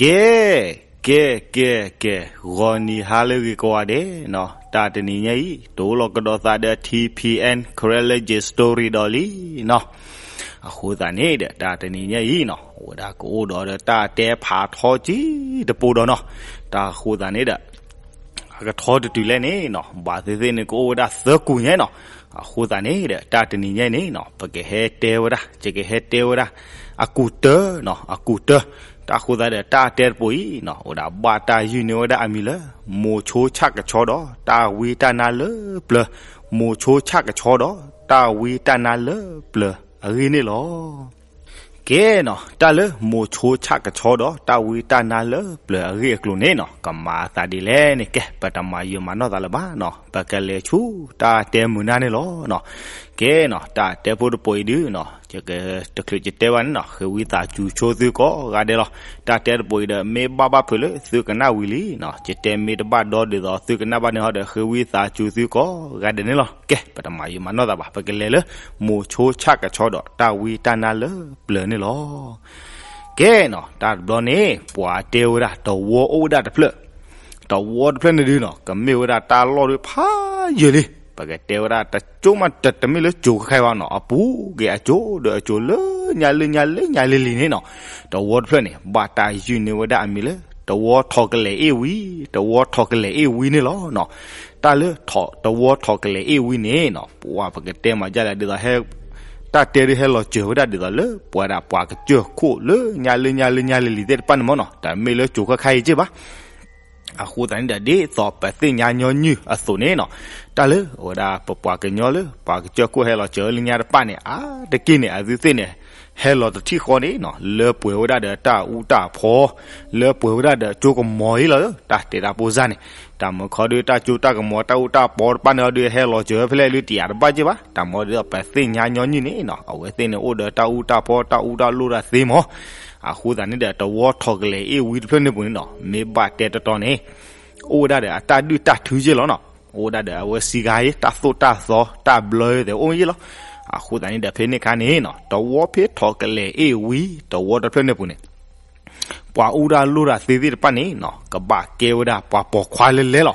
ကဲ, ကဲ, ကဲ, ကဲ, ဂီၤနံၤဟါလၢအဂ့ၤကိးဂၤဒဲးနီၤ, တၢ်တနံၤညါအံၤ တအိၣ်လီၤကဒီးသးဒီး ထံ ပီ အၣ် Karen Legend Story ဒီးလံနီၤ. အဃိသတးန့ၣ်ဒီး တၢ်တနံၤညါအံၤနီၤ အိၣ်ဝဲဒၣ်ကအိၣ်ဒီးဒီးတၢ်တဲဖးထီကံတပိဒီးနီၤ. တၢ်အဃိသတးန့ၣ်ဒီး အကထီတတုၤလဲၣ်န့ၣ်နီၤ ဘၣ်သ့ၣ်သ့ၣ်န့ၣ်ကအိၣ်ဝဲဒၣ်သၢကူာ်ညါနီၤ. အဃိသတးန့ၣ်ဒီး တၢ်တနံၤညါအံၤန့ၣ်နီၤ ပကဟဲတဲဝဲဒၣ် ယကဟဲတဲဝဲဒၣ် အကူာ်တၢနီၤ, အကူာ်တၢ. တၢ်အဃိသတးဒီး တၢ်တဲတပိအံၤနီၤ အိၣ်ဒၣ်ဘၣ်တၢ်ယုၢ်န့ၢ်ဝဲဒၣ်အမံၤလၢ မိၤဆိဆၣ်ကဆီဒီးတၢ်ဝံတၢ်နါလၢပျၢၤ, မိၤဆိဆၣ်ကဆီဒီး တၢ်ဝံတၢ်နါလၢပျၢၤအဂ့ၢ်န့ၣ်လီၤ. ကဲနီၤ တၢ်လၢမိၤဆိဆၣ်ကဆီဒီးတၢ်ဝံတၢ်နါလၢပျၢၤအဂ့ၢ်အကျိၤန့ၣ်နီၤ ကမၤအသးဒ်လဲၣ်န့ၣ် ကဲ ပတမၤယံာ်မၤနီၢ်သးလၢၤဘၣ်နီၤ, ပကလဲၤဆူတၢ်တဲမုာ်နၢ်န့ၣ်လီၤနီၤ. ကဲနီၤ တၢ်တဲဖိတပိအံၤဒုနီၤ ယကတချုးယတဲဘၣ်န့ၣ်နီၤ ဃ့ဝံသးစူၤဆိသုကိးဂၤဒဲးလီၤ. တၢ်တဲတပိအံၤဒီး မ့ၢ်ဘၣ်ဘၣ်ဖုးလၢသုကနၣ်ဝံၤလံနီၤ, ယတဲမ့ၢ်တဘၣ်ဒီဒ်သိးသုကနၣ်ဘၣ်န့ၣ်ဟီဒီး ဃ့ဝံသးစူၤသုကိးဂၤဒဲးန့ၣ်လီၤ. ကဲ ပတမၤယံာ်မၤနီၢ်သးဘၣ် ပကလဲၤလၢ မိၤဆိဆၣ်ကဆီဒီးတၢ်ဝံတၢ်နါလၢပျၢၤန့ၣ်လီၤ. ကဲနီၤ တၢ်တဘျီန့ၣ် ပှၤတဲဝဲဒၣ် တဝီအိၣ်ဝဲဒၣ်တဖျၢၣ်, တဝီတဖျၢၣ်န့ၣ်ဒုနီၤ ကမ့ၢ်ဝဲဒၣ်တၢ်လီၢ်ဒုဖးယံာ်လံ, ပကတဲဝဲဒၣ်တကၠိၣ်မး တမ့ၢ်လၢကၠိခဲခါဘၣ်နီၤ, အပူၤက့ၤအကၠိဒီးအကၠိလၢညါလၢညါလၢညါလံလံန့ၣ်နီၤ, တဝီတဖျၢၣ်န့ၣ် ဘၣ်တၢ်ယုၢ်န့ၢ်ဝဲဒၣ်အမံၤလၢ တဝီထီၣ်ကလဲာ်အ့ၣ်ဝံ, တဝီထီၣ်ကလဲာ်အ့ၣ်ဝံန့ၣ်လီၤနီၤ. တၢ်လၢ တဝီထီၣ်ကလဲာ်အ့ၣ်ဝံန့ၣ်နီၤ ပှၤပကတဲမၤဒ်လဲၣ်ဒ်သိး တၢ်တဲဒုးဟဲလီၤစၢၤဝဲဒၣ်ဒ်သိးလၢ ပဝဲဒၣ်ပှၤကစၢၢ်ခိၣ်လၢညါလၢညါလၢညါလံလံသ့ၣ်တဖၣ်န့ၣ်မ့ၢ်နီၤ, တမ့ၢ်လၢကၠိခဲခါအံၤက့ၢ်ဘၣ်. အဃိသတးန့ၣ်ဒီး ဒ်သိးပသ့ၣ်ညါညီနုၢ်အသိးန့ၣ်နီၤ, တၢ်လၢအဝဲဒၣ်ပပှၤကညီလၢ ပှၤကစၢၢ်ခိၣ်ဟဲလီၤစၢၤလၢညါတဖၣ်န့ၣ် အါတက့ၢ်န့ၣ် အဝဲသ့ၣ်န့ၣ် ဟဲလီၤတထံၣ်ဃီန့ၣ်နီၤ လၢပှဲၤဝဲဒၣ်ဒီးတၢ်အူတၢ်ဖီ, လၢပှဲၤဝဲဒၣ်ဒီးကၠိကမီၤအံၤလီၤ. တၢ်တဲတၢ်ဖိစၢ်န့ၣ် တၢ်မုၢ်ခီဒုး တၢ်ကၠိတၢ်ကမီၤတၢ်အူတၢ်ဖီတဖၣ်န့ၣ်အီၤဒုး ဟဲလီၤစၢၤဖဲလဲၣ်လၢတယၤတဘၣ်က့ၢ်ဘၣ်. တၢ်မၤဒ်သိးပသ့ၣ်ညါညီနုၢ်န့ၣ်နီၤ အဝဲသ့ၣ်န့ၣ်အိၣ်ဒီးတၢ်အူတၢ်ဖီတၢ်အူတၢ်လိၣ်တၢ်သ့မး. အဃိသတးန့ၣ်ဒီး တဝီထီၣ်ကလဲာ်အ့ၣ်ဝံတဖျၢၣ်န့ၣ်ပူၤန့ၣ်နီၤ မ့ၢ်ဘၣ်တဲတတီန့ၣ် အိၣ်ဝဲဒၣ်ဒီးအတၢ်ဒုၣ်တၢ်ထုက့ၢ်လီၤနီၤ. အိၣ်ဝဲဒၣ်ဒီးအဝဲစံးဂၤအံၤ တၢ်သိၣ်တၢ်သီတၢ်ဘျၢသဲးအိၣ်ယ့ၢ်လီၤ. အဃိသတးန့ၣ်ဒီး ဖဲန့ၣ်ခါန့ၣ်နီၤ တဝီဖဲထီၣ်ကလဲာ်အ့ၣ်ဝံ တဝီတဖျၢၣ်န့ၣ်ပူၤန့ၣ် ပှၤအူတၢ်လိၣ်တၢ်သ့သ့ၣ်တဖၣ်န့ၣ်နီၤ ကဘၣ်ကဲဝဲဒၣ်ပှၤပိာ်ခွါလၢလဲလီၤ.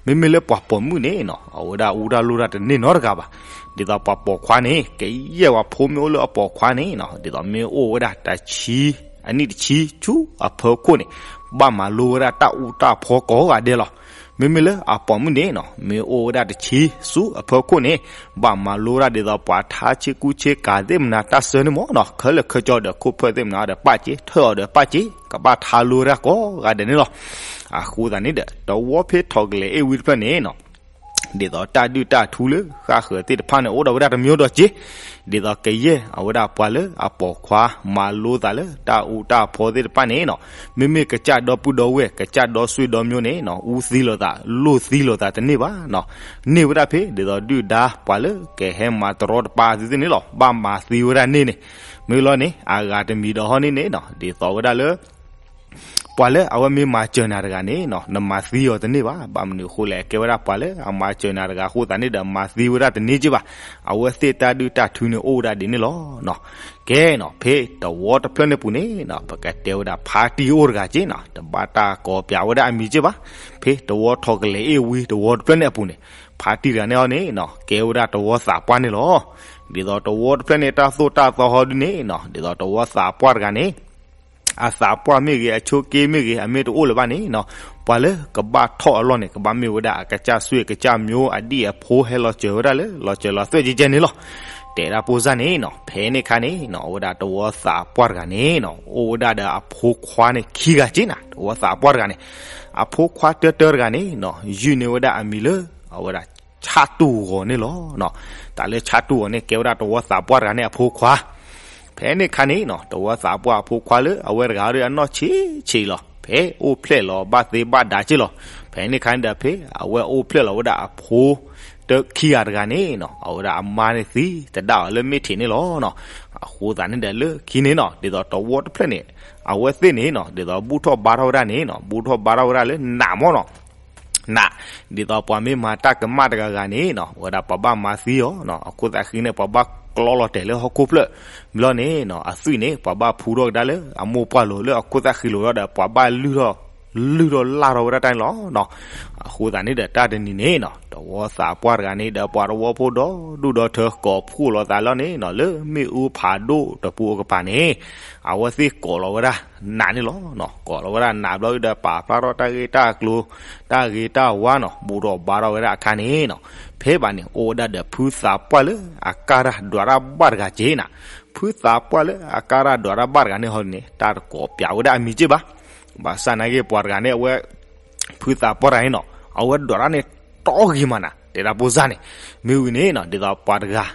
မ့မ့ၢ်လၢပှၤပိာ်မုၣ်န့ၣ်နီၤ အဝဲဒၣ်အူတၢ်လိၣ်တၢ်တန့ၢ်နီတဂၤဘၣ်. ဒ်သိးပှၤပိာ်ခွါန့ၣ် ကယဲၢ်ပှၤဖိမ့ၢ်အိၣ်လၢအပိာ်ခွါန့ၣ်နီၤ ဒ်သိးမ့ၢ်အိၣ်ဝဲဒၣ်တဆံ အနံၣ်တဆံဆူအဖီခိၣ်န့ၣ် ဘၣ်မၤလိဝဲဒၣ်တၢ်အူတၢ်ဖီကိးဂၤဒဲးလီၤ. မ့မ့ၢ်လၢအပိာ်မုၣ်န့ၣ်နီၤ မ့ၢ်အိၣ်ဝဲဒၣ်တဆံဆူအဖီခိၣ်န့ၣ် ဘၣ်မၤလိဝဲဒၣ်ဒ်သိးပှၤထါဆ့ကူဆ့ကၤသ့ၣ်မနၤ တၢ်ဆၢန့ၣ်မ့ၢ်နီၤ ခဲလၢာ်ခဲကၠီဒီးခိၣ်ဖၢၣ်သ့ၣ်မနၤဒီးပာ်စ့ ထၢၣ်အီၤဒီးပာ်စ့ ကဘၣ်ထါလိဝဲဒၣ်ကိးဂၤဒဲးန့ၣ်လီၤ. အဃိသတးန့ၣ်ဒီး တဝီဖဲထီၣ်ကလဲာ်အ့ၣ်ဝံတဖျၢၣ်န့ၣ်နီၤ ဒ်သိးတၢ်ဒုၣ်တၢ်ထူလၢဃၣ်ဃၢၤသ့ၣ်တဖၣ်န့ၣ် အိၣ်ဒီးဝဲဒၣ်တမံၤဒီးက့ၢ်, ဒ်သိးကယဲၢ်အဝဲဒၣ်ပှၤလၢအပိာ်ခွါ မၤလိသးလၢတၢ်အူတၢ်ဖီသ့ၣ်တဖၣ်န့ၣ်နီၤ, မ့မ့ၢ်ကစၢ်ဒီပုၢ်ဒီဝဲၢ် ကစၢ်ဒီဆွေဒီမျိုးန့ၣ်နီၤ အူသံလိာ်သး လိၣ်သံလိာ်သးတန့ၢ်ဘၣ်နီၤ, န့ၢ်ဝဲဒၣ်ဖဲ ဒ်သိးဒုၣ်ဒါပှၤလၢကဟဲမၤတရီတပါသ့ၣ်သ့ၣ်န့ၣ်လီၤ. ဘၣ်မၤသံဝဲဒၣ်န့ၣ်န့ၣ်, မ့ၢ်လီၤန့ၣ် အဂၤတမံၤဒီးဟီန့ၣ်န့ၣ်နီၤ ဒ်သိးဝဲဒၣ်လၢ ပှၤလၢအဝဲမ့ၢ်မၤစၢၤနၤတဂၤန့ၣ်နီၤ နမၤသံအီၤတန့ၢ်ဘၣ်. ဘၣ်မနုၤအဃိလဲၣ် ကဲဝဲဒၣ်ပှၤလၢအမၤစၢၤနၤတဂၤအဃိသတးန့ၣ်ဒီး မၤသံဝဲဒၣ်တန့ၢ်က့ၢ်ဘၣ်. အဝဲသ့ၣ်တၢ်ဒုၣ်တၢ်ထူန့ၣ်အိၣ်ဝဲဒၣ်ဒ်န့ၣ်လီၤ. ကဲနီၤ ဖဲတဝီတဖျၢၣ်န့ၣ်ပူၤန့ၣ်နီၤ ပကတဲဝဲဒၣ် ဖါတံၢ်အိၣ်တဂၤက့ၢ်နီၤ တဘၣ်တၢ်ကိးပျးဝဲဒၣ်အမံၤက့ၢ်ဘၣ်. ဖဲတဝီထီၣ်ကလဲာ်အ့ၣ်ဝံတဝီတဖျၢၣ်န့ၣ်အပူၤန့ၣ် ဖါတံၢ်တဂၤန့ၣ်အီၤန့ၣ်နီၤ ကဲဝဲဒၣ်တဝီသးပှၢ်န့ၣ်လီၤ. ဒ်သိးတဝီတဖျၢၣ်န့ၣ် တၢ်သိၣ်တၢ်သီဟီဒုန့ၣ်နီၤ ဒ်သိးတဝီသးပှၢ်တဂၤန့ၣ် အသးပှၢ်မ့ၢ်ဂ့ၤ အဆိးက့မ့ၢ်ဂ့ၤ အမ့ၢ်တအိၣ်လၢၤဘၣ်န့ၣ်နီၤ ပှၤလၢကဘၣ်ထီၣ်အလီၢ်န့ၣ် ကဘၣ်မ့ၢ်ဝဲဒၣ်အကစၢ်ဆွေကစၢ်မျိုး အဒံၣ်အဖိဟဲလီၤစၢၤဝဲဒၣ်လၢ လီၤစၢၤလီၤသွဲၣ်ကဲကဲန့ၣ်လီၤ. တဲဒၣ်ပိၢ်စၢ်န့ၣ်နီၤ ဖဲန့ၣ်ခါန့ၣ်နီၤ အဝဲဒၣ်တဝီသးပှၢ်တဂၤန့ၣ်နီၤ အိၣ်ဝဲဒၣ်ဒီးအဖိခွါန့ၣ်ခံဂၤက့ၢ်နၤ တဝီသးပှၢ်တဂၤန့ၣ် အဖိခွါတၢတၢတဂၤန့ၣ်နီၤ ယုၢ်န့ၢ်ဝဲဒၣ်အမံၤလၢ အဝဲဒၣ် ဆၣ်တူၢ်ဂီၤန့ၣ်လီၤ. တၢ်လၢဆၣ်တူၢ်ဂီၤန့ၣ် ကဲဝဲဒၣ်တဝီသးပှၢ်တဂၤန့ၣ်အဖိခွါ ဖဲန့ၣ်ခါန့ၣ်နီၤ တဝီသးပှၢ်အဖိခွါလၢအဝဲတဂၤဒီးအနီၢ်ဆံးဆံးလီၤ. ဖဲအိၣ်ဖျဲၣ်လီၤဘၣ်သ့ဘၣ်ဒါက့ၢ်လီၤ. ဖဲန့ၣ်ခါန့ၣ်ဒီး ဖဲအဝဲအိၣ်ဖျဲၣ်လီၤဝဲဒၣ်အဖိတခံဂၤတဂၤန့ၣ်နီၤ အဝဲဒၣ်အမါန့ၣ်သံတဒၣ်အီၤလၢမ့ၢ်ထံးန့ၣ်လီၤ. အဃိသတးန့ၣ်ဒီးလၢခံန့ၣ်နီၤ ဒ်သိးတဝီတဖျၢၣ်န့ၣ် အဝဲသ့ၣ်န့ၣ်နီၤ ဒ်သိးဘူၣ်ထီၣ်ဘါထီၣ်ဝဲဒၣ်န့ၣ်နီၤ ဘူၣ်ထီၣ်ဘါထီၣ်ဝဲဒၣ်လၢနးမးနီၤ နး ဒ်သိးပှၤမ့ၢ်မၤတၢ်ကမၣ်တဂၤဂၤန့ၣ်နီၤ ဝဲဒၣ်ပှၤဘၣ်မၤသံအီၤနီၤ အခိၣ်သးဃံန့ၣ် ပှၤဘၣ် ကျီလီၤတဲာ်လၢဟီၣ်ခိၣ်ဖျၢၣ်ဘျီန့ၣ်နီၤ, အသွံၣ်န့ၣ် ပှၤဘၣ်ဖူထီၣ်ကဒါလၢအမိၢ်ပှၢ်လိၤ လၢအခိၣ်သၣ်ဃံလိၤဒီး ပှၤဘၣ်လုၢ်ထီၣ် လုၢ်ထီၣ်လၢ်ထီၣ်ဝဲဒၣ်တၢ်န့ၣ်လီၤနီၤ. အဃိသတးန့ၣ်ဒီး တၢ်တနံၤန့ၣ်နီၤ တဝီသးပှၢ်တဂၤန့ၣ်ဒီး ပှၤတဝီဖိဒီဒူၣ်ဒီထၢ ကိးဖှိၣ်လိာ်သးလီၤန့ၣ်နီၤ လၢမ့ၣ်အူဖးဒိၣ်တပူၤအကပၤန့ၣ် အဝဲသ့ၣ်ကိးလီၤဝဲဒၣ်နးန့ၣ်လီၤနီၤ. ကိးလီၤဝဲဒၣ်နးဘျီဒီး ပာ်ဖျါထီၣ်တၢ်ဂ့ၢ်တၢ်ကျိၤ တၢ်ဂ့ၤတၢ်ဝါနီၤ ဘူးထီၣ်ဘါထီၣ်ဝဲဒၣ်အခါန့ၣ်နီၤ, ဖဲဘၣ်န့ၣ် အိၣ်ဝဲဒၣ်ဒီးဖုသးပှၢ်လၢအကါတၢ်ဒွးတၢ်ဘၣ်တဂၤက့ၤနၤ. ဖုသးပှၢ်လၢအကါတၢ်ဒွးတၢ်ဘၣ်တဂၤန့ၣ်ဟီန့ၣ် တၢ်တကိးပၠးဝဲဒၣ်အမံၤက့ၤဘၣ်. ဘၣ်ဆၣ်နာ်က့ ပှၤတဂၤန့ၣ် အဝဲ ဖုသးပှၢ်တဂၤန့ၣ်နီၤ အဝဲဒွးတၢ်န့ၣ် တီဂ့ၤမးနၤ တဲဒၣ်ဖိစၢ်န့ၣ်. မ့ၢ်ဝံၤန့ၣ်နီၤ ဒ်သိးပှၤတဂၤ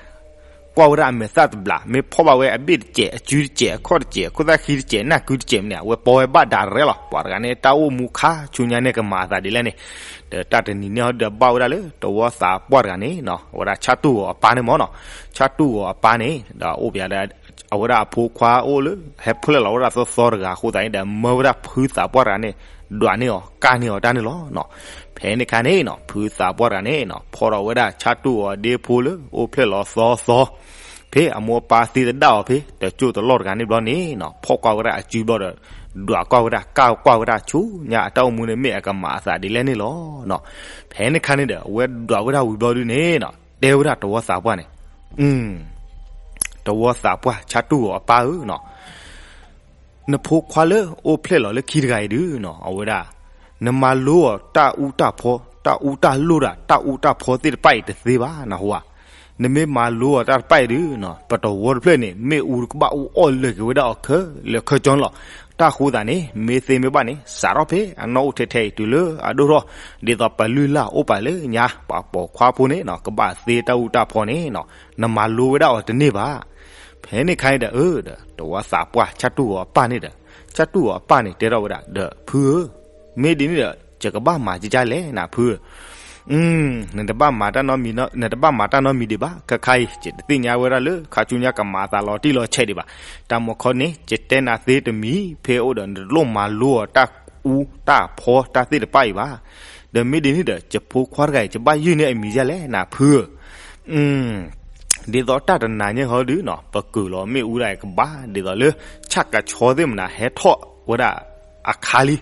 ကွၢ်ဝဲဒၣ်အမဲာ်သၣ်တဘျး မ့ၢ်ဖီၣ်ဘၣ်ဝဲအဘ့ၣ်တစဲး အစုတစဲး အခီၣ်တစဲး အခိၣ်သၣ်ဃံတစဲး နၢ်ကုတစဲးမ့ၢ်န့ၣ် အဝဲပိာ်ဝဲဘၣ်ဒၣ်ရဲလီၤ. ပှၤတဂၤန့ၣ် တၢ်အိၣ်မူခါဆူညါန့ၣ် ကမၤအသးဒ်လဲၣ်န့ၣ်, ဒီးတၢ်တနံၤန့ၣ်ဟီဒီး ဘၣ်ဝဲဒၣ်လၢတဝီသးပှၢ်တဂၤန့ၣ်နီၤ အဝဲဒၣ်ဆၣ်တူၢ်ဂီၤအပၢ်န့ၣ်မ့ၢ်နီၤ, ဆၣ်တူၢ်ဂီၤအပၢ်န့ၣ်ဒီး အိၣ်ပၠးဒီး အဝဲဒၣ်အဖိခွါအိၣ်လၢ ဟဲဖျဲၣ်လီၤဝဲဒၣ်သီသီတဂၤအဃိသတးန့ၣ်ဒီး မၢဝဲဒၣ်ဖုသးပှၢ်တဂၤန့ၣ် ဒွးန့ၢ်အီၤကါန့ၢ်အီၤတၢ်န့ၣ်လီၤနီၤ. ဖဲန့ၣ်ခါန့ၣ်နီၤ ဖုသးပှၢ်တဂၤန့ၣ်နီၤ ဖီၣ်ထီၣ်ဝဲဒၣ်ဆၣ်တူၢ်ဂီၤဒ့ဖိလၢအိၣ်ဖျဲၣ်လီၤသီသီ ဖဲအမိၢ်အပၢ်သံတဒၣ်အီၤဖဲ တကၠိၢ်တလီၢ်တဂၤန့ၣ်ဘျီန့ၣ်နီၤ ဖီၣ်ကွၢ်ဝဲဒၣ်အစုဘျီဒီး ဒွးကွၢ်ဝဲဒၣ် ကါကွၢ်ဝဲဒၣ်ဆူညါအတၢ်အိၣ်မူန့ၣ် မ့ၢ်အကမၤအသးဒ်လဲၣ်န့ၣ်လီၤနီၤ. ဖဲန့ၣ်ခါန့ၣ်ဒီး အဝဲဒွးဝဲဒၣ်ဝံၤဘျီဒုန့ၣ်နီၤ တဲဝဲဒၣ်တဝီသးပှၢ်န့ၣ် တဝီသးပှၢ်ဆၣ်တူၢ်ဂီၤအပၢ်ဧၢနီၤ, နဖိခွါလၢအိၣ်ဖျဲၣ်လီၤလၢခံတဂၤအံၤဒုနီၤ အဝဲဒၣ် နမၤလိအီၤတၢ်အူတၢ်ဖီ တၢ်အူတၢ်လိၣ်ဒၣ် တၢ်အူတၢ်ဖီသ့ၣ်တဖၣ်အံၤတသ့ဘၣ် နဟူဧါ. နမ့ၢ်မၤလိအီၤတၢ်တဖၣ်အံၤဒုနီၤ ပတဝီတဖျၢၣ်န့ၣ် မ့ၣ်အူကဘၣ်အူအီၣ်လၢာ်က့ၤဝဲဒၣ်အီၤခဲလၢာ်ခဲဆ့လီၤ. တၢ်ဃိသတးန့ၣ် မ့ၢ်သ့မ့ၢ်ဘၣ်န့ၣ် စးထီၣ်ဖဲအနီၢ်အိၣ်ထဲထဲအံၤတုၤလၢအဒိၣ်ထီၣ် ဒ်သိးပလုၢ်လၢ်အိၣ်ပာ်လၢညါ ပှၤပိာ်ခွါဖိန့ၣ်နီၤ ကဘၣ်သ့တၢ်အူတၢ်ဖီန့ၣ်နီၤ နမၤလိဝဲဒၣ်အီၤတန့ၢ်ဘၣ်. ဖဲန့ၣ်ခါန့ၣ်ဒီး အၢ ဒီး တဝီသးပှၢ်ဆၣ်တူၢ်ဂီၤအပၢ်န့ၣ်ဒီး ဆၣ်တူၢ်ဂီၤအပၢ်န့ၣ်တဲထီၣ်ဝဲဒၣ်ဒီး ဖုဧၢ, မ့ၢ်ဒ်န့ၣ်ဒီး ယကဘၣ်မၤကကလဲၣ်နၤ ဖုဧၢ. နတဘၣ်မၤတၢ်နီတမံၤ, နတဘၣ်မၤတၢ်နီတမံၤဒံးဘၣ်. ခဲခါအံၤ ယတသ့ၣ်ညါဝဲဒၣ်လၢ ခါဆူညါကမၤအသးလီၤတံၢ်လီၤဆဲးဒံးဘၣ်. တၢ်မီၤခီန့ၣ် ယတဲနၤသ့တမံၤ ဖဲအိၣ်ဒီးနတလိၣ်မၤလိအီၤတၢ်အူတၢ်ဖီတၢ်သ့ၣ်တဖၣ်အံၤဘၣ်. ဒီးမ့ၢ်ဒ်န့ၣ်ဒီး ယဖိခွါတဂၤအံၤ ယဘၣ်ယုၢ်န့ၢ်အမံၤဒ်လဲၣ်နၤ ဖုဧၢ. ဒ်သိးတၢ်တနၤညါဟီဒုနီၤ ပကုၢ်လီၤမ့ၣ်အူဒၣ်အံၤကဘၣ် ဒ်သိးလၢ ဆၣ်ကဆီသ့ၣ်မနၤ ဟဲထီၣ်ဝဲဒၣ်အခါလံ.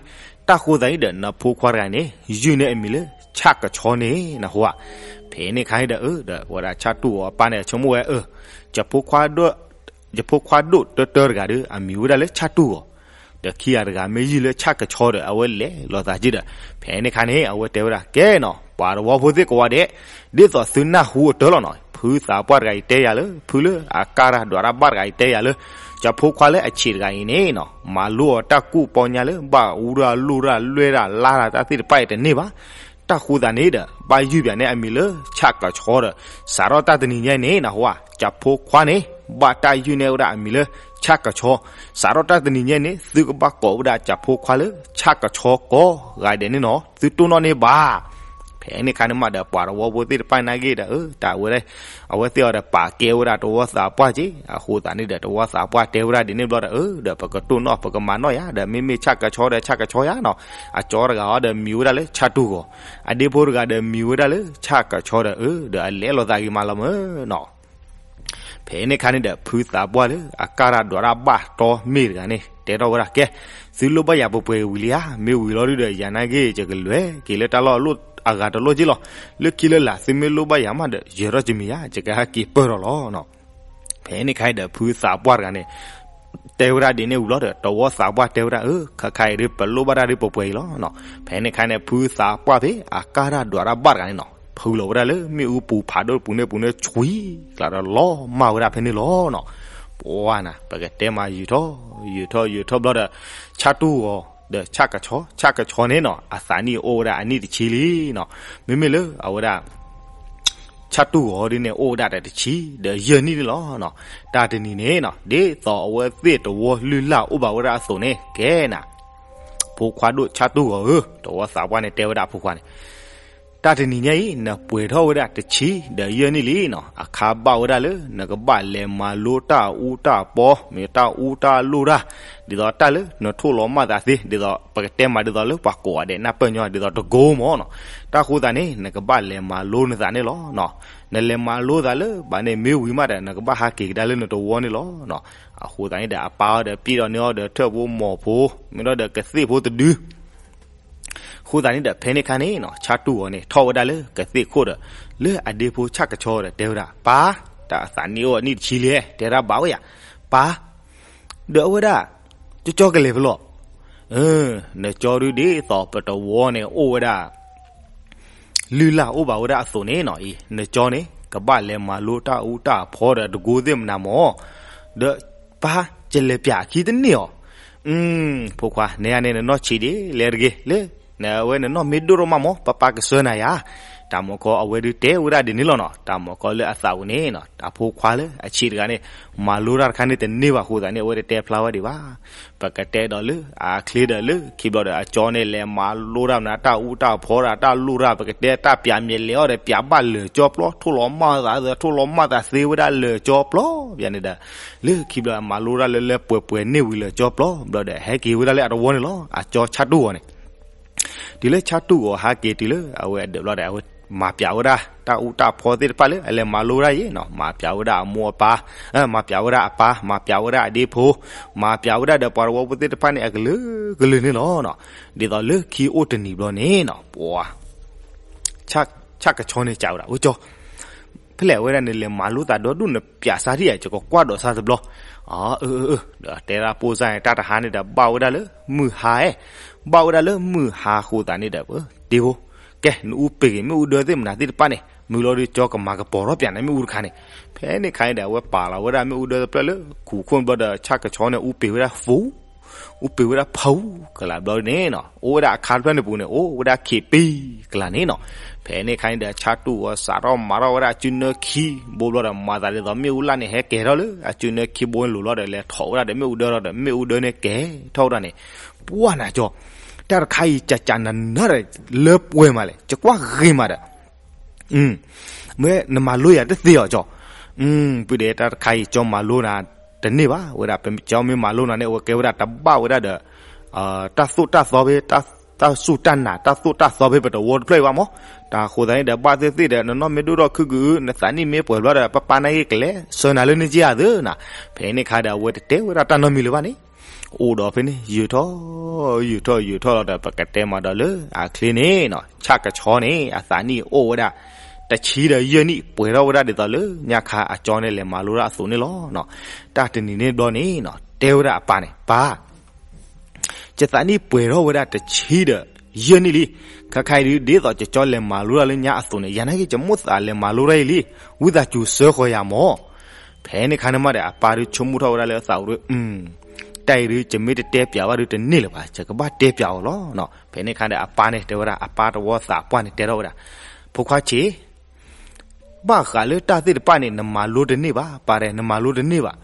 တၢ်ဃိသတးန့ၣ်ဒီး နဖိခွါတဂၤန့ၣ် ယုၢ်န့ၢ်အမံၤလၢ ဆၣ်ကဆီန့ၣ် နဟူဧါ. ဖဲန့ၣ်ခါန့ၣ်ဒီး အၢ ဒီးဝဲဒၣ်ဆၣ်တူၢ်ဂီၤအပၢ်န့ၣ် ဆိကမိၣ်ဝဲ အၢ ယဖိခွါဒိၣ်တၢတၢတဂၤဒီး အမံၤဝဲဒၣ်လၢဆၣ်တူၢ်ဂီၤ ဒီးခံဂၤတဂၤမ့ၢ်ယုၢ်လၢဆၣ်ကဆီဒီး အဝဲလဲၤလိာ်သးက့ဒီး ဖဲန့ၣ်ခါန့ၣ် အဝဲတဲဝဲဒၣ် ကဲနီၤ ပှၤတဝီဖိသ့ၣ်ကိးဂၤဒဲး ဒ်သိးသုနၢ်ဟူအတၢၢ်လီၤနီၤ ဖုသးပှၢ်တဂၤအံၤတဲယၤလၢ ဖုလၢအကါတၢ်ဒွးတၢ်ဘၣ်တဂၤအံၤတဲယၤလၢ ယဖိခွါလၢအဆံးတဂၤအံၤန့ၣ်နီၤ မၤလိအီၤတၢ်ကူၣ်ပီညါလၢ ဘၣ်အူဒၣ်လိၣ်ဒၣ်လွဲၢ်ဒၣ်လါဒၣ်တၢ်သ့ၣ်တဖၣ်အံၤတန့ၢ်ဘၣ်. တၢ်ဃိသတးန့ၣ်ဒီး ဘၣ်ယုၢ်ပၠးန့ၢ်အမံၤလၢ ဆၣ်ကဆီဒီး စးထီၣ်တၢ်တနံၤညါန့ၣ် နဟူဧါ ယဖိခွါန့ၣ် ဘၣ်တၢ်ယုၢ်န့ၢ်ဝဲဒၣ်အမံၤလၢ ဆၣ်ကဆီ. စးထီၣ်တၢ်တနံၤညါန့ၣ် သုကဘၣ်ကိးဝဲဒၣ်ယဖိခွါလၢ ဆၣ်ကဆီကိးဂၤဒဲးန့ၣ်နီၤ သုတိၢ်နီၣ်န့ၢ်ဘၣ်. ဖဲန့ၣ်ခါန့ၣ်မးဒီး ပှၤတဝီဖိသ့ၣ်တဖၣ်နာ်က့ဒီး အၢ တၢ်ဝဲ အဝဲသ့ၣ်အီၤဒီးပာ်ကဲဝဲဒၣ်တဝီသးပှၢ်က့ အဃိသတးန့ၣ်ဒီး တဝီသးပှၢ်တဲဝဲဒၣ်ဒ်န့ၣ်ဘျီဒီး အၢ ဒီးပကတိၢ်နီၣ် ပကမၤနီၣ်ယၤ ဒီးမ့မ့ၢ်ဆၣ်ကဆီဒီး ဆၣ်ကဆီယၤနီၤ. အကၠီတဂၤအီၤဒီးမံၤဝဲဒၣ်လၢဆၣ်တူၢ်ဂီၤ, အဒ့ဖိတဂၤဒီးမံၤဝဲဒၣ်လၢဆၣ်ကဆီဒီး အၢ ဒီးအလဲၤလိာ်သးဂ့ၤမးလီၤမၢ်နီၤ. ဖဲန့ၣ်ခါန့ၣ်ဒီး ဖုသးပှၢ်လၢအကါတၢ်ဒွးတၢ်ဘၣ်တီမ့ၢ်တဂၤန့ၣ် တဲထီၣ်ဝဲဒၣ် ကဲ သုလိၣ်ဘၣ်ယၤပှဲၤပှဲၤဝံၤလံဧါ, မ့ၢ်ဝံၤလီၤဒုဒီး ယၤနာ်က့ ယကလဲၤက့ၤလၢတၢ်လီၢ်အလိၣ်အဂၤတလိၣ်က့လီၤ. လၢခံလၢလာ် သုမ့ၢ်လိၣ်ဘၣ်ယၤမးဒီး ယဲၤထီၣ်ကမံၤယၤ ယကဟဲက့ၤပၢၢ်ထီၣ်လီၤ. ဖဲန့ၣ်ခါအံၤဒီး ဖုသးပှၢ်တဂၤန့ၣ် တဲဝဲဒၣ်ဒ်န့ၣ်ဝံၤလီၤဒီး တဝီသးပှၢ်တဲဝဲဒၣ် အၢ ခါခါအံၤဒု ပလိၣ်ဘၣ်တၢ်ဒုပှဲၤပှဲၤအံၤလီၤ. ဖဲန့ၣ်ခါန့ၣ် ဖုသးပှၢ်ဖဲအကါတၢ်ဒွးတၢ်ဘၣ်တဂၤန့ၣ်နီၤ ဖုးလီၤဝဲဒၣ်လၢမ့ၣ်အူပူၤဖးဒိၣ်ပူၤန့ၣ်ပူၤန့ၣ် ဆွံကျးဒီးလီၤမၢ်ဝဲဒၣ်ဖဲန့ၣ်လီၤနီၤ. ပှၤနၤ ပကတဲမးယုာ်ထီၣ် ယုာ်ထီၣ်ယုာ်ထီၣ်ဘျီဒီး ဆၣ်တူၢ်ဂီၤ ဒီးဆၣ်ကဆီ ဆၣ်ကဆီန့ၣ်နီၤ အသးနံၣ်အိၣ်ဝဲဒၣ်အနံၣ်တဆံလံနီၤ. မ့မ့ၢ်လၢအဝဲဒၣ် ဆၣ်တူၢ်ဂီၤဒ်န့ၣ် အိၣ်ဝဲဒၣ်ဒီးတဆံ ဒီးယဲၢ်နံၣ်န့ၣ်လီၤနီၤ. တၢ်တနံၤန့ၣ်နီၤ ဒ်သိးအဝဲသ့ၣ်တဝီလုၢ်လၢ်အိၣ်ဘၣ်ဝဲဒၣ်အသိးန့ၣ် ကဲနၤ ဖိခွါဒိၣ်ဆၣ်တူၢ်ဂီၤဧၢ, တဝီသးပှၢ်န့ၣ်တဲဝဲဒၣ်အဖိခွါန့ၣ် တၢ်တနံၤညါအံၤ နပှဲၤထီၣ်ဝဲဒၣ်တဆံဒီးယဲၢ်နံၣ်လံနီၤ, အခါဘၣ်ဝဲဒၣ်လၢ နကဘၣ်လဲၤမၤလိတၢ်အူတၢ်ပီ, မ့ၢ်တၢ်အူတၢ်လိၣ်တၢ်, ဒ်သိးတၢ်လၢနထိၣ်လီၤမၢ်သးသ့, ဒ်သိးပကတဲမးဒ်သိးလၢပှၤကိးဂၤဒဲးနၢ်ပၢၢ်ညီ ဒ်သိးတကိမၢ်နီၤ. တၢ်အဃိသတးန့ၣ် နကဘၣ်လဲၤမၤလိနသးန့ၣ်လီၤ. နလဲၤမၤလိသးလၢဘၣ်န့ၣ် မ့ၢ်ဝံၤမးဒီး နကဘၣ်ဟးက့ၤကဒါလၢနတဝီန့ၣ်လီၤ. အဃိသတးန့ၣ်ဒီး အပၢ်အီၤဒီး ပျဲဒီးန့ၢ်အီၤဒီး ထၢၣ်ဖိမီၤဖိ, မ့ၢ်ဒီးကသ့ၣ်ဖိတဒု အဃိသတးန့ၣ်ဒီး ဖဲန့ၣ်အခါန့ၣ်နီၤ ဆၣ်တူၢ်အီၤန့ၣ် ထီၣ်ဝဲဒၣ်လၢကသ့ၣ်ခိၣ်ဒီး လၢအဒ့ဖိဆၣ်ကဆီဒီးတဲဝဲဒၣ်, ပၢ်, တၢ်အသးနံၣ်အိၣ်နံၣ်တဆံလံ, တဲဒၣ်ဘၣ်ဝဲယၤ, ပၢ်, ဒီးအဝဲဒၣ် ကၠီကလဲၤဖဲလဲၣ်, နကၠီဒုဒ်သိးပတဝီန့ၣ်အိၣ်ဝဲဒၣ် လုၢ်လၢ်အိၣ်ဘၣ်ဝဲဒၣ်အသိးန့ၣ်နီၤအံၤ, နကၠီန့ၣ် ကဘၣ်လဲၤမၤလိတၢ်အူတၢ်ဖီဒီးတကိသ့ၣ်မနၤမၢ်, ဒီးပၢ် ယလဲၤပၠးအခံတန့ၢ်အီၤ, ဖိခွါ နဲဒၣ်န့ၣ် နနီၢ်ဆံးဒ်လဲၣ်တဂ့ၤ, လၢ နဝဲနနီၢ်မ့ၢ်ဒိၣ်ထီၣ်မးမၢ် ပၢ်ပၢ်ကဆှၢနၤယၤ, တၢ်မီၢ်ကီအဝဲဒုတဲဝဲဒၣ်ဒ်န့ၣ်လီၤနီၤ, တၢ်မီၢ်ကီလၢအသးပူၤန့ၣ်နီၤ တၢ်ဖိခွါလၢအဆံးတဂၤန့ၣ် မၤလိတၢ်တခါန့ၣ်တန့ၢ်ဘၣ်အဃိသတးန့ၣ် အဝဲတတဲဖျါဝဲဒံးဘၣ်. ပကတဲဒီးလၢအချ့ဒီးလၢခံဘျီဒီး အကၠီန့ၣ် လဲၤမၤလိတၢ်မနုၤ တၢ်အူတၢ်ဖီဒီးတၢ်လိၣ်တၢ် ပကတဲတၢ်ပၠးမ့ၢ်လဲၤအီၤဒီး ပၠးဘၣ်လၢာ်ကၠီပျီ ထိၣ်လီၤမၢ်သး ထိၣ်လီၤမၢ်သးသ့ဝဲဒၣ်လၢာ်ကၠီပျီ, ပၠးန့ၣ်ဒီး လၢခံဘျီအမၤလိတၢ်လၢလၢပှဲၤပှဲၤန့ၢ်ဝံၤလၢာ်ကၠီပျီဘျီဒီး ဟဲက့ၤဝဲဒၣ်လၢအတဝီန့ၣ်လီၤ. အကၠီဆၣ်တူၢ်အီၤန့ၣ် တုၤလၢဆၣ်တူၢ်အီၤဟးက့ၤတုၤလၢအဝဲအဒၢးဘျီဒီး အဝဲမၤပၠးဝဲဒၣ် တၢ်အူတၢ်ဖီသ့ၣ်တဖၣ်လၢအလဲၤမၤလိဝဲဒၣ်အံၤနီၤ, မၤပၠးဝဲဒၣ်အမိၢ်အပၢ်, မၤပၠးဝဲဒၣ်အပၢ်, မၤပၠးဝဲဒၣ်အဒ့ဖိ, မၤပၠးဝဲဒၣ်ဒီးပှၤတဝီဖိသ့ၣ်တဖၣ်န့ၣ် အကလုာ်ကလုာ်န့ၣ်လီၤ. ဒ်သိးလၢခံအိၣ်တနံၤဘျီန့ၣ်နီၤ ပှၤ ဆၣ်ကဆီန့ၣ် ကးဝဲဒၣ် အိကၠီ ဖဲလဲၣ် အဝဲဒၣ်န့ၣ် လဲၤမၤလိသးဒီဒူၣ် နပၠးစၢ်ထံၣ်ဧါ, ယကကွၢ်ဒိးစၢ်တဘျီ. အၢ အၢ အၢ ဒီးတဲဒၣ်ပိၢ်စၢ်န့ၣ် တၢ်တဟါန့ၣ်ဒီး ဘၣ်ဝဲဒၣ်လၢမုၢ်ဟါဧါ, ဘၣ်ဝဲဒၣ်လၢမုၢ်ဟါအဃိသတးန့ၣ်ဒီး တ့ဖိ, ကဲ နအူပ့ၤက့ၤ မ့ၣ်အူဒၢသ့ၣ်မနၤသ့ၣ်တဖၣ်န့ၣ် မုၢ်လီၤဒီး ကၠီကမၤကပီၤထီၣ်ပၠးနၤမ့ၣ်အူတခါန့ၣ်. ဖဲန့ၣ်အခါန့ၣ်ဒီး အဝဲပာ်လီၤဝဲဒၣ်မ့ၣ်အူဒၢတဖျၢၣ်လၢ ခူၣ်ခိၣ်ဘျီဒီး ဆၣ်ကဆီန့ၣ် အူပ့ၤဝဲဒၣ် ဖူ အူပ့ၤဝဲဒၣ် ဖူ ကလးဘျီန့ၣ်နီၤ, အိၣ်ဝဲဒၣ်အခါတဖျၢၣ်န့ၣ်ပူၤန့ၣ် အိၣ်ဝဲဒၣ်ခံးပံကလးန့ၣ်နီၤ. ဖဲန့ၣ်အခါန့ၣ်ဒီး ဆၣ်တူၢ်အီၤစးထီၣ်မၤထီၣ်ဝဲဒၣ်အစုနၢခံဘိဘျီဒီး မၤသးဒ်သိးမ့ၣ်အူလၢ်န့ၣ် ဟဲကဲၤထီၣ်လၢအစုနၢခံဘိန့ၣ်လိၤလီၤဒီး လဲၤထီၣ်ဝဲဒၣ်ဒီးမ့ၣ်အူဒၢလီၤဒီး မ့ၣ်အူဒၢန့ၣ်ကဲၤထီၣ်ဝဲဒၣ်န့ၣ်, ပှၢ်နၤကၠီ, တၢ်တခါအံၤ ကးကးနးနးဒီး လၢပှဲၤမးလဲၣ် ကကွၢ်ဂ့ၤမးဒီး မ့ၢ်နမၤလိယၤတသ့အီၤကၠီ, ပုၢ်ဒဲး တၢ်တခါအံၤ ကၠီမၤလိနၤတန့ၢ်ဘၣ်, ဝဲဒၣ်ပကၠီမ့ၢ်မၤလိနၤန့ၣ် အဝဲကဲဝဲဒၣ်တဘၣ်ဝဲဒၣ်ဒီး တၢ်သိၣ်တၢ်သီဖဲ တၢ်စူၢ်တၢ်နာ် တၢ်သိၣ်တၢ်သီဖဲပတဝီတဖျၢၣ်အံၤဘၣ်မး. တၢ်အဃိသတးန့ၣ်ဒီး ဘၣ်သ့ၣ်သ့ၣ်ဒီး နနီၢ်မ့ၢ်ဒိၣ်ထီၣ်ခုကုာ် နသးနံၣ်မ့ၢ်ပှဲၤဘျီဒီး ပပၢ်နာ်က့ၤကလဲၤဆှၢနၤလၢနက့ၢ်အသးနၤ. ဖဲန့ၣ်အခါဒီး အဝဲတတဲဝဲဒၣ်တၢ်နီတမံၤလၢၤဘၣ်န့ၣ် အိၣ်ဒီးဖဲန့ၣ် ယုာ်ထီၣ် ယုာ်ထီၣ် ယုာ်ထီၣ်လီၤဒီး ပကတဲမးဒီးလၢအချ့န့ၣ်နီၤ ဆၣ်ကဆီန့ၣ် အသးနံၣ်အိၣ်ဝဲဒၣ် တဆံဒီးယဲၢ်နံၣ် ပှဲၤထီၣ်ဝဲဒၣ်ဒ်သိးလၢညါခါအကၠီန့ၣ် လဲၤမၤလိတၢ်အသိးန့ၣ်လီၤ. တၢ်တနံၤန့ၣ်ဘျီန့ၣ်နီၤ တဲဝဲဒၣ်အပၢ်န့ၣ် ပၢ် ယသးနံၣ်ပှဲၤထီၣ်ဝဲဒၣ်တဆံဒီးယဲၢ်နံၣ်လံ. ခါခါအံၤဒုး ဒ်သိးယကၠီလဲၤမၤလိတၢ်လၢညါအသိးန့ၣ် ယၤနာ်က့ၤ ယမိၣ်သးလဲၤမၤလိတၢ်အံၤလံ. ဝံသးစူၤစၢဃီၤယၤမး. ဖဲန့ၣ်အခါန့ၣ်မးဒီး အပၢ်ဒုးဆိကမိၣ်ထီၣ်ဝဲဒၣ်လၢအသးပူၤဒီး တၢ်အံၤဒုး ယမ့ၢ်တတဲပၠးဘၣ်ဒုးတန့ၢ်လၢၤဘၣ်, ယကဘၣ်တဲပၠးအီၤလီၤ. ဖဲန့ၣ်အခါဒီး အပၢ်န့ၣ်တဲဝဲဒၣ် အပၢ်တဝီသးပှၢ်န့ၣ် တဲထီၣ်ဝဲဒၣ်, ဖိခွါဆံး ဘၣ်ဃးလၢတၢ်သ့ၣ်တဖၣ်န့ၣ် နမၤလိတန့ၢ်ဘၣ်, ပၢ်တဲ နမၤလိတန့ၢ်ဘၣ်.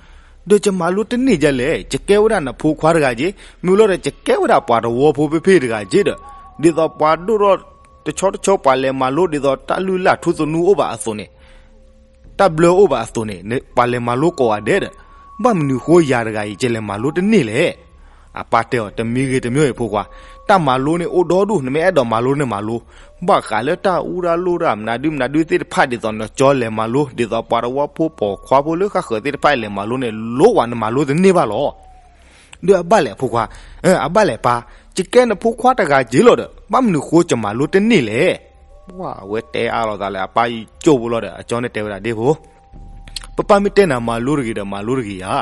ဒီးယမၤလိတန့ၢ်ဒ်လဲၣ်, ယကဲဝဲဒၣ်နဖိခွါတဂၤက့ၤ, မ့ၢ်လီၤဒီး ယကဲဝဲဒၣ်ပှၤတဝီဖိဖ့ၣ်ဖ့ၣ်တဂၤက့ၤဒီး, ဒ်သိးပှၤဒိၣ်ထီၣ်တဆီတဆီ ပှၤလဲၤမၤလိ ဒ်သိးတၢ်လုၢ်လၢ်ထူသနူအိၣ်ဘၣ်အသိးန့ၣ် တၢ်ဘျၢအိၣ်ဘၣ်အသိးန့ၣ် ပှၤလဲၤမၤလိကိးဂၤဒဲးဒီး, ဘၣ်မနုၤဃိယၤတဂၤအံၤ ယလဲၤမၤလိတန့ၢ်လဲၣ်. အပၢ်တဲအီၤ တမံၤဂ့ၤတမံၤဂ့ၤ ဖိခွါ, တၢ်မၤလိန့ၣ်အိၣ်ဒီဒူၣ်, နမ့ၢ်အဲၣ်ဒိးမၤလိန့ၣ်မၤလိ, ဘၣ်ဃးလၢတၢ်အူတၢ်လိၣ်တၢ်မနုၤဒုမနုၤဒုသ့ၣ်တဖၣ် ဒ်သိးနကၠီလဲၤမၤလိ, ဒ်သိးပှၤတဝီဖိပိာ်ခွါဖိလၢဃၣ်ဃၢၤသ့ၣ်တဖၣ်လဲၤမၤလိန့ၣ် လိၣ်ဝဲနမၤလိတန့ၢ်ဘၣ်လီၤ. ဒီးအဘၣ်လဲၣ်ဖိခွါ, အဘၣ်လဲၣ်ပၢ်, ယကဲနဖိခွါတဂၤက့ၤလီၤဒီး ဘၣ်မနုၤဃိယမၤလိတန့ၢ်လဲၣ်. ပှၢ် အဝဲတဲအါလိာ်သးလၢအပၢ်ယိၣ်ဘိလီၤဒီး အကၠီန့ၣ်တဲဝဲဒၣ် ဒ့ဖိ ပပၢ်မ့ၢ်တဲနၤမၤလိတဂ့ၤဒီး မၤလိတဂ့ၤဧါ.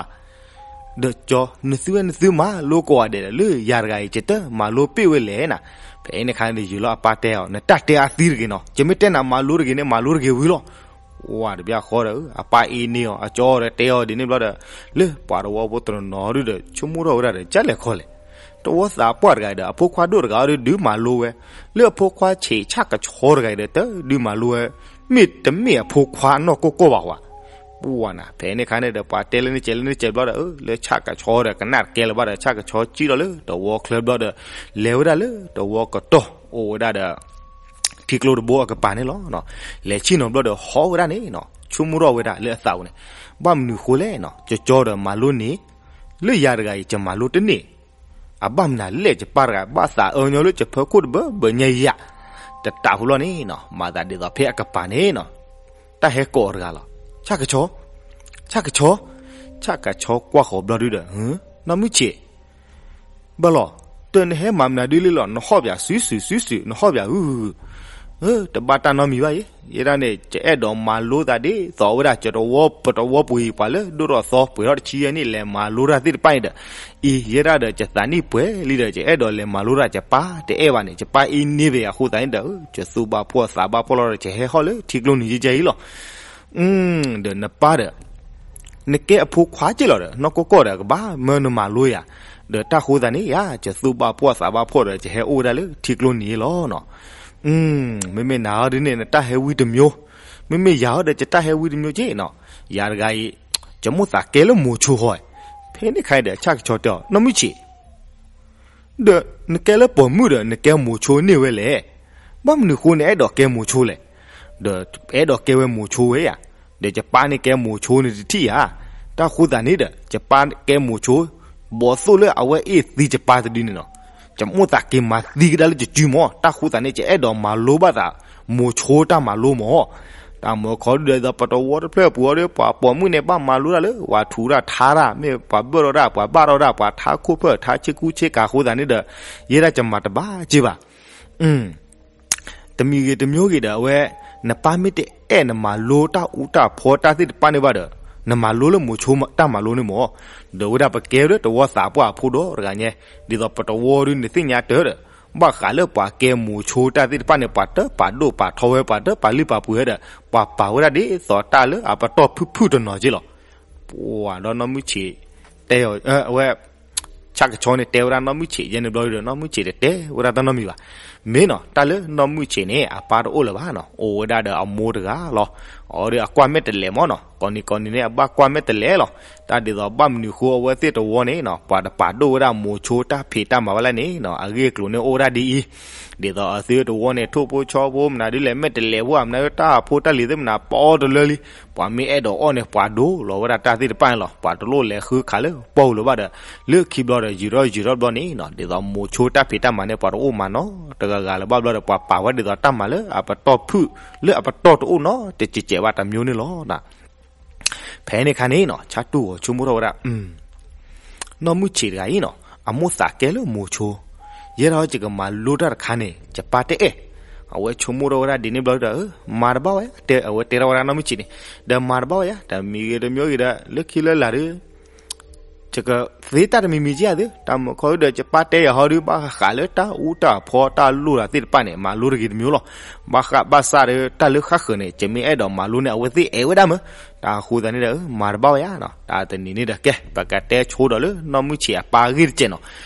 ဒီးကၠီ နသုဝဲနသုမၤလိကိးဂၤဒဲးဒီး လၢယၤတဂၤအံၤ ယတမၤလိပ့ၢ်ဝဲလဲၣ်နၤ. ဖဲန့ၣ်အခါန့ၣ်ဒီး ယုာ်လီၤအပၢ်တဲအီၤ နတၢ်တဲအါသံတဂ့ၤနီၤ, ယမ့ၢ်တဲနၤမၤလိတဂ့ၤန့ၣ် မၤလိတဂ့ၤဝံၤလီၤ. ဝါ တဘျီဃီဒီး အပၢ်အ့န့ၢ်အီၤ အကၠီဒီးတဲအီၤဒ်န့ၣ်ဘျီဒီး လၢပှၤတဝီဖိတနီၤနီၤဒုဒီး ဆိကမိၣ်ထီၣ်ဝဲဒၣ်ဒီး ကၢ်လဲၣ်ခီလဲၣ်, တဝီသးပှၢ်တဂၤအံၤဒီး အဖိခွါဒိၣ်တဂၤအံၤဒီး ဒုးမၤလိဝဲ, လၢအဖိခွါဆံးဆၣ်ကဆီတဂၤအံၤဒီး တဒုးမၤလိဝဲ, မ့ၢ်တမ့ၢ်အဖိခွါနီၢ်ကိၢ်ကိၢ်ဘၣ်ဝါ. ပှၢ်နၤ ဖဲန့ၣ်အခါန့ၣ်ဒီး ပှၤတဲလၢန့ၣ်ကဲးလၢန့ၣ်ကဲးဘျီဒီး လၢဆၣ်ကဆီဒီး ကနၣ်တကဲလၢၤဘၣ်ဒီး ဆၣ်ကဆီစံၣ်လီၤလၢတဝီချၢဘျီဒီး လဲၤဝဲဒၣ်လၢတဝီကတီၢ် အိၣ်ဝဲဒၣ်ဒီး ထံကျိတဘိအကပၤန့ၣ်လီၤ. လဲၤဆ့ၣ်နီၤဘျီဒီးဟီဝဲဒၣ်န့ၣ်နီၤ, ဆိကမိၣ်ထီၣ်ဝဲဒၣ်လၢအသးပူၤန့ၣ်, ဘၣ်မနုၤဃိလဲၣ်နီၤ, ကၠီကၠီဒီးမၤလိန့ၢ်, လၢယၤတဂၤအံၤ ယမၤလိတန့ၢ်, အဘၣ်မနုၤလဲၣ်, ယပၢ်တဂၤဘၣ်သးအၢညီလၢယဖၢခိၣ်တဘၢဘၢညါယၤ, တတးဖူလီၤန့ၣ်နီၤ, မၤသးဒ်သိးဖဲအကပၤန့ၣ်နီၤ, တၢ်ဟဲကိးအီၤတဂၤလီၤ, ဆၣ်ကဆီ, ဆၣ်ကဆီ, ဆၣ်ကဆီကွၢ်ဃီၤဘျီဒုဒီး, နီၢ်မုၢ်ဆံး ဘၣ်လီၤ, တၢ်နဟဲမၤမနုၤဒ်လဲၣ်လီၤ, နဟီၣ်ပၠးစုစုစုစု, နဟီၣ်ပၠးအု, တဘၣ်တၢ်နီတမံၤဘၣ်အံၤ, ယဲဒၣ်န့ၣ် ယအဲၣ်ဒိးမၤလိသးဒ်သိးဝဲဒၣ် ကၠီတဝီပတဝီပူၤအံၤ ပှၤလၢဒိၣ်ထီၣ်သီပှဲၤထီၣ်တဆံယဲၢ်နံၣ် လဲၤမၤလိတၢ်သ့ၣ်တဖၣ်န့ၣ်ဒီး, အံၤ ယဲဒၣ်ဒီး ယသးနံၣ်ပှဲၤလံဒီး ယအဲၣ်ဒိးလဲၤမၤလိတၢ်, ယပၢ်တအဲၣ်ဘၣ်န့ၣ်, ယပၢ်အ့န့ၢ်ဘၣ်အဃိသတးန့ၣ်ဒီး, ယသူၣ်ဘၣ်ဖှီၣ်သးဘၣ်ဖှီၣ်လီၤဒီး ယဟဲဟီၣ်လၢထံကျိနံၤယဲၢ်ယဲၢ်အံၤလီၤ. ဒီးနပၢ်ဒီး နကဲအဖိခွါက့ၢ်လီၤဒီး နီၢ်ကီၢ်ကီၢ်ဒီး ကဘၣ်မၢနမၤလိယၤ, ဒီးတၢ်ဃိသးန့ၣ်ယၤ ယသူၣ်ဘၣ်ဖှီၣ်သးဘၣ်ဖှီၣ်ဒီး ယဟဲအိၣ်ဝဲဒၣ်လၢထံကျိနံၤအံၤလီၤနီၤ. မ့မ့ၢ်နၤဟီဒ်န့ၣ် နတၢ်ဟဲဝံတမျိုး, မ့မ့ၢ်ယၤဟီဒီး ယတၢ်ဟဲဝံတမျိုးက့ၢ်နီၤ. ယၤတဂၤအံၤ ယမိၣ်သးကဲလၢမိၤဆိဃီ, ဖဲန့ၣ်ခါအံၤဒီး ဆၣ်ကဆီတဲအီၤ နီၢ်မုၢ်ဆံး ဒီးနကဲလၢပိာ်မုၣ်ဒီး နကဲမိၤဆိန့ၢ်ဝဲလဲၣ်. ဘၣ်မနုၤဃိနအဲၣ်ဒိးကဲမိၤဆိလဲၣ်. ဒီးအဲၣ်ဒိးကဲဝဲမိၤဆိဝဲယၤ, ဒီးယပၢ်န့ၣ်ကဲမိၤဆိန့ၣ်တထံၣ်ဧါ. တၢ်ဃိသးန့ၣ်ဒီး ယပၢ်ကဲမိၤဆိ, ဘီသိၣ်လၢအဝဲအ့ၣ်သံယပၢ်တဒုန့ၣ်နီၤ, ယမိၣ်သးက့ၤမၤသံကဒါလၢယစုမၢ်, တၢ်ဃိသးန့ၣ် ယအဲၣ်ဒိးမၤလိဘၣ်သး မိၤဆိတၢ်မၤလိမၢ်. တၢ်မၢခီဒုဒီး ပတဝီတဖျၢၣ်ပူၤအီၤဒီး ပှၤပိာ်မုၣ်န့ၣ် ဘၣ်မၤလိတၢ်လၢ ပှၤထူးတၢ်ထါတၢ် မ့ၢ်ပှၤဘၢၣ်ထီၣ်တၢ် ပှၤဘၣ်ထီၣ်တၢ် ပှၤထါခိၣ်ဖၢၣ် ထါဆ့ကူဆ့ကၤအဃိသတးန့ၣ်ဒီး ယဲဒၣ်ယမၤတဘၣ်က့ၤဘၣ်. တမံၤဂ့ၤတမံၤဂ့ၤဒီး အဝဲ နပၢ်မ့ၢ်တအဲၣ်နမၤလိတၢ်အူတၢ်ဖီတၢ်သ့ၣ်တဖၣ်န့ၣ်ဘၣ်ဒီး နမၤလိလၢမိၤဆိတၢ်မၤလိန့ၣ်မၢ်. ဒီးဝဲဒၣ်ပကဲလၢတဝီသးပှၢ်အဖိဒီတဂၤညါ, ဒ်သိးပတဝီဒုန့ၣ်သ့ၣ်ညါတၢ်ဒီး ဘၣ်ဃးလၢပှၤကဲမိၤဆိတၢ်သ့ၣ်တဖၣ်န့ၣ် ပှၤတပာ်ဒိၣ်ပာ်ထီဝဲ ပှၤတပာ်လုၢ်ပာ်ပှ့ၤဝဲဒီး ပှၤပာ်ဝဲဒၣ်ဒ်သိးတၢ်လၢအပတီၢ်ဖုၣ်ဖုၣ်တနီၤက့ၢ်လီၤ. ပှၤဒီးနီၢ်မုၢ်ဆံးတဲအီၤ, အဝဲ ဆၣ်ကဆီန့ၣ်တဲဝဲဒၣ်နီၢ်မုၢ်ဆံးယဲန့ၣ်ဘျီဒီး နီၢ်မုၢ်ဆံးတတဲဝဲဒၣ်တၢ်နီတမံၤဘၣ်. မ့ၢ်နီၤ တၢ်လၢနီၢ်မုၢ်ဆံးန့ၣ် အပၢ်တအိၣ်လၢၤဘၣ်နီၤ, အိၣ်ဝဲဒၣ်ဒီးအမိၢ်တဂၤလီၤ. အီၤဒီးအကွၢ်မဲာ်တဲးလဲးမၢ်နီၤ, ကိးနံၤကိးနံၤန့ၣ် အဘၣ်ကွၢ်မဲာ်တဲးလဲးလီၤ. တၢ်ဒ်သိးဘၣ်မနုၤဃိအဝဲသ့ၣ်တဝီန့ၣ်နီၤ ပှၤတပာ်ဒိၣ်ဝဲဒၣ်မိၤဆိတၢ်ဖံးတၢ်မၤဝဲလဲၣ်န့ၣ်နီၤ, အဂ့ၢ်အကျိၤန့ၣ်အိၣ်ဝဲဒၣ်ဒ်အံၤ, ဒ်သိးအသုတဝီန့ၣ် ထိၣ်ဖိဆီဖိမနုၤဒ်လဲၣ် မဲာ်တဲးလဲးဖိမနုၤ တၢ်ဖိတၢ်လံၤသ့ၣ်မနုၤ ပအီတလၢလံ ပှၤမ့ၢ်အဲၣ်ဒိးအီၣ်န့ၣ် ပှၤဒိလီၤဝဲဒၣ်တၢ်သ့ၣ်တဖၣ်န့ၣ်လီၤ. ပှၤတလိၣ်လဲၤဃုခးလၢပီၢ်ပူၤလၢၤဘၣ်ဒီး လၢခံဘျီဒီး ယံာ်ထီၣ်ယံာ်ထီၣ်ဘျီန့ၣ်နီၤ ဒ်သိးမိၤဆိတၢ်ဖံးတၢ်မၤန့ၣ် ပှၤတအိၣ်မၤနီတဂၤဂၤလၢၤဘၣ်ဘျီဒီး ပှၤပာ်ဝဲဒ်သိးတၢ်မၤလၢအပတီၢ်ဖုၣ် လၢအပတီၢ်တအိၣ်နီတစဲးစဲးဘၣ်တမျိုးန့ၣ်လီၤ. ဖဲန့ၣ်အခါန့ၣ်နီၤ ဆၣ်တူၢ်ဂီၤဆိကမိၣ်ထီၣ်ဝဲဒၣ် နီၢ်မုၢ်ဆံးတဂၤအံၤနီၤ အမိၣ်သးကဲလၢမိၤဆိ, ယဲဒၣ်ယကမၤလိတၢ်တခါန့ၣ် ယပၢ်တအဲၣ်. အဝဲဆိကမိၣ်ထီၣ်ဝဲဒၣ်ဒ်န့ၣ်ဘျီဒီး မၤတဘၣ်ဝဲ, အဝဲတဲထီၣ်ဝဲဒၣ်နီၢ်မုၢ်ဆံးန့ၣ်, ဒီးမၤတဘၣ်ဝဲယါ, တမံၤဂ့ၤတမံၤဂ့ၤဒီး လၢခံလၢလာ်ဒီး ယကသ့တၢ်တမံၤမံၤက့ယါသု, တၢ်မၢခီဒီး ယပၢ်တဲယၤဟီဒုး ဘၣ်ဃးလၢတၢ်အူတၢ်ဖီတၢ်လိၣ်တၢ်သ့ၣ်တဖၣ်န့ၣ် မၤလိတဂ့ၤတမံၤလီၤ. ဘၣ်ဃးဘၣ်ဆၣ်ဒီး တၢ်လၢဃၣ်ဃၢၤန့ၣ် ယမ့ၢ်အဲၣ်ဒိးမၤလိန့ၣ် အဝဲသ့ၣ်အဲၣ်ဝဲဒၣ်မး. တၢ်အဃိသတးန့ၣ်ဒီး မၤတဘၣ်ဝဲယါနီၤ. တၢ်တနံၤန့ၣ်ဒီး ကဲ ပကတဲဆိဒီးလၢနီၢ်မုၢ်ဆံးအပၢ်အဂ့ၢ်တကဲးနီၤ.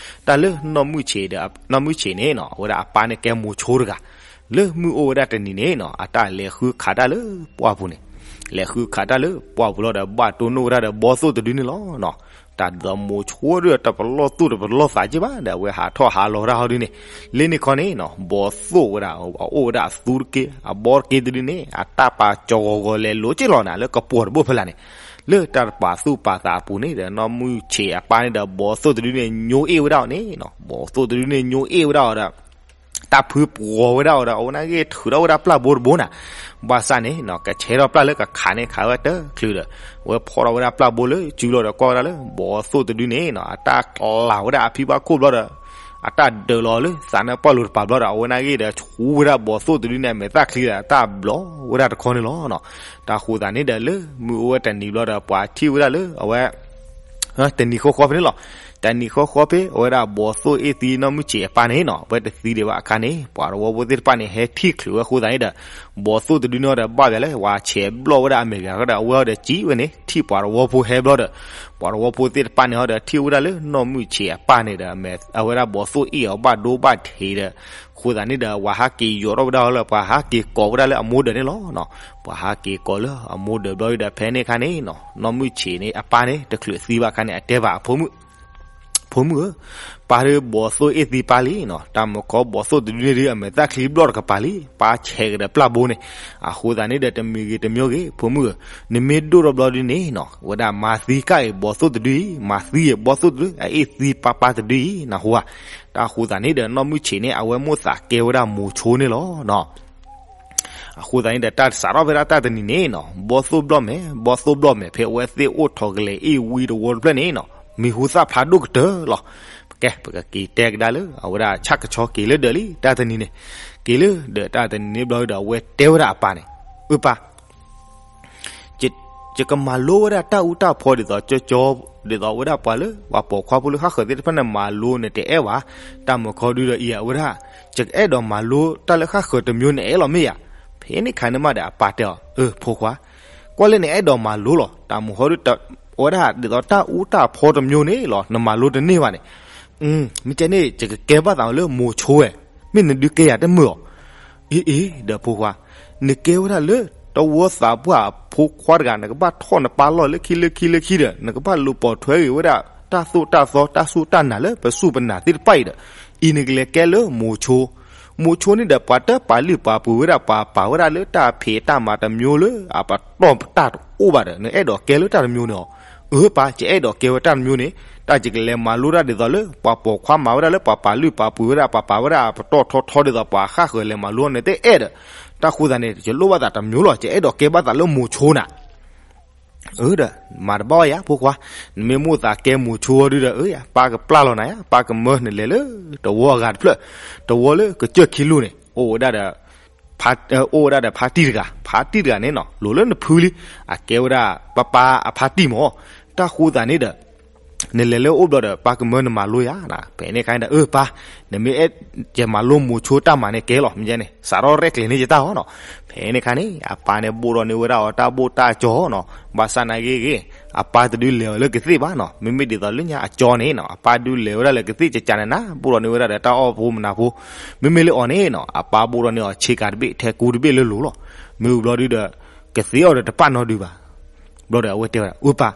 တၢ်လၢနီၢ်မုၢ်ဆံးဒီး နီၢ်မုၢ်ဆံးန့ၣ်နီၤ အဝဲဒၣ်အပၢ်န့ၣ်ကဲမိၤဆိတဂၤ လၢမုၢ်အိၣ်ဝဲဒၣ်တနံၤန့ၣ်နီၤ အတၢ်လဲၤဃုခးတၢ်လၢပှၢ်ပူၤန့ၣ်, လဲၤဃုခးတၢ်လၢပှၢ်ပူၤလီၤဒီး ဘၣ်တိၢ်နီၣ်ဝဲဒၣ်ဒီးဘီသိၣ်တဒုန့ၣ်လီၤနီၤ. တၢ်ဒ်သိးမိၤဆိဒီး တပလီၢ်သူၣ်တပလီၢ်သးက့ဘၣ်ဒီး အဝဲဟးထီၣ်ဟးလီၤတၢ်ဟီဒုန့ၣ်, လၢန့ၣ်ခီန့ၣ်နီၤ ဘီသိၣ်ဝဲဒၣ် အအိၣ်ဝဲဒၣ်အသူတက့ၢ် အဘီတက့ၢ်တဒုန့ၣ် အတၢ်ပာ်ကၠီၤဂီၤဂီၤလဲၤလိၤက့ၢ်လီၤနၤ လၢကပီၤတဘိၣ်ဖဲလာ်န့ၣ်, လၢတၢ်တပာ်သူၣ်ပာ်သးအပူၤန့ၣ်ဒီး နီၢ်မုၢ်ဆံးအပၢ်န့ၣ်ဒီး ဘီသိၣ်တဒုန့ၣ် ညိအ့ၣ်ဝဲဒၣ်အီၤန့ၣ်နီၤ, ဘီသိၣ်တဒုန့ၣ် ညိအ့ၣ်ဝဲဒၣ်အီၤဒီး တၢ်ဖုပှီၤဝဲဒၣ်အီၤဒီး အဝဲနာ်က့ထုးထီၣ်ဝဲဒၣ်ပျၢ်ဘိတဘိနၤ, ဘၣ်ဆၣ်န့ၣ်နီၤ ကဆဲးထီၣ်ပျၢ်လၢကခးန့ၣ် ခးဝဲတချုးဒီး အဝဲဖီၣ်ထီၣ်ဝဲဒၣ်ပျၢ်ဘိလၢစုလီၤဒီး ကွၢ်ဝဲဒၣ်လၢ ဘီသိၣ်တဒုန့ၣ်နီၤ အတၢ်ကျးဝဲဒၣ်အဖံဘၣ်ခိၣ်ဘျီဒီး အတၢ်ဒၢးလီၤလၢသးနါပီၢ်လိၤတပၤဘျီဒီး အဝဲနာ်က့ဒီး ဆူဝဲဒၣ်ဘီသိၣ်တဒုန့ၣ် အမဲာ်သၣ်ချံဒီး အတၢ်ဘျီဝဲဒၣ်တခီန့ၣ်လီၤနီၤ. တၢ်ဃိသတးန့ၣ်ဒီး လၢမုၢ်အိၣ်ဝဲတနံၤဘျီဒီး ပှၤထံၣ်ဝဲဒၣ်လၢအဝဲ တနံၤဃီဃီဖဲန့ၣ်လီၤ. တနံၤဃီဃီဖဲ အဝဲဒၣ်ဘီသိၣ်အ့ၣ်သံနီၢ်မုၢ်ဆံးအပၢ်န့ၣ်နီၤ အဝဲတသံဒံးဘၣ်အခါန့ၣ် ပှၤတဝီဖိသ့ၣ်တဖၣ်န့ၣ် ဟဲထံၣ်ချုးဝဲအဃိသတးန့ၣ်ဒီး ဘီသိၣ်တဒုန့ၣ်ဒီး ဘၣ်ယၤလၢ ဝၤဆဲးဘျီၣ်ဝဲဒၣ်အမဲာ်ကၤဒီး အဝဲဒီးစံးဝဲန့ၣ် ထံၣ်ပှၤတဝီဖိဟဲဘျီဒီး ပှၤတဝီဖိသ့ၣ်တဖၣ်န့ၣ်ဟီဒီးထံၣ်ဝဲဒၣ်လၢနီၢ်မုၢ်ဆံးအပၢ်န့ၣ်ဒီး အဝဲဒၣ်ဘီသိၣ်အ့ၣ်အီၤဘၣ်ဒိဘၣ်ထံးဒီး အဃိသတးန့ၣ်ဒီး ပှၤဟးက့ၤယိးထီၣ်ဝဲဒၣ်လၢ ပှၤဟးက့ၤကိးဝဲဒၣ်လၢအမိၢ်ဒၢးန့ၣ်လီၤနီၤ. ပှၤဟးက့ၤကိးလၢအမိၢ်ဒၢးဘျီဒီး ဖဲန့ၣ်အခါန့ၣ်နီၤ နီၢ်မုၢ်ဆံးန့ၣ်အပၢ်န့ၣ် တချုးသံဘၣ်အခါန့ၣ် အတဲဘၣ်အဖိမုၣ် ဖိမုၣ်ဧၢ, ပၢ်ဒုးဘီၣ်သိၣ်အ့ၣ်သံပၢ်လံနီၤ, တၢ်မုၢ်ခီဘီၣ်သိၣ်တဒုန့ၣ်ဒုး အမဲာ်သၣ်ချံဘျီၣ်တကပၤလံ, ပၢ်ဆဲးကဒီးပျၢ်ဘိန့ၣ်, အဃိသတးန့ၣ်ဒီးတမံၤဂ့ၤတမံၤဂ့ၤ ဖိမုၣ်ဧၢ, နမ့ၢ်ဒိၣ်ထီၣ်ဘျီဒုန့ၣ်နီၤ ဝဲဒၣ်မၤသံကၣ်အံၤဘီၣ်သိၣ်တဒုအံၤ, မၤသံအံၤဘီၣ်သိၣ်တဒု အအ့ၣ်သံပၢ်ပၢ်တဒုအံၤ နၢ်ဟူဧါ. တၢ်ဃိသတးန့ၣ်ဒီးနီၢ်မုၢ်ဆ့းန့ၣ် အဝဲမိၣ်သးကဲဝဲဒၣ်မိၤဆိန့ၣ်လီၤနီၤ. အဃိသတးန့ၣ်ဒီး တၢ်စးထီၣ်ဖဲဒၣ်တၢ်တနံၤန့ၣ်နီၤ ဘီၣ်သိၣ်ဘျီၣ်မဲာ် ဘီၣ်သိၣ်ဘျီၣ်မဲာ် ဖဲအဝဲသ့ၣ်အိၣ်ထီၣ်ကလဲၤအ့ၣ်ဝံတဝီတဖျၢၣ်န့ၣ်နီၤ မံၤဟူသၣ်ဖျါဒိၣ်ကတၢၢ်လီၤ. ကဲ ပကက့ၤတဲကဒါလၢ အဝဲဒၣ်ဆၣ်ကဆီက့ၤလၢဒၢးလံ တၢ်တနံၤန့ၣ်, က့ၤလၢဒၢးတၢ်တနံၤန့ၣ်ဘျီဒီး အဝဲတဲဝဲဒၣ်အပၢ်န့ၣ်, အၢပၢ် ယကမၤလိဝဲဒၣ်တၢ်အူတၢ်ဖီဒ်သိးကၠီကၠီ, ဒ်သိးဝဲဒၣ်ပှၤလၢပှၤပိာ်ခွါဖိလၢဃၣ်ဃၢၤသ့ၣ်တဖၣ်န့ၣ် မၤလိန့ၣ်တအဲၣ်ဘၣ်. တၢ်မုၢ်ခီဒုဒီးအံၤ အဝဲဒၣ် ယကအဲၣ်ဒိးမၤလိတၢ်လၢဃၣ်ဃၢၤတမျိုးန့ၣ်အဲၣ်လီၤမ့ၢ်ဧါ. ဖဲန့ၣ်ခါန့ၣ်မးဒီးအပၢ်တဲအီၤ, အၢ ဖိခွါ, ကွၢ်လၢနအဲၣ်ဒိးမၤလိလီၤ. တၢ်မုၢ်ခီဒု ဝဲဒၣ်ဒ်သိးတၢ်အူတၢ်ဖီတမျိုးန့ၣ်လီၤ နမၤလိတန့ၢ်ဘၣ်န့ၣ် မ့ၢ်ကဲန့ၣ် ယကကဲဘၣ်သးလၢမိၤဆိဝဲ, မ့ၢ်နဒုးကဲယၤတမုာ်အီၤ. အ့ အ့ ဒီးဖိခွါ, နကဲဝဲဒၣ်လၢ တဝီသးပှၢ်အဖိခွါတဂၤ နကဘၣ်ထီၣ်နပၢ်လီၢ်လၢခံလၢခံလၢခံဒီး နကဘၣ်လူၤပိာ်ထွဲက့ၤဝဲဒၣ် တၢ်သိၣ်တၢ်သီတၢ်စူၢ်တၢ်နာ်လၢပစူၢ်ပနာ်သ့ၣ်တဖၣ်အံၤဒီး အံၤနကလဲၤကဲလၢမိၤဆိ, မိၤဆိန့ၣ်ဒီး ပှၤတပာ်လုၢ်ပာ်ပှ့ၤဝဲဒၣ် ပှၤပာ်ဝဲဒၣ်လၢတၢ်ဖံးတၢ်မၤတမျိုးလၢအပတီၢ်တၢ်တအိၣ်ဘၣ်ဒီး နအဲၣ်ဒိးကဲလၢတၢ်တမျိုးန့ၣ်အီၤ. အၢပၢ် ယအဲၣ်ဒိးကဲဝဲတၢ်တမျိုးန့ၣ်, တၢ်ယကလဲၤမၤလိတၢ်ဒ်သိးလၢ ပှၤပိာ်ခွါမၤဝဲဒၣ်လၢပှၤပာ်လုၢ်ပာ်ပှ့ၤဝဲဒၣ် ပှၤပာ်ဝဲဒၣ်အပတီၢ်ထီထီဒ်သိးပှၤဃၣ်ဃၢၤလဲၤမၤလိန့ၣ် တအဲၣ်ဒီး, တၢ်ဃိသတးန့ၣ် ယလိၣ်ဘၣ်သးတမျိုးလီၤ ယအဲၣ်ဒိးကဲဘၣ်သးလၢမိၤဆိနၤ. အၢဒီး မၤတဘၣ်ဝဲယၤဖိခွါ, နမ့ၢ်မိၣ်သးကဲမိၤဆိဒုဒီး အၢယၤ ပၢ်ကပျၢ်လီၤနၤယၤ ပၢ်ကမၢနလဲၤလၢ တဝီအဂၤတဖျၢၣ်, တဝီလၢကစၢၢ်ခံလူန့ၣ် အိၣ်ဝဲဒၣ်ဒီး အိၣ်ဝဲဒၣ်ဒီးဖါတံၢ်တဂၤ, ဖါတံၢ်တဂၤန့ၣ်နီၤ လိၤလၢနဖုလံ, အကဲဝဲဒၣ်ပၢ်ပၢ်အဖါတံၢ်မၢ်, တၢ်ဃိသတးန့ၣ်ဒီး နလဲၤလၢအိၣ်ဘျီဒီး ပၢ်ကမၢနမၤလိယၤ, ဖဲန့ၣ်ခါန့ၣ်ဒီး အၢပၢ်, နမ့ၢ်အဲၣ်ယမၤလိမိၤဆိတၢ်မၤန့ၣ်ကဲလီၤ မ့ၢ်န့ၣ် စးထီၣ်ရဲၣ်ကျဲၤန့ၢ်ယတၢ်အီၤနီၤ. ဖဲန့ၣ်ခါန့ၣ် အပၢ်န့ၣ်ဘိၣ်ထီၣ်န့ၢ်ဝဲဒၣ်အီၤတၢ်ဘိၣ်တၢ်ကၠီနီၤ, ဘၣ်ဆၣ်နာ်ဂ့ၤဂ့ၤ, အပၢ်တဒုလဲၤအီၤလၢကသ့ၣ်ဘၣ်နီၤ, မ့မ့ၢ်ဒ်သိးလၢညါအကၠီန့ၣ်နီၤ အပၢ်ဒုလဲၤဝဲဒၣ်လၢကသ့ၣ် ကကနနၤ ဘိၣ်ထီၣ်န့ၢ်ဝဲဒၣ်ဒီးတၢ်အီၣ်ဖိမနၤဖိ, မ့မ့ၢ်လၢအီၤန့ၣ်နီၤ အပၢ်ဘိၣ်ထီၣ်န့ၢ်အီၤဆ့ကၤတဘ့ၣ် ထဲကူတဘ့ၣ်လၢလိၤလီၤ, မ့ၢ်ဝံၤဘျီဒုဒီး ကသ့အီၤဒီးတပာ်နီတဒုဘၣ်. ဘျီဒီးအဝဲတဲဝဲဒၣ် အၢပၢ်,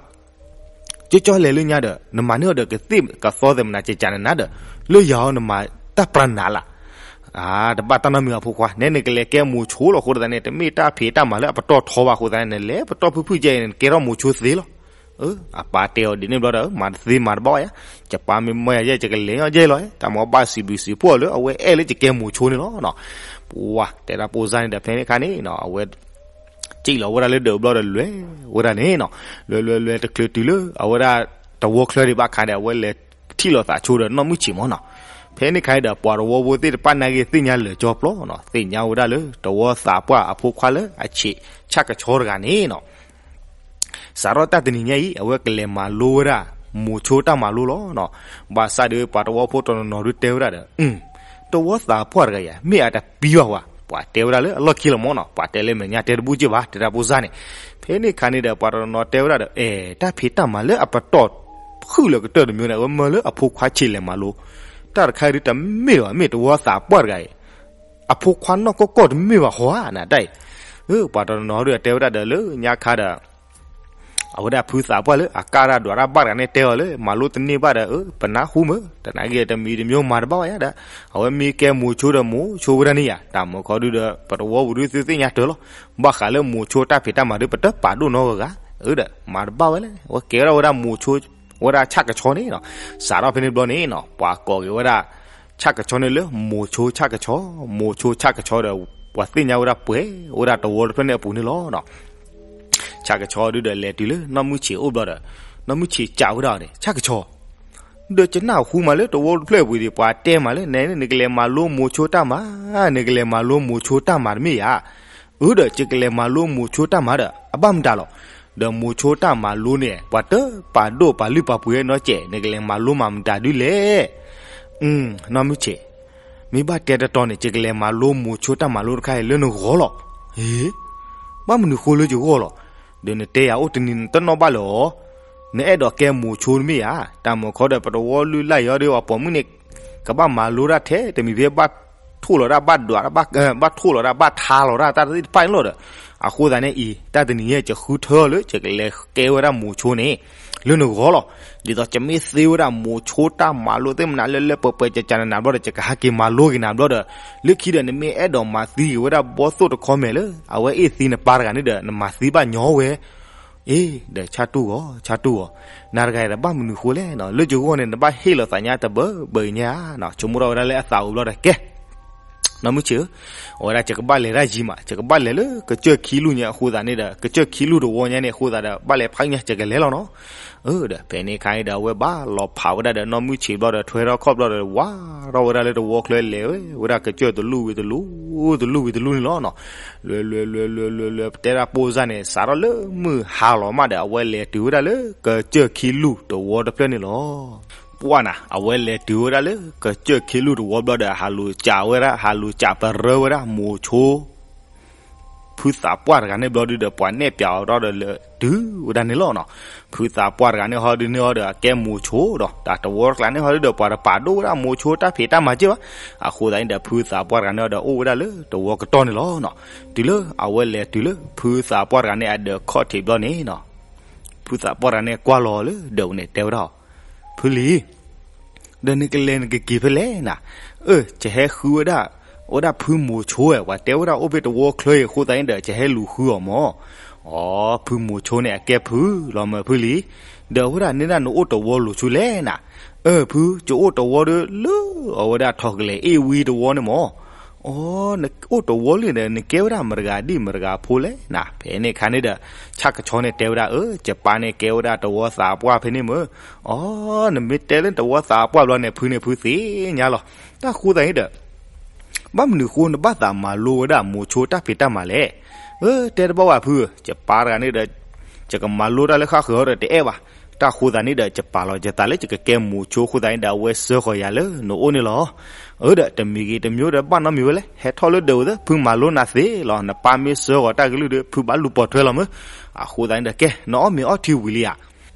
ကၠီကၠီလဲၤလၢညါဒီး နမၤန့ၢ်အီၤဒီးကသ့ၣ်ကသီသ့ၣ်မနၤ ကကနနၤဒီး လၢယၤအီၤနမၤတၢ်ပြးနးလၢ် တဘၣ်တၢ်နီတမံၤဘၣ်ဖိခွါ, နဲနကလဲၤကဲမိၤဆိလီၤအဃိသတးန့ၣ် တမ့ၢ်တၢ်ဖံးတၢ်မၤလၢအပတီၢ်ထီဘၣ်အဃိသတးန့ၣ် နလဲၤပတီၢ်ဖုၣ်ဖုၣ်ကဲအံၤန့ၣ် နကဲထီၣ်မိၤဆိသ့လီၤ. အပၢ်တဲအီၤဒ်န့ၣ်ဘျီဒီး မၤတသ့မၤတဘၣ်ဝဲယၤ, ယပၢ်မ့ၢ်မၢယၤယဲ ယကလဲၤညီယဲလီၤ, တၢ်မ့ၢ်ဘၣ်စံးဘျုးစံးဖှိၣ်အီၤလၢအဝဲအဲၣ်လၢယကဲမိၤဆိန့ၣ်လီၤ. ပှၤတဲဒၣ်ပိစါန့ၣ်ဒီး ဖဲန့ၣ်အခါန့ၣ် အဝဲ စံၣ်လီၤဝဲဒၣ်လၢဒၢးဘျီဒီးလဲၤဝဲဒၣ်န့ၣ်နီၤ, လဲၤလဲၤလဲၤတချုးတုၤလၢအဝဲဒၣ်တဝီချၢဒံးဘၣ်ခါဒီး အဝဲလဲၤထံၣ်လိာ်သးဆိဒီးနီၢ်မုၢ်ဆံးမၢ်နီၤ. ဖဲန့ၣ်ခါဒီး ပှၤတဝီဖိသ့ၣ်တဖၣ်နာ်ဂ့ၤသ့ၣ်ညါလၢာ်ကၠီပျီနီၤ, သ့ၣ်ညါဝဲဒၣ်လၢတဝီသးပှၢ်အဖိခွါလၢအဆံးဆၣ်ကဆီတဂၤန့ၣ်နီၤ စးထီၣ်တၢ်တနံၤညါအံၤ အဝဲကလဲၤမၤလိဝဲဒၣ် မိၤဆိတၢ်မၤလိလီၤနီၤ. ဘၣ်ဆၣ်ဒီးပှၤတဝီဖိတနီၤနီၤဒုးတဲဝဲဒၣ်ဒီး တဝီသးပှၢ်တဂၤယၤ မ့ၢ်အတပံၤဘၣ်ဝဲ, ပှၤတဲဝဲဒၣ်လၢအလီၢ်ခံလီၤမၢ်နီၤ, ပှၤတဲလၢမဲာ်ညါတဲတဘူၣ်က့ဘၣ် တဲဒၣ်ပိစါန့ၣ်. ဖဲန့ၣ်ခါန့ၣ်ဒီး ပှၤတနီၤနီၤတဲဝဲဒၣ်ဒီး အဲ တၢ်ဖံးတၢ်မၤလၢအပတီၢ်ခုၣ်လၢကတၢၢ်တမျိုးန့ၣ် အဝဲမၢလၢအဖိခွါဆံးလဲၤမၤလိ, တၢ်တခါအံၤဒုးတမ့ၢ်ဘၣ် မ့ၢ်တဝီသးပှၢ်တဂၤအံၤ အဖိခွါနီၢ်ကီၢ်ကီၢ်တမ့ၢ်ဘၣ်ဟီဧါ နတၢ်အံၤ. ပှၤတနီၤနီၤဒုးတဲဝဲဒၣ်ဒီးလၢညါခါဒီး အဝဲဒၣ်ဖုသးပှၢ်လၢအကၢ်တၢ်ဒွးတၢ်ဘၣ်တဂၤန့ၣ်တဲအီၤလၢ မၤလိတန့ၢ်ဘၣ်ဒီး ပနၢ်ဟူမၢ် တနာ်ဂ့ၤတမံၤတမျိုးမၤတဘၣ်ဝဲယၤဒီး အဝဲမ့ၢ်ကဲမိၤဆိဒီးမိၤဆိဝဲဒၣ်န့ၣ်ယၤ တၢ်မုၢ်ခီဒုဒီး ပတဝီပူၤဒုသုသ့ၣ်ညါတၢ်လီၤ. ဘၣ်ဃးလၢမိၤဆိတၢ်ဖံးတၢ်မၤဒုး ပတပာ်ဒိၣ်နီတဂၤဂၤ, အၢဒီး မၤတဘၣ်ဝဲလဲၣ် အဝဲကဲဝဲဒၣ်ဝဲဒၣ်မိၤဆိ ဝဲဒၣ်ဆၣ်ကဆီန့ၣ်နီၤ. စးထီၣ်ဖဲန့ၣ်ဘျီန့ၣ်နီၤ ပှၤကိးက့ၤဝဲဒၣ် ဆၣ်ကဆီန့ၣ်လၢ မိၤဆိဆၣ်ကဆီ, မိၤဆိဆၣ်ကဆီဒီး ပှၤသ့ၣ်ညါဝဲဒၣ်ပှဲၤဝဲဒၣ်တဝီတဖျၢၣ်န့ၣ်အပူၤန့ၣ်လီၤ. ဆၣ်ကဆီဒုဒီးလဲၤတုၤလၢနီၢ်မုၢ်ဆံးအိၣ်ဘျီဒီး နီၢ်မုၢ်ဆံးစံးဝဲဒၣ်အီၤန့ၣ် ဆၣ်ကဆီ ဒီးကနၣ်ဟူမးလၢတဝီတဖျၢၣ်အပူၤဒီး ပှၤတဲမးလၢ နဲန့ၣ် နကလဲၤမၤလိမိၤဆိတၢ်မၤ, နကလဲၤမၤလိမိၤဆိတၢ်မၤတမ့ၢ်ဧါ. အၢဒီး ယကလဲၤမၤလိမိၤဆိတၢ်မၤဒီး အဘၣ်မတၤလီၤ. ဒီးမိၤဆိတၢ်မၤလိန့ၣ် ပှၤတပာ်ဒိၣ်ပာ်လုၢ်ပာ်ပှ့ၤနီတစဲး, နကလဲၤမၤလိမၤမတၤဒုလဲၣ်. နီၢ်မုၢ်ဆံး, မ့ၢ်ဘၣ်တဲတတီၤန့ၣ် ယကလဲၤမၤလိမိၤဆိတၢ်မၤလိတခါအံၤလၢနဂီၢ်လီၤ. ဟ့, ဘၣ်မနုၤဃိလၢယဂီၢ်လီၤ. ဒီးနတဲယၤအိၣ်တနံၤနတနီၣ်ဘၣ်လၢၤအီၤ, နအဲၣ်ဒိးကဲမိၤဆိတမ့ၢ်ဧါ. တၢ်မုၢ်ခီဒီး ပတဝီလုၢ်လၢ်ယီၤဒီး ပှၤပိာ်မုၣ်န့ၣ် ကဘၣ်မၤလိတၢ်ထဲတမံၤဖဲ ဘၣ်ထိၣ်လီၤတၢ် ဘၣ်ဒွး ဘၣ်ထိၣ်လီၤတၢ် ဘၣ်ထါလီၤတၢ် တၢ်သ့ၣ်တဖၣ်န့ၣ်လီၤဒီး အဃိသတးန့ၣ်အံၤ တၢ်တနံၤညါ ယဃုထၢလၢ ယကလဲၤကဲဝဲဒၣ်မိၤဆိန့ၣ် လၢနဂီၢ်လီၤ. ဒ်သိးယမ့ၢ်သ့ဝဲဒၣ်မိၤဆိတၢ်မၤလိသ့ၣ်မနုၤလၢလၢပှဲၤပှဲၤကကနနၤဘျီဒီး ယကဟဲက့ၤမၤလိက့ၤနၤဘျီဒီး လၢခံဒီး နမ့ၢ်အဲၣ်ဒိးမၤသံက့ၤဝဲဒၣ်ဘီသိၣ်တခီမဲာ်လၢ အဝဲအ့ၣ်သံနပၢ်တဂၤန့ၣ်ဒီး နမၤသံဘၣ်ညီဝဲ အ့ ဒီးဆၣ်တူၢ်ဂီၤ ဆၣ်တူၢ်ဂီၤ, နၤတဂၤအံၤဒီးဘၣ်မနုၤဃိလဲၣ်နီၤ, လၢယဂီၢ်န့ၣ် နဘၣ်ဟ့ၣ်လီၤသးညါတဘၢဘၢအံၤညါဧါ, ဆိကမိၣ်ထီၣ်ဝဲဒၣ်လၢအသးအိၣ်ဘျီဒီး ကဲ နီၢ်မုၢ်ဆ့ၣ်ဧၢ, အဝဲဒၣ်ယကဘၣ်လဲၤတၢ်ယံၤမး, ယကဘၣ်လဲၤလၢကစၢၢ်ခံလူၢ်ညါအဃိသတးန့ၣ်ဒီး ကစၢၢ်ခံလူၢ်တဝီညါန့ၣ်အဃိသတးဒီး ဘၣ်လဲၤဖးညါ ယကလဲၤလီၤနီၤ. အၢ ဒီးဖဲန့ၣ်အခါန့ၣ်ဒီး အဝဲဘၣ်လီၤဖးဝဲဒၣ်ဒီးနီၢ်မုၢ်ဆ့ၣ်ဘျီဒီး ထွဲထီၣ်ခီၣ်ဘျီဒီး ဝးထီၣ်ဝဲဒၣ်လၢတဝီချၢလဲၤဝဲဒၣ်ကစၢၢ်တလူၢ်ဝံၤတလူၢ် တလူၢ်ဝံၤတလူၢ်န့ၣ်လီၤနီၤ. လွဲလွဲလွဲလွဲလွဲလွဲ ပတဲဒၣ်ပိၢ်စၢ်န့ၣ် စးထီၣ်လၢမုၢ်ဟါလီၤမးဒီး အဝဲလဲၤတုၤဝဲဒၣ်လၢကစၢၢ်ခံလူၢ်တဝီတဖျၢၣ်န့ၣ်လီၤ. ပှၢ်နၤ အဝဲလဲၤတုၤဝဲဒၣ်လၢကစၢၢ်ခံလူၢ်တဝီဘျီဒီး ဟးလူၤကးဝဲဒၣ် ဟးလူၤကးပရၢဝဲဒၣ်မိၤဆိ ဖုသးပှၢ်တဂၤန့ၣ်ဘျီဒုဒီး ပှၤနဲၣ်ပၠးအီၤထီၣ်ဒီးလဲၤတုၤဝဲဒၣ်န့ၣ်လီၤနီၤ. ဖုသးပှၢ်တဂၤန့ၣ်ဟီဒုန့ၣ်ဟီဒီး အကဲမိၤဆိဒီး တၢ်တဝီတကျါန့ၣ်ဟီဒုဒီး ပှၤတပာ်ဒိၣ်ဝဲဒၣ်မိၤဆိတၢ်ဖံးတၢ်မၤက့ၢ်ဘၣ်. အဃိသတးန့ၣ်ဒီး ဖုသးပှၢ်တဂၤန့ၣ်ဟီဒီး အိၣ်ဝဲဒၣ်လၢတဝီကတီၢ်န့ၣ်လီၤနီၤ. တုၤလၢအဝဲလဲၤတုၤလၢ ဖုသးပှၢ်တဂၤန့ၣ် အဒၢးခီၣ်ထံးဘျီန့ၣ်နီၤ, ဖုသးပှၢ်တဂၤန့ၣ် ကွၢ်လီၤလၢဒၢးပူၤန့ၣ် တဲဝဲဒၣ်အီၤ, ဖုလံၤ ဒီးနကလဲၤနကက့ၤဖဲလဲၣ်နၤ. အၢ ယဟဲဃုဝဲဒၣ် ဝဲဒၣ်ဖုမိၤဆိဧၢ, ပှၤတဲဝဲဒၣ်အိၣ်ဖဲတဝီချၢအံၤအဃိသတးန့ၣ်ဒီး ယဟဲလူၤဃုအီၤမၢ်. အိ ဖုမိၤဆိန့ၣ် အကဲဖုလီၤမၢ်ဖုလံၤ, ဒီးဝဲဒၣ်န့ၣ်ဒၣ်နအိၣ်တဝီလိၤဆူလဲၣ်နၤ. အၢ ဖု ယအိၣ်တဝီဒီးလၢအဝဲဒၣ်ထီၣ်ကလဲၤအ့ၣ်ဝံတဝီန့ၣ်မၢ်. အိ နအိၣ်တဝီလံဒီး နကဲဝဲဒၣ်မတဂၤဒ်မတဂၤဖိလဲၣ်နၤ. ဖဲန့ၣ်အခါန့ၣ်ဒီး ဆၣ်ကဆီန့ၣ်တဲဝဲဒၣ် အၢ ယပၢ်န့ၣ်ကဲဝဲဒၣ်တဝီသးပှၢ်ဖဲန့ၣ်မၢ်. အိ နမ့ၢ်တဲလၢတဝီသးပှၢ်ဘျီန့ၣ် ဖုန့ၣ် ဖုသ့ၣ်ညါလီၤ. တၢ်ဃိသတးန့ၣ်ဒီး ဘၣ်မနုၤဃိနဘၣ်သးမၤလိဝဲဒၣ်မိၤဆိတၢ်ဖံးတၢ်မၤလဲၣ်. အၢ တဲတဘၣ်ဘၣ်ဖု, ယပၢ်တဂၤန့ၣ်ဒီး ယကမၤလိတၢ်လၢဃၣ်ဃၢၤဒီးတအဲၣ်ဘၣ်. တၢ်ဃိသတးန့ၣ်ဒီး ယပာ်လီၤယသးလၢယကကဲမိၤဆိအဃိသတးန့ၣ်ဒီး အဝဲစၢဃီၤယၤလၢနအိၣ်န့ၣ်လီၤ. အၢ ဒီးတမံၤဂ့ၤတမံၤဒီး ဘၣ်နီတမံၤဝဲလဲၣ်, ဟဲထီၣ်လၢဒၢးဝံၤသ့ ဖုမၤလိနၤသ့လီၤ. နပၢ်မ့ၢ်စၢဃီၤတၢ်ကလုၢ်ဒီး ဖုဘၣ်လူၤပိာ်ထွဲလီၤမၢ်. အဃိသတးန့ၣ်ဒီး ကဲ နအီၣ်မ့ၤအီထံဝံၤလံဧါ.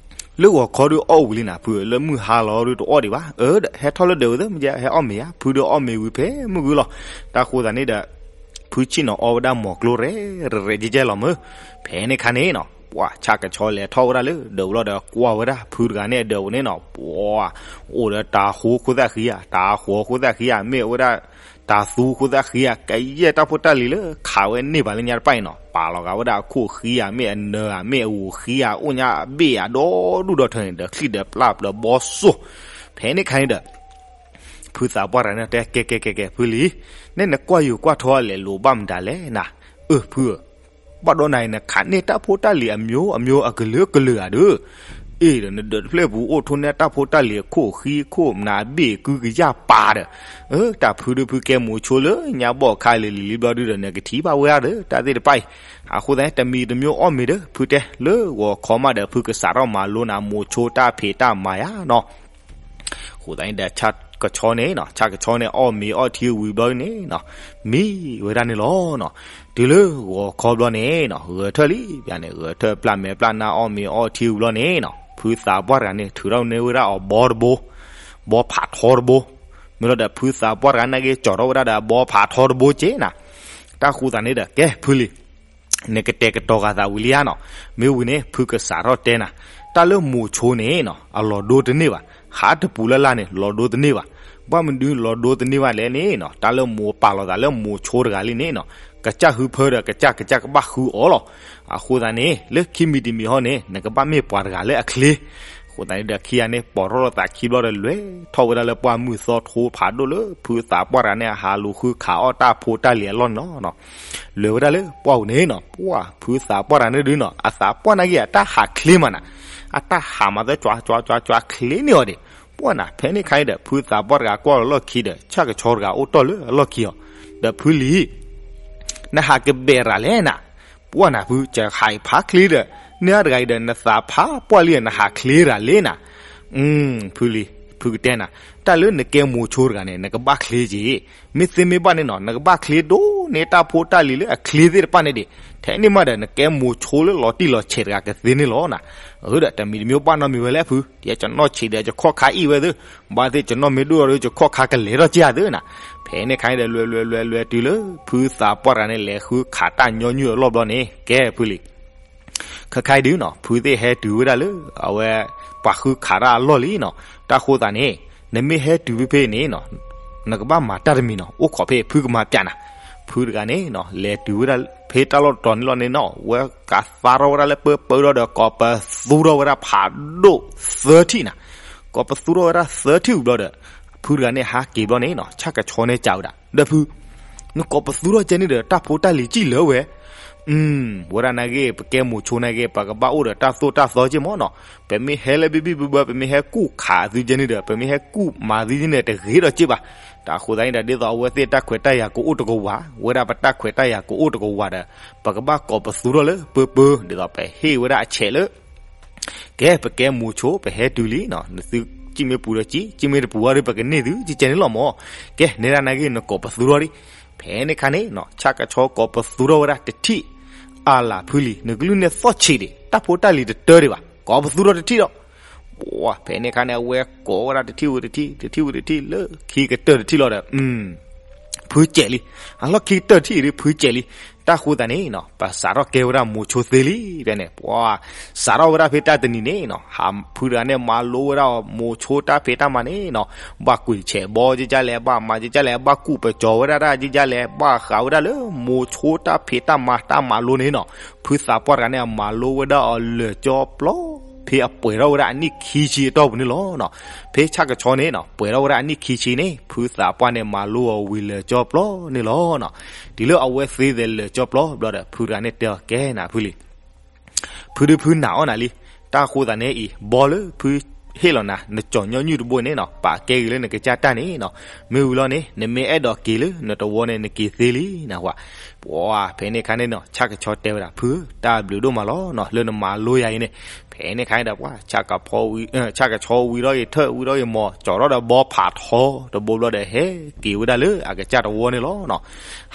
လၢဂီၤခီဒုးအီၣ်ဝံၤလံနၤဖု, လၢမုၢ်ဟါလီၤဒုးတအီၣ်ဒံးဘၣ်. အၢ ဒီးဟဲထီၣ်လၢဒၢးဝံၤသ့ မ့ၢ်ဟဲအီၣ်မ့ၤဧါ. ဖုဒုးအီၣ်မ့ၤဝံၤဖဲမုၢ်ဂုၤလီၤ. တၢ်ဃိသတးန့ၣ်ဒီး ဖုဆ့ၣ်နီၤအီဝဲဒၣ်မီၤကျိရဲၣ်ရဲၣ်ကဲကဲလီၤမၢ်. ဖဲန့ၣ်အခါန့ၣ်နီၤ ပှၢ်ဆၣ်ကဆီလဲၤထီၣ်ဝဲဒၣ်လၢဒၢးဝံၤလီၤဒီး ကွၢ်ဝဲဒၣ်ဖုတဂၤန့ၣ်အဒၢးပူၤန့ၣ်နီၤ, ပှၢ် အိၣ်ဒီးတၤဟိဃိသၣ်ဃံဧါ, တၤဟိဃိသၣ်ဃံဧါ, မ့ၢ်ဝဲဒၣ်တၤသူဃိသၣ်ဃံဧါ, ကယဲၢ်တၢ်ဖိတၢ်လံၤလၢခးဝဲန့ၢ်ဘၣ်လၢညါတဖၣ်အံၤနီၤ, ပာ်လီၤဂာ်ဝဲဒၣ်အခိၣ်ဃံဧါ, မ့ၢ်အနၢၤဧါ, မ့ၢ်အဂိၤဃံဧါ, အိၣ်ညါအဘ့ၣ်ဧါ, ဒီဒူၣ်ဒီထၢန့ၣ်ဒီး ချံၣ်ဒီးပျၢ်ဒီးဘီစိၢ်. ဖဲန့ၣ်အခါန့ၣ်ဒီး ဖုသးပှၢ်တဂၤန့ၣ်တဲ ကဲကဲကဲကဲ ဖုလံၤ, နဲနကွၢ်ယိၤကွၢ်ထီလဲၤလိာ်ဘၣ်မတၤလဲၣ်နၤ. အၢ ဖုဧၢ, ဘၣ်ဒီးနၤအံၤ နခးန့ၢ်တၢ်ဖိတၢ်လံၤအမျိုးအမျိုးအကလုာ်ကလုာ်ဧါဒီး, အ့ၣ်ဒီး နဒၢးတဖျၢၣ်ပူၤအိၣ်ထိၣ်န့ၢ်တၢ်ဖိတၢ်လံၤအခိၣ်ဃံခိၣ် မနၤအဘ့ၣ်ကုကယၢ်ပာ်ဒီး, အၢ တၢ်ဖုဒုးဖုကဲမိၤဆိလၢညါဘီၣ်ခါလံၤလံၤလံၤဘျီဒုဒီး နကထံၣ်ဘၣ်ဝဲဧါဒီး တၢ်သ့ၣ်တဖၣ်အံၤ. အဃိသတးန့ၣ် တမံၤတမံၤအီၣ်မ့ၤဒီး ဖုတဲ လၢဂီၤခီမးဒီး ဖုကစးထီၣ်မၤလိနၤမိၤဆိတၢ်ဖံးတၢ်မၤယါနီၤ. အဃိသတးန့ၣ်ဒီး ဆၣ်ကဆီန့ၣ်နီၤ, ဆၣ်ကဆီန့ၣ် အီၣ်မ့ၤအီထံဝံၤဘျီန့ၣ်နီၤ, မံဝဲဒၣ်န့ၣ်လီၤနီၤ. တုၤလၢဂီၤခီဘျီန့ၣ်နီၤ, ဂဲၤထၢၣ်လံ, ပန့ၣ် ဂဲၤထၢၣ်ပျၢ်မဲာ်ပျၢ်နါအီၣ်မ့ၤအီထံဝံၤဘျီန့ၣ်နီၤ, ဖုသးပှၢ်တဂၤန့ၣ် ထုးထီၣ်န့ၢ်ဝဲဒၣ်အီၤဘီတဘိ, ဘီဖးထီတဘိ, မ့ၢ်လီၤဒီး ဖုသးပှၢ်တဂၤန့ၣ်က့ၤ ကၠီထီၣ်ဝဲဒၣ်ဒီးဘီဖးထီတဘိက့ၤနီၤ. တၢ်ဃိသတးန့ၣ်ဒီး ကဲ ဖုလံၤ နကတဲာ်ကတီၤဂာ်သးဝံၤလံဧါနီၤ. မ့ၢ်ဝံၤန့ၣ် ဖုကစးထီၣ်တဲနၤ, တၢ်လၢမိၤဆိန့ၣ်နီၤ အလီၤဒိတန့ၢ်ဘၣ်, ဟးတပူၤလၢ်လၢ်န့ၣ် လီၤဒိတန့ၢ်ဘၣ်. ဘၣ်မနုၤလီၤဒိတန့ၢ်ဘၣ်လဲၣ်န့ၣ်နီၤ, တၢ်လၢမိၤပာ်လီၤသးလၢမိၤဆိတဂၤလံန့ၣ်နီၤ, ကစၢ်ဃုဖၢဒီး ကစၢ် ကစၢ်ကဘၣ်ဃုအီၤလီၤ. အဃိသတးန့ၣ် လၢခံမံၤတမံၤဟီန့ၣ် နကဘၣ်မ့ၢ်ပှၤတဂၤလၢအချ့. အဃိသတးန့ၣ်ဒီး ခံဂၤန့ၣ် ပိာ်ထီၣ်လိာ်သးခံဘျီဒီး လဲၤထီၣ်ဝဲဒၣ်လၢပှၢ်မုၢ်သီထိဖးဒိၣ်လၢ ဖုသးပှၢ်တဂၤန့ၣ် အဟးလူၤဃုခးအီၣ်တၢ်ဖိတၢ်လံၤအလီၢ်န့ၣ်လီၤ. လဲၤဝဲဒၣ်လၢပှၢ်ပူၤန့ၣ်နီၤ, ပှၢ် ဖုသးပှၢ်တဂၤန့ၣ်ဒုနီၤ အသးပှၢ်နာ်က့ အတၢ်ဟးချ့မးနၤ, အတၢ်ဟးမးသၢ ကွၢ်ကွၢ်ကွၢ်ကွၢ်ချ့န့ၢ်အီၤဒံး. ပှၢ်နၤ ဖဲန့ၣ်အခါန့ၣ်ဒီး ဖုသးပှၢ်တဂၤကွၢ်လီၤလီၢ်ခံဒီး ဆၣ်ကဆီတဂၤအိၣ်တီၢ်လၢအလီၢ်ခံအီၤ, ဒီးဖုလံၤ နဟးကဘဲးရၤလဲၣ်နၤ. ပှၢ်နၤဖု ယဟးဖးချ့ဒီး န့ၢ်အါတဂၤအံၤဒီး နသးဖးပှၢ်လံ နဟးချ့ရၤလဲၣ်နၤ. ဖုလံၤ ဖုကတဲနၤ, တၢ်လၢနကဲမိၤဆိတဂၤန့ၣ် နကဘၣ်ချ့က့ၤ, မ့ၢ်သ့မ့ၢ်ဘၣ်န့ၣ်နီၤ နကဘၣ်ချ့ဒိၣ်န့ၢ်တၢ်ဖိတၢ်လံၤလၢအချ့သ့ၣ်တဖၣ်န့ၣ်ဒံး, ထဲန့ၣ်မးဒီး နကဲမိၤဆိလၢလီၤတံၢ်လီၤဆဲးတဂၤကသ့န့ၣ်လီၤနၤ. အၢ ဒီးတမံၤတမံၤဘၣ်နီတမံၤဝဲလဲၣ်ဖု, ယဲယနီၢ်ဆံးဒီး ယခီၣ်ခါအံၣ်ဝဲသ့ၣ်, ဘၣ်သ့ၣ်ယနီၢ်မ့ၢ်ဒိၣ်ဒီး ယခီၣ်ခါကလဲၤထီၣ်က့ၤဧါသ့ၣ်နၤ. ဖဲန့ၣ်အခါန့ၣ်ဒီး လွဲလွဲလွဲလွဲတုၤလၢ ဖုသးပှၢ်တဂၤန့ၣ် လဲၤဃုခးတၢ်ညီနုၢ်အလီၢ်ဘျီန့ၣ် ကဲဖုလံၤ ခဲခါအံၤဒုနီၤ ဖုသ့ၣ်ဟဲတုၤဝဲဒၣ်လၢ အဝဲ ပှၤဃုခးတၢ်အလီၢ်လံနီၤ. တၢ်ဃိသးန့ၣ် နမ့ၢ်ဟဲတုၤဖဲဖဲန့ၣ်နီၤ နကဘၣ်မၤတၢ်တမံၤနီၤ အိၣ်ခိးဖဲ ဖုကမၤပျးနၤ. ဖုတဂၤန့ၣ်နီၤ လဲၤတုၤဝဲဒၣ်ဖဲတၢ်လီၢ်တတီၤန့ၣ်လီၤန့ၣ်နီၤ ဝဲကသါထီၣ်ဝဲဒၣ်လၢပၢပၢဒီး ကိးပသူထီၣ်ဝဲဒၣ်ဖးဒိၣ်သၢထံၣ်နၤ. ကိးပသူထီၣ်ဝဲဒၣ်သၢထံၣ်ဝံၤဘျီဒီး ဖုတဂၤန့ၣ်ဟးက့ၤဘျီန့ၣ်နီၤ ဆၣ်ကဆီန့ၣ်စံးဝဲဒၣ် ဒီးဖု နကိးပသူထီၣ်ကဲန့ၣ်ဒီး တၢ်ဖိတၢ်လံၤစံၣ်လၢဝဲ ဝဲဒၣ်နာ်က့ ပကဲမိၤဆိနာ်က့ ပကဘၣ်အိၣ်ဒီးတၢ်သိၣ်တၢ်သီက့မ့ၢ်နီၤ. ပမ့ၢ်ဟဲလၢဘံၣ်ဘံၣ်ဘၢဘၢ ပမ့ၢ်ဟဲကူၣ်ခးသုကဲန့ၣ်ဒီး ပမ့ၢ်ဟဲကူၣ်မၤသုကဲန့ၣ် တဂ့ၤဒီးက့ဘၣ်. တၢ်ဃိသတးန့ၣ်ဒီး ဒ်သိးအဝဲသ့ၣ်တၢ်ခွဲးတၢ်ယာ်ကအိၣ်တကဝၤ, ဝဲဒၣ်ပတၢ်ခွဲးတၢ်ယာ်ကအိၣ်တကဝၤဒီး ပကဘၣ်ကိးပသူထီၣ်လၢပၢပၢ ဒ်သိးပဟ့ၣ်ဝဲဒၣ်အဆဲးလၢ ကဲ ပကဲမိၤဆိ ပဟဲတုၤလံနီၤ, နသုစံၣ်မ့ၢ်ပူၤဒီးစံၣ်, စံၣ်မ့ၢ်တပူၤဘၣ်ဒီး ပကန့ၢ်သုကဲန့ၣ်လီၤမ့ၢ်. ကဲ နဲဒၣ်နာ်က့ နကိးပသူထီၣ်ဒံး. ဖဲန့ၣ်အခါန့ၣ်နီၤ ဆၣ်ကဆီကိးပသူထီၣ်ဝဲဒၣ်တထံၣ်, အါလၢ်ဖုလံၤ နကလုၢ်န့ၢ်သီၣ်ဆံးဒံး, တၢ်ဖိတၢ်လံၤတတၢၢ်ဒံးဘၣ်, ကိးပသူထီၣ်တထံၣ်ဒီး ပှၤ ဖဲန့ၣ်အခါန့ၣ် အဝဲကိးဝဲဒၣ်တထံၣ်ဝံၤတထံၣ်, တထံၣ်ဝံၤတထံၣ်လၢခံကတၢၢ်တထံၣ်လီၤဒီး ဖုစဲးလံ, အလီၢ်ခံကတၢၢ်တထံၣ်အံၤဒီး ဖုစဲးလံ. တၢ်ဃိသတးန့ၣ်နီၤ ပစးထီၣ်ကဲဝဲဒၣ်မိၤဆိသ့လံ. ဖဲန့ၣ် ပှၤ စးထီၣ်ဝဲဒၣ်ဖဲတၢ်တနံၤန့ၣ်နီၤ ဟးဖုတဂၤန့ၣ် မၤလိဝဲဒၣ်မိၤဆိတၢ်ဖံးတၢ်မၤန့ၣ်နီၤ, ဘၣ်ကွံာ်ဆဲးဘီကကလဲၣ်, ဘၣ်မၤကကလဲၣ်, ဘၣ်ကူၣ်ပကၠီၤဝဲဒၣ်တၢ်ကကလဲၣ်, ဘၣ်ဃးဝဲဒၣ်လၢမိၤဆိတၢ်ဖံးတၢ်မၤတၢ်မၤလိန့ၣ်နီၤ, ဖုသးပှၢ်တဂၤန့ၣ် အမၤလိဝဲဒၣ်အီၤလၢာ်ကၠီပျီ ဖဲအပှဲၤထီၣ်ဝဲဒၣ်အနံၣ်ခံဆံအတီၢ်ပူၤန့ၣ်လီၤ. ဖဲဆၣ်ကဆီန့ၣ်နီၤ ပှဲၤထီၣ်ဝဲဒၣ်အနံၣ်ခံဆံန့ၣ် ဖုသးပှၢ်န့ၣ်မၤလိအီၤဝံၤလၢာ်ကၠီပျီန့ၣ်လီၤ. တုၤလၢအဝဲသ့သဲးလၢာ်ကၠီပျီဘျီဒီး ဖုတဂၤန့ၣ်တဲအီၤ ကဲနၤဖုလံၤ ဖုဒုဖုနာ်အီၣ်နၤလံ. တၢ်ဃိသတးန့ၣ်အံၤ ဘီလၢဖုဟ့ၣ်လီၤနၤ နကၠီၤညီနုၢ်တဘိန့ၣ်နီၤ ပာ်ကဲဂ့ၤလၢနကစၢ်တၢ်န့ၣ်နီၤ, မ့ၢ်ဝံၤလီၤန့ၣ် နမ့ၢ်အဲၣ်ဒိးက့ၤလၢနတဝီန့ၣ် နက့ၤသ့လံနဝဲ. ပှၤ ဖဲန့ၣ်အခါန့ၣ်နီၤ ဆၣ်ကဆီတဲဝဲဒၣ် ဖုဧၢ တၢ်ဘျုးဒိၣ်မးလီၤနီၤ လၢနမၤလိယၤအံၤန့ၣ်. ဖဲန့ၣ်အခါန့ၣ်ဒီး ပှၤ ဆၣ်ကဆီဝံၤထီၣ်ဂ့ၤထၢၣ်ဝံၤထီၣ်ဂ့ၤမီၤ ကၠီၤထီၣ်ဒီးဘီဖးထီတဘိဘျီဒီး ဟဲက့ၤဝဲဒၣ်လၢအကစၢ်တဝီန့ၣ်လီၤနီၤ.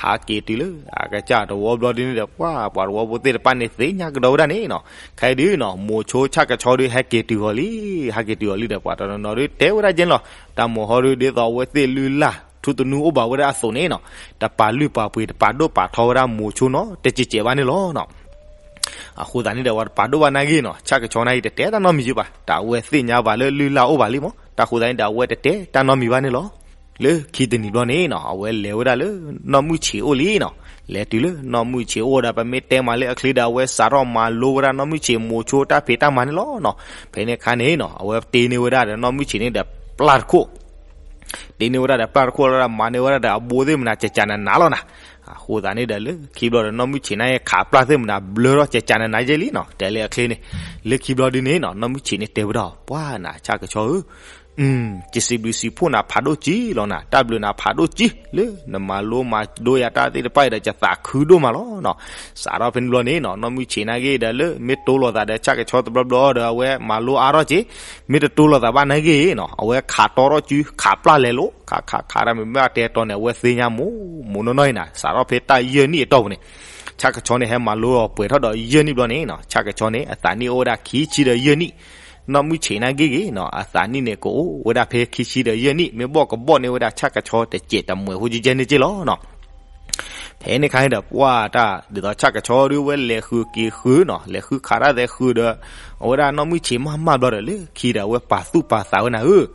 ဟးက့ၤတုၤလၢအကစၢ်တဝီဘျီဒ်န့ၣ်ဒီး ပှၤ ပှၤတဝီဖိသ့ၣ်တဖၣ်န့ၣ် သ့ၣ်ညါကဒီးဝဲဒၣ်န့ၣ်နီၤ. ခဲအံၤဒုနီၤ မိၤဆိဆၣ်ကဆီဒု ဟဲက့ၤတုၤဃီၤလံ, ဟဲက့ၤတုၤဃီၤလံဒီး ပှၤတနီၤနီၤဒု တဲဝဲဒၣ်ကဲန့ၣ်လီၤ. တၢ်မိၤဟီဒု ဒ်သိးအဝဲသ့ၣ်လုၢ်လၢ် ထူသနူအိၣ်ဘၣ်ဝဲဒၣ်အသိးန့ၣ်နီၤ တပာ်လုၢ်ပာ်ပှ့ၤ တပာ်ဒိၣ်ပာ်ထီဝဲဒၣ်မိၤဆိနီတစဲးစဲးဘၣ်န့ၣ်လီၤနီၤ. အဃိသတးန့ၣ်ဒီး ပှၤတပာ်ဒိၣ်ဘၣ်နာ်ဂ့ၤနီၤ ဆၣ်ကဆီနာ်ဂ့ၤ တတဲတၢ်နီတမံၤက့ဘၣ်, တၢ်အဝဲသ့ၣ်ညါဘၣ်လၢလုၢ်လၢ်အိၣ်ဘၣ်လံမီၤ. တၢ်ဃိသတးန့ၣ်ဒီး အဝဲတတဲတၢ်နီတမံၤဘၣ်န့ၣ်လီၤ. လၢခံတနံၤဘျီန့ၣ်နီၤ အဝဲလဲၤဝဲဒၣ်လၢ နီၢ်မုၢ်ဆံးအိၣ်လံနီၤ. လဲၤတုၤလၢနီၢ်မုၢ်ဆံးအိၣ်ဒီး ပမ့ၢ်တဲမးလၢအချ့ဒီး အဝဲစးထီၣ်မၤလိဝဲဒၣ်နီၢ်မုၢ်ဆံးမိၤဆိတၢ်ဖံးတၢ်မၤန့ၣ်လီၤနီၤ. ဖဲန့ၣ်အခါန့ၣ်နီၤ အဝဲတ့န့ၢ်ဝဲဒၣ်ဒီးနီၢ်မုၢ်ဆံးန့ၣ်ဒီးပျၢ်တခိၣ် တ့န့ၢ်ဝဲဒၣ်ဒီးပျၢ်တခိၣ်လီၤဒီး မၤန့ၢ်ဝဲဒၣ်ဒီးအဘိသ့ၣ်မနၤ ကကနၤနၤလီၤနၤ. အဃိသတးန့ၣ်ဒီး လၢခံဘျီဒီး နီၢ်မုၢ်ဆံးန့ၣ် ခးပျၢ်သ့ၣ်မနၤဘျၢထီၣ်ကကနၤနၤယဲလံနီၤ တဲလၢအချ့န့ၣ်. လၢခံဘျီဒ်န့ၣ်နီၤ နီၢ်မုၢ်ဆံးန့ၣ်တဲဝဲဒၣ် ပှၤနၤဆၣ်ကဆီဧၢ ယစံးဘျုးစံးဖှိၣ်နၤဖးဒိၣ်ကံလီၤနၤ, တၢ်ဘျုးနၤဖးဒိၣ်ကံ လၢနမၤလိမၤဒိယၤတၢ်သ့ၣ်တဖၣ်အံၤဒီး ယသးခုဒိၣ်မးလီၤနီၤ. စးထီၣ်ဖဲန့ၣ်ဘျီန့ၣ်နီၤ နီၢ်မုၢ်ဆံးနာ်ဂ့ၤဒီး လၢမ့ၢ်တိလိာ်သးဒီးဆၣ်ကဆီတဘျီဘျီဒီး အဝဲမၤလိအါထီၣ်က့ၤ, မ့ၢ်တတိလိာ်သးဘၣ်နာ်ဂ့ၤနီၤ အဝဲခးတီထီၣ်စု ခးပျၢ်လဲၤလိာ် ခးခးခးတၢ်မ့ၢ်မ့ၢ်အတဲတီၤန့ၣ် အဝဲသ့ၣ်ညါမိၢ်မိၢ်နီၢ်နီၢ်အံၤနၤ. စးထီၣ်ဖဲတၢ်ယဲၢ်နံၣ်အတီၢ်ပူၤန့ၣ် ဆၣ်ကဆီန့ၣ် ဟဲမၤလိအီၤပှဲၤထီၣ်ဒီးယဲၢ်နံၣ်ဘျီန့ၣ်နီၤ ဆၣ်ကဆီန့ၣ် အသးနံၣ်အိၣ်ဝဲဒၣ်ခံဆံဒီးယဲၢ်နံၣ်. နီၢ်မုၢ်ဆံးနာ်ဂ့ၤဂ့ၤနီၤ အသးနံၣ်န့ၣ် ကအိၣ်ဝဲဒၣ်ဖဲခံဆံဒီးယဲၢ်နံၣ် မ့ၢ်ဘီၣ်ကဘီၣ်န့ၢ်ဝဲဒၣ်ဆၣ်ကဆီတစဲးတမှဲးဖိကကဲန့ၣ်က့လီၤနီၤ. ဖဲန့ၣ်ခါန့ၣ်ဒီး ပှၤတၢ်ဒ်သိးဆၣ်ကဆီဒု ဝဲလဲၤဃုာ်က့ၤဃုာ်နီၤ လဲၤဃုခးတၢ်သဲးဃုာ်ဒီး အဝဲဒၣ်နီၢ်မုၢ်ဆံးမးမးဘျီဒီး လၢခံဒီး အဝဲပာ်သူၣ်ပာ်သးဝဲနၤဧၢ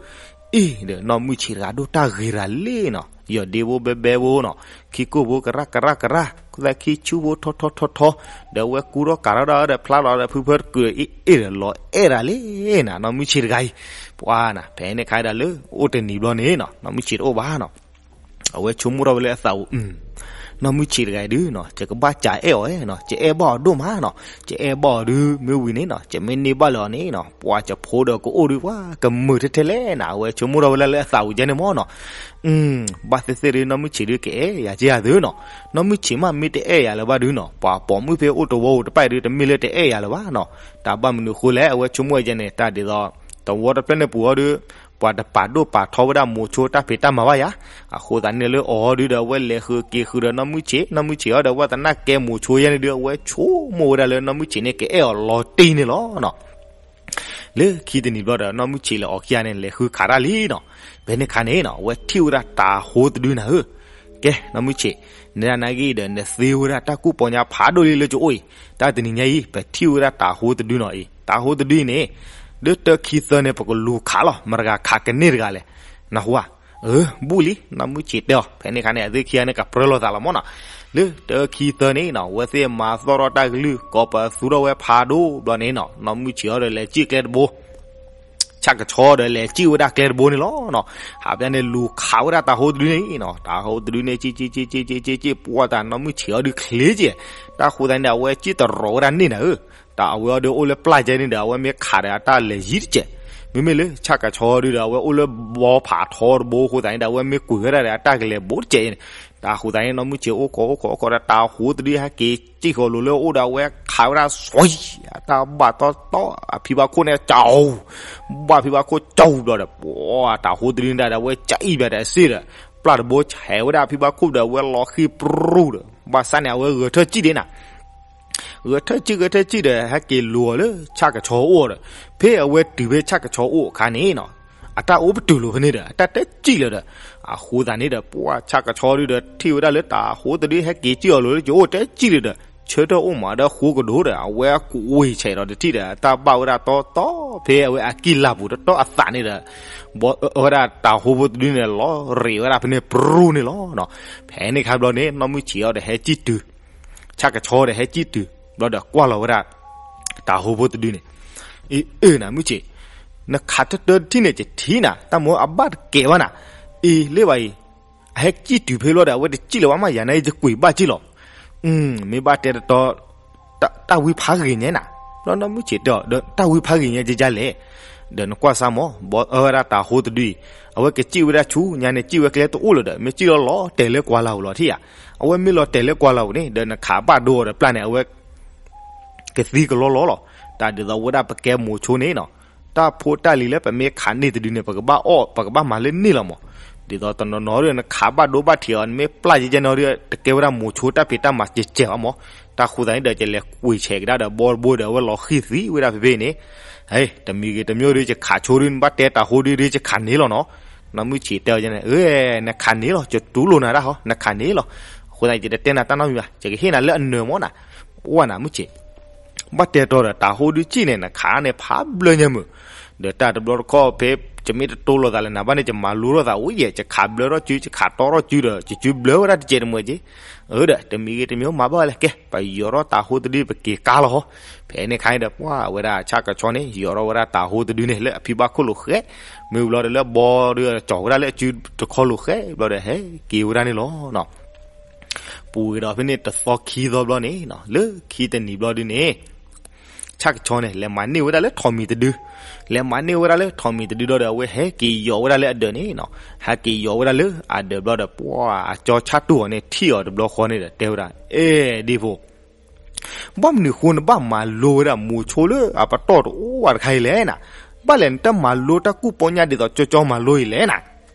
အ့ၣ်ဒီး နီၢ်မုၢ်ဆံးတဂၤဒိၣ်တၢ်ဂ့ၤတဂၤလံနီၤ ယီၢ်ဒ့ဖိဘဲဘဲဖိနီၤ ခံကိၢ်ဖိကရၣ်ကရၣ်ကရၣ် သးခံဆူဖိထီထီထီထီ ဒီးအဝဲကူထီၣ်ကၤထီၣ်ဒီး ဖျါလီၤဒီးဖုဖၢတကုာ်အ့ၣ်အ့ၣ်ဒီး လီၤအဲၣ်ဒၣ်လံနၤ နီၢ်မုၢ်ဆံးတဂၤအံၤ. ပှၤနၤ ဖဲန့ၣ်ခါဒီးလၢအိၣ်တနံၤဘျီန့ၣ်နီၤ နီၢ်မုၢ်ဆံးတအိၣ်ဘၣ်နီၤ အဝဲဆိကမိၣ်ထီၣ်ဝဲလၢအသးအိၣ် နီၢ်မုၢ်ဆံးတဂၤအံၤဒုနီၤ ယကဘၣ်စးအဲၣ်အီၤနီၤ ယအဲၣ်ဘၣ်အီၤဒိၣ်မးနီၤ ယအဲၣ်ဘၣ်အီၤဒု မ့ၢ်ဝံၤန့ၣ်နီၤ ယမ့ၢ်န့ၢ်ဘၣ်လၢအီၤန့ၣ်နီၤ ပှၤယဖိဒီးကအိၣ်ဒု ပှၤကမုာ်ထဲထဲလဲၣ်နၤ အဝဲဆိကမိၣ်ထီၣ်ဝဲလၢလၢအသးအိၣ်ကဲန့ၣ်မ့ၢ်နီၤ ဘၣ်သ့ၣ်သ့ၣ်ဒု နီၢ်မုၢ်ဆံးဒုကအဲၣ်ယၤက့ယၤသုနီၤ နီၢ်မုၢ်ဆံးမးမ့ၢ်တအဲၣ်ယၤလၢၤဘၣ်ဒုနီၤ ပှၤပိာ်မုၣ်ဖဲအိၣ်တဝီဧိၤတဖၣ်အံၤဒု တမ့ၢ်လၢတအဲၣ်ယၤလၢၤဘၣ်နီၤ တၢ်ဘၣ်မနုၤအဃိလဲၣ် အဝဲဆိကမိၣ်ဝဲကဲန့ၣ် တၢ်ဒ်သိး တဝီတဖျၢၣ်န့ၣ်ပူၤအီၤဒု ပှၤတပာ်ဒိၣ်ပာ်ထီဝဲဒၣ်မိၤဆိတၢ်ဖံးတၢ်မၤဘၣ်ယၤ အဃိသတးန့ၣ်လၢအီၤအီၤဒုဒီး အဝဲလဲၤဃုာ်က့ၤဃုာ်ဒီးနီၢ်မုၢ်ဆံး နီၢ်မုၢ်ဆံးအီၤဒီး အဝဲသနာ်ကဲမိၤဆိယဲန့ၣ်ဒု အဝဲဆိကမိၣ်ဝဲဒၣ်လၢနီၢ်မုၢ်ဆံးန့ၣ် ကအဲၣ်အီၤလီၤတံၢ်န့ၣ်လီၤနီၤ လၢခံတနံၤဘျီဒီး နီၢ်မုၢ်ဆံးလၢအီၤခံဂၤန့ၣ် လဲၤဃုခးတၢ်လံနီၤ ဖဲန့ၣ်ခါန့ၣ်နီၤ အဝဲထံၣ်ဝဲဒၣ်တၤဟိတဒုနၤဧၢ ကဲ နီၢ်မုၢ်ဆ့ၣ်, နဒၣ်နာ်က့ဒီး နသ့ဝဲဒၣ်တၢ်ကူၣ်ပီညါဖးဒိၣ်လံလၢကအိၣ်အံၤ, တၢ်တနံၤညါအံၤ ပထံၣ်ဝဲဒၣ်တၤဟိတဒုနီၤအံၤ, တၤဟိတဒုအံၤန့ၣ် ဒ်တၢခံသၢန့ၣ် ပကလူၤခးလီၤ မတၤတဂၤခးကန့ၢ်တဂၤလဲၣ်, နၢ်ဟူဧါ. အၢ ဘူးလံ နီၢ်မုၢ်ဆ့ၣ်တဲအီၤ, ဖဲန့ၣ်အခါန့ၣ် အသ့ၣ်ခံဂၤန့ၣ် ကပြၢလိာ်သးလီၤမၢ်နီၤ. လၢတၢခံသၢန့ၣ်နီၤ အဝဲသ့ၣ်မၤသီၣ်ထီၣ်တၢ်ကလုၢ် ကိးပသူထီၣ်ဝဲဖးဒိၣ်ဘျီန့ၣ်နီၤ, နီၢ်မုၢ်ဆ့ၣ်အီၤဒီးလဲၤစံၣ်ကျဲတဘိ ဆၣ်ကဆီဒီးလဲၤစံၣ်ဝဲဒၣ်ကျဲတဘိန့ၣ်လီၤနီၤ. ဟးပျၢ်န့ၣ်လူၤခးဝဲဒၣ်တၤဟိတဒုန့ၣ်နီၤ, တၤဟိတဒုန့ၣ် စံၣ်စံၣ်စံၣ်စံၣ်စံၣ်စံၣ်စံၣ် ပှၢ်တၢ်နီၢ်မုၢ်ဆ့ၣ်အီၤဒုးချ့ကဲ, တၢ်ဃိသတးန့ၣ်ဒီး အဝဲစံၣ်တရီၤဝဲဒၣ်န့ၢ်နၤဧၢ, တၢ်အဝဲအီၤဒီးအိၣ်လၢပျၢ်ကဲန့ၣ်ဒီး အဝဲမ့ၢ်ခးဒီးအတၢ်လဲၤယံၤတကဲး, မ့မ့ၢ်လၢဆၣ်ကဆီဒုဒီး အဝဲအိၣ်လၢဘီဖးထီတဘိအဃိသတးန့ၣ်ဒီး အဝဲမ့ၢ်ကွံာ်ဝဲဒၣ်ဒီးအတၢ်ကလဲၤဘူးတကဲးန့ၣ်, တၢ်ဃိသတးန့ၣ် နီၢ်မုၢ်ဆ့ၣ်အိၣ်ခိးအိၣ်ခိးအိၣ်ခိးဒီး တၤဟိတဒုဟဲက့ၤစံၣ်ဃီၤလိၤလၢအအိၣ်ဒီး အဝဲခးဝဲဒၣ်စီၤယံၤ အတၢ်ဘၣ်တီတီ အဖံဘၣ်ခိၣ်န့ၣ်ကၠီ, ဘၣ်ဖံဘၣ်ခိၣ်ကၠီဘျီဒီး ပှၤတၤဟိတဒုန့ၣ်ဒီး အဝဲကအံၣ်ဘၣ်ဒီးအစ့ၢ်ဒီး ပျၢ်တဘိဆဲးဝဲဒၣ်အဖံဘၣ်ခိၣ်ဒီး အဝဲလီၤဃံပြူၢ်ဒီး ဘၣ်ဆၣ်န့ၣ် အဝဲဂဲၤထၢၣ်စံၣ်ဒၣ်နၤ ဂဲၤထၢၣ်စံၣ်ဂဲၤထၢၣ်စံၣ်ဒီး ဟဲက့ၤလူၤအီၤလၢဆၣ်ကဆီအိၣ်ဒီး ဖဲအဝဲတုၤဖဲဆၣ်ကဆီအိၣ်အခါန့ၣ်နီၤ, အတၢ်အိၣ်ပတုာ်လိာ်ဖဲန့ၣ်ဒီး အတၢ်တဲစံၣ်လၢၤဒီး အဃိသတးန့ၣ်ဒီး ပှၤဆၣ်ကဆီဒုဒီး ထံၣ်ဝဲဒၣ်လၢတၤဟိတဒုဟဲက့ၤစံၣ်အီၤလိၤလၢကအိၣ်တဲစံၣ်လၢၤဒီး ဆၢထၢၣ်အိၣ်မးဒီးဃိကဒိၣ်ဒီး အဝဲကွံာ်ဆဲးဒီးတထံၣ်ဒီး အတၢ်ဘၣ်ဝဲဒၣ်တီတီ ဖဲအဝဲအကံၢ်လၤပူၤတီတီအသးန့ၣ်ဒီး ဘီဝဲဒၣ်တၤဟိဖိတဒုန့ၣ် လီၤရ့းဝဲဒၣ်ဖဲန့ၣ်ပြူၢ်န့ၣ်လီၤ. ဖဲန့ၣ်အခါဘျီန့ၣ် နီၢ်မုၢ်ဆ့ၣ်အီၤဒီးဟဲစံၣ်တုၤ ဆၣ်ကဆီဒီးဟဲစံၣ်တုၤ ဘျီဒီးကွၢ်လီၤဝဲဒၣ် တၤဟိဖိတဒုန့ၣ်, အ့ အၢ နမုၢ်ဆ့ၣ်, နခးတၢတၢတထံၣ်န့ၣ် ယထံၣ်နၤ တၢ်မ့ၢ်အဘၣ်တကဲဘၣ်နၤ, အ့ လၢဘၣ်အံၤ, အဟဲစံၣ်တုၤဖဲလီၤဒီး အဝဲတစံၣ်လၢၤဘၣ်မး ယၤန့ၣ် ယကွံာ်ဘၣ်စ့ၢ်လီၤ. မ့ၢ်ဘၣ်တဲတတီ တၢ်ဝံဖးဂ့ၤညါနၤ, ဘျီနီၢ်မုၢ်ဆ့ၣ်တဲအီၤဒီး တၢ်ဝံဖးဂ့ၤညါယဲယဲလဲၣ်, ဒီးနကွၢ်စၢ်မး ဘီအၢဝဲဒၣ်တၤဟိတဒုအံၤ, အဝဲကစံၣ်ဝဲဒၣ်ဆူညါန့ၣ် စံၣ်ဝဲကျဲတအိၣ်လၢၤဒီး မ့ၢ်စံၣ်လီၤလီၤတဲာ်လၢကွၢ်လၤပူၤလီၤထံၣ်ဧါ, အဝဲမ့ၢ်လီၤတဲာ်လၢကွၢ်လၤပူၤန့ၣ် ဒီးနခးဘၣ်ဒိအီၤဒီးပျၢ်န့ၣ် အဝဲ ကသံကလီလီၤလီၤ. တၢ်ဒ်သိးဝဲဒၣ်ပကဲမိၤဆိန့ၣ်နီၤ, တၢ်ဖိတၢ်လံၤလၢပမ့ၢ်ခးန့ၢ်တဒုန့ၣ် ပကဘၣ်အီၣ် ပကဘၣ်မၤလၢန့ၢ်လီၤမး. ဒ်သိးတနီၤနီၤဒီး နခးဘၣ်ဒိဘၣ်ထံးအီၤ နမ့ၢ်ပျၢ်ယဲယဲနီၤဒီး တကဲဝဲဒၣ်မိၤဆိတၢ်ဖံးတၢ်မၤကဲးကဲးဘၣ်မး. တၢ်ဃိသတးန့ၣ်ဒီး ယလဲၤကွံာ်ဆဲးကဒါဒီးဘီတဘိဒီး အဝဲလီၤဃံၢ်သံဝဲဒၣ်ဖဲဖဲန့ၣ်, တမံၤဂ့ၤတမံၤဒီး ယခးဆိဒု နဘၣ်တဲတၤဟိဒုဒီး ယခးန့ၢ်လီၤနီၤ. နီၢ်မုၢ်ဆ့ၣ်တဲအီၤန့ၣ် အၢ နခးန့ၢ်လီၤ ယတူၢ်လိာ်နၤဒၣ်ဟီ နခးန့ၢ်လီၤ. အဃိသတး ယတတဲနၤတၢ်နီတမံၤဘၣ် ယကဟ့ၣ်နၤလၢအနၢၤမးနၤ. ပှၢ်နၤမုၢ်ဆ့ၣ် ဘၣ်တဲတီဒီး တၤဟိဒုစံၣ်န့ၣ် နခးန့ၣ်ဖးဘျၢညါမုာ်, ဒီးတၢ်တဘျီတခီၣ်ဖဲ ယမ့ၢ်တတိလိာ်သးလၢနၤဘၣ်န့ၣ် ယမၤလိထီၣ်သးအိၣ်ယဲၢ် ယခးဘျၢထီၣ်စု ယခးတီထီၣ်စုဒီး ယစုဘျၢဝဲဒၣ်တစဲးတမှဲးက့, အၢ ဒီးတမံၤဂ့ၤတမံၤမၤဘၣ်ဝဲလဲၣ် ကဲ ပယီၤထီၣ်တၤဟိတဒု ပက့ၤကါလီၤဟီ. ဖဲန့ၣ်ခါန့ၣ်ဒီး ပှၢ်ဝဲဒၣ်ဆၣ်ကဆီန့ၣ် ယီၤထီၣ်ဝဲဒၣ်တၤဟိတဒုန့ၣ် လၢအဖံဘၣ်ခိၣ်လိာ်ဃဲ, မ့ၢ်ဘျီဒီးလၢဘီဒီး ကၠီၤဝဲဒၣ်လၢအစုတခီလိာ်ဃဲ ဘျီဒီးဟဲက့ၤဝဲဒၣ်န့ၣ်လီၤ. ပူၤက့ၤဒီးဖဲန့ၣ်တသီခံသီဘျီန့ၣ် လၢခံတနံၤဘျီဒုန့ၣ် ဆၣ်ကဆီန့ၣ် လဲၤမၤန့ၢ်ဝဲဒၣ်လၢထိးမံၤတဒု, လဲၤမၤန့ၢ်ဝဲဒၣ်လၢထိးမံၤတဒုဒီး အဝဲဟဲက့ၤယီၤဝဲဒၣ်လၢအဒၢးန့ၣ်နီၤ, ဟဲက့ၤယီၤဝဲဒၣ်လၢအဒၢးဘျီဒီး ပှၢ်အကၠီဆၣ်တူၢ်အီၤန့ၣ် ထံၣ်အီၤတဘျီဃီန့ၣ်ဒီး တဲဝဲဒၣ် အဲၣ်ဒ့ဖိ ဘၣ်မနုၤဃိနဘၣ်မၤလိဝဲဒၣ်မိၤဆိလၢအပတီၢ်တအိၣ်ဝဲတခါအံၤလဲၣ်နၤ, ဘၣ်လဲၣ်နတမၤလိတၢ်ကူၣ်ပီညါဒ်သိးကၠီကၠီမၤလိအံၤလဲၣ်နၤ.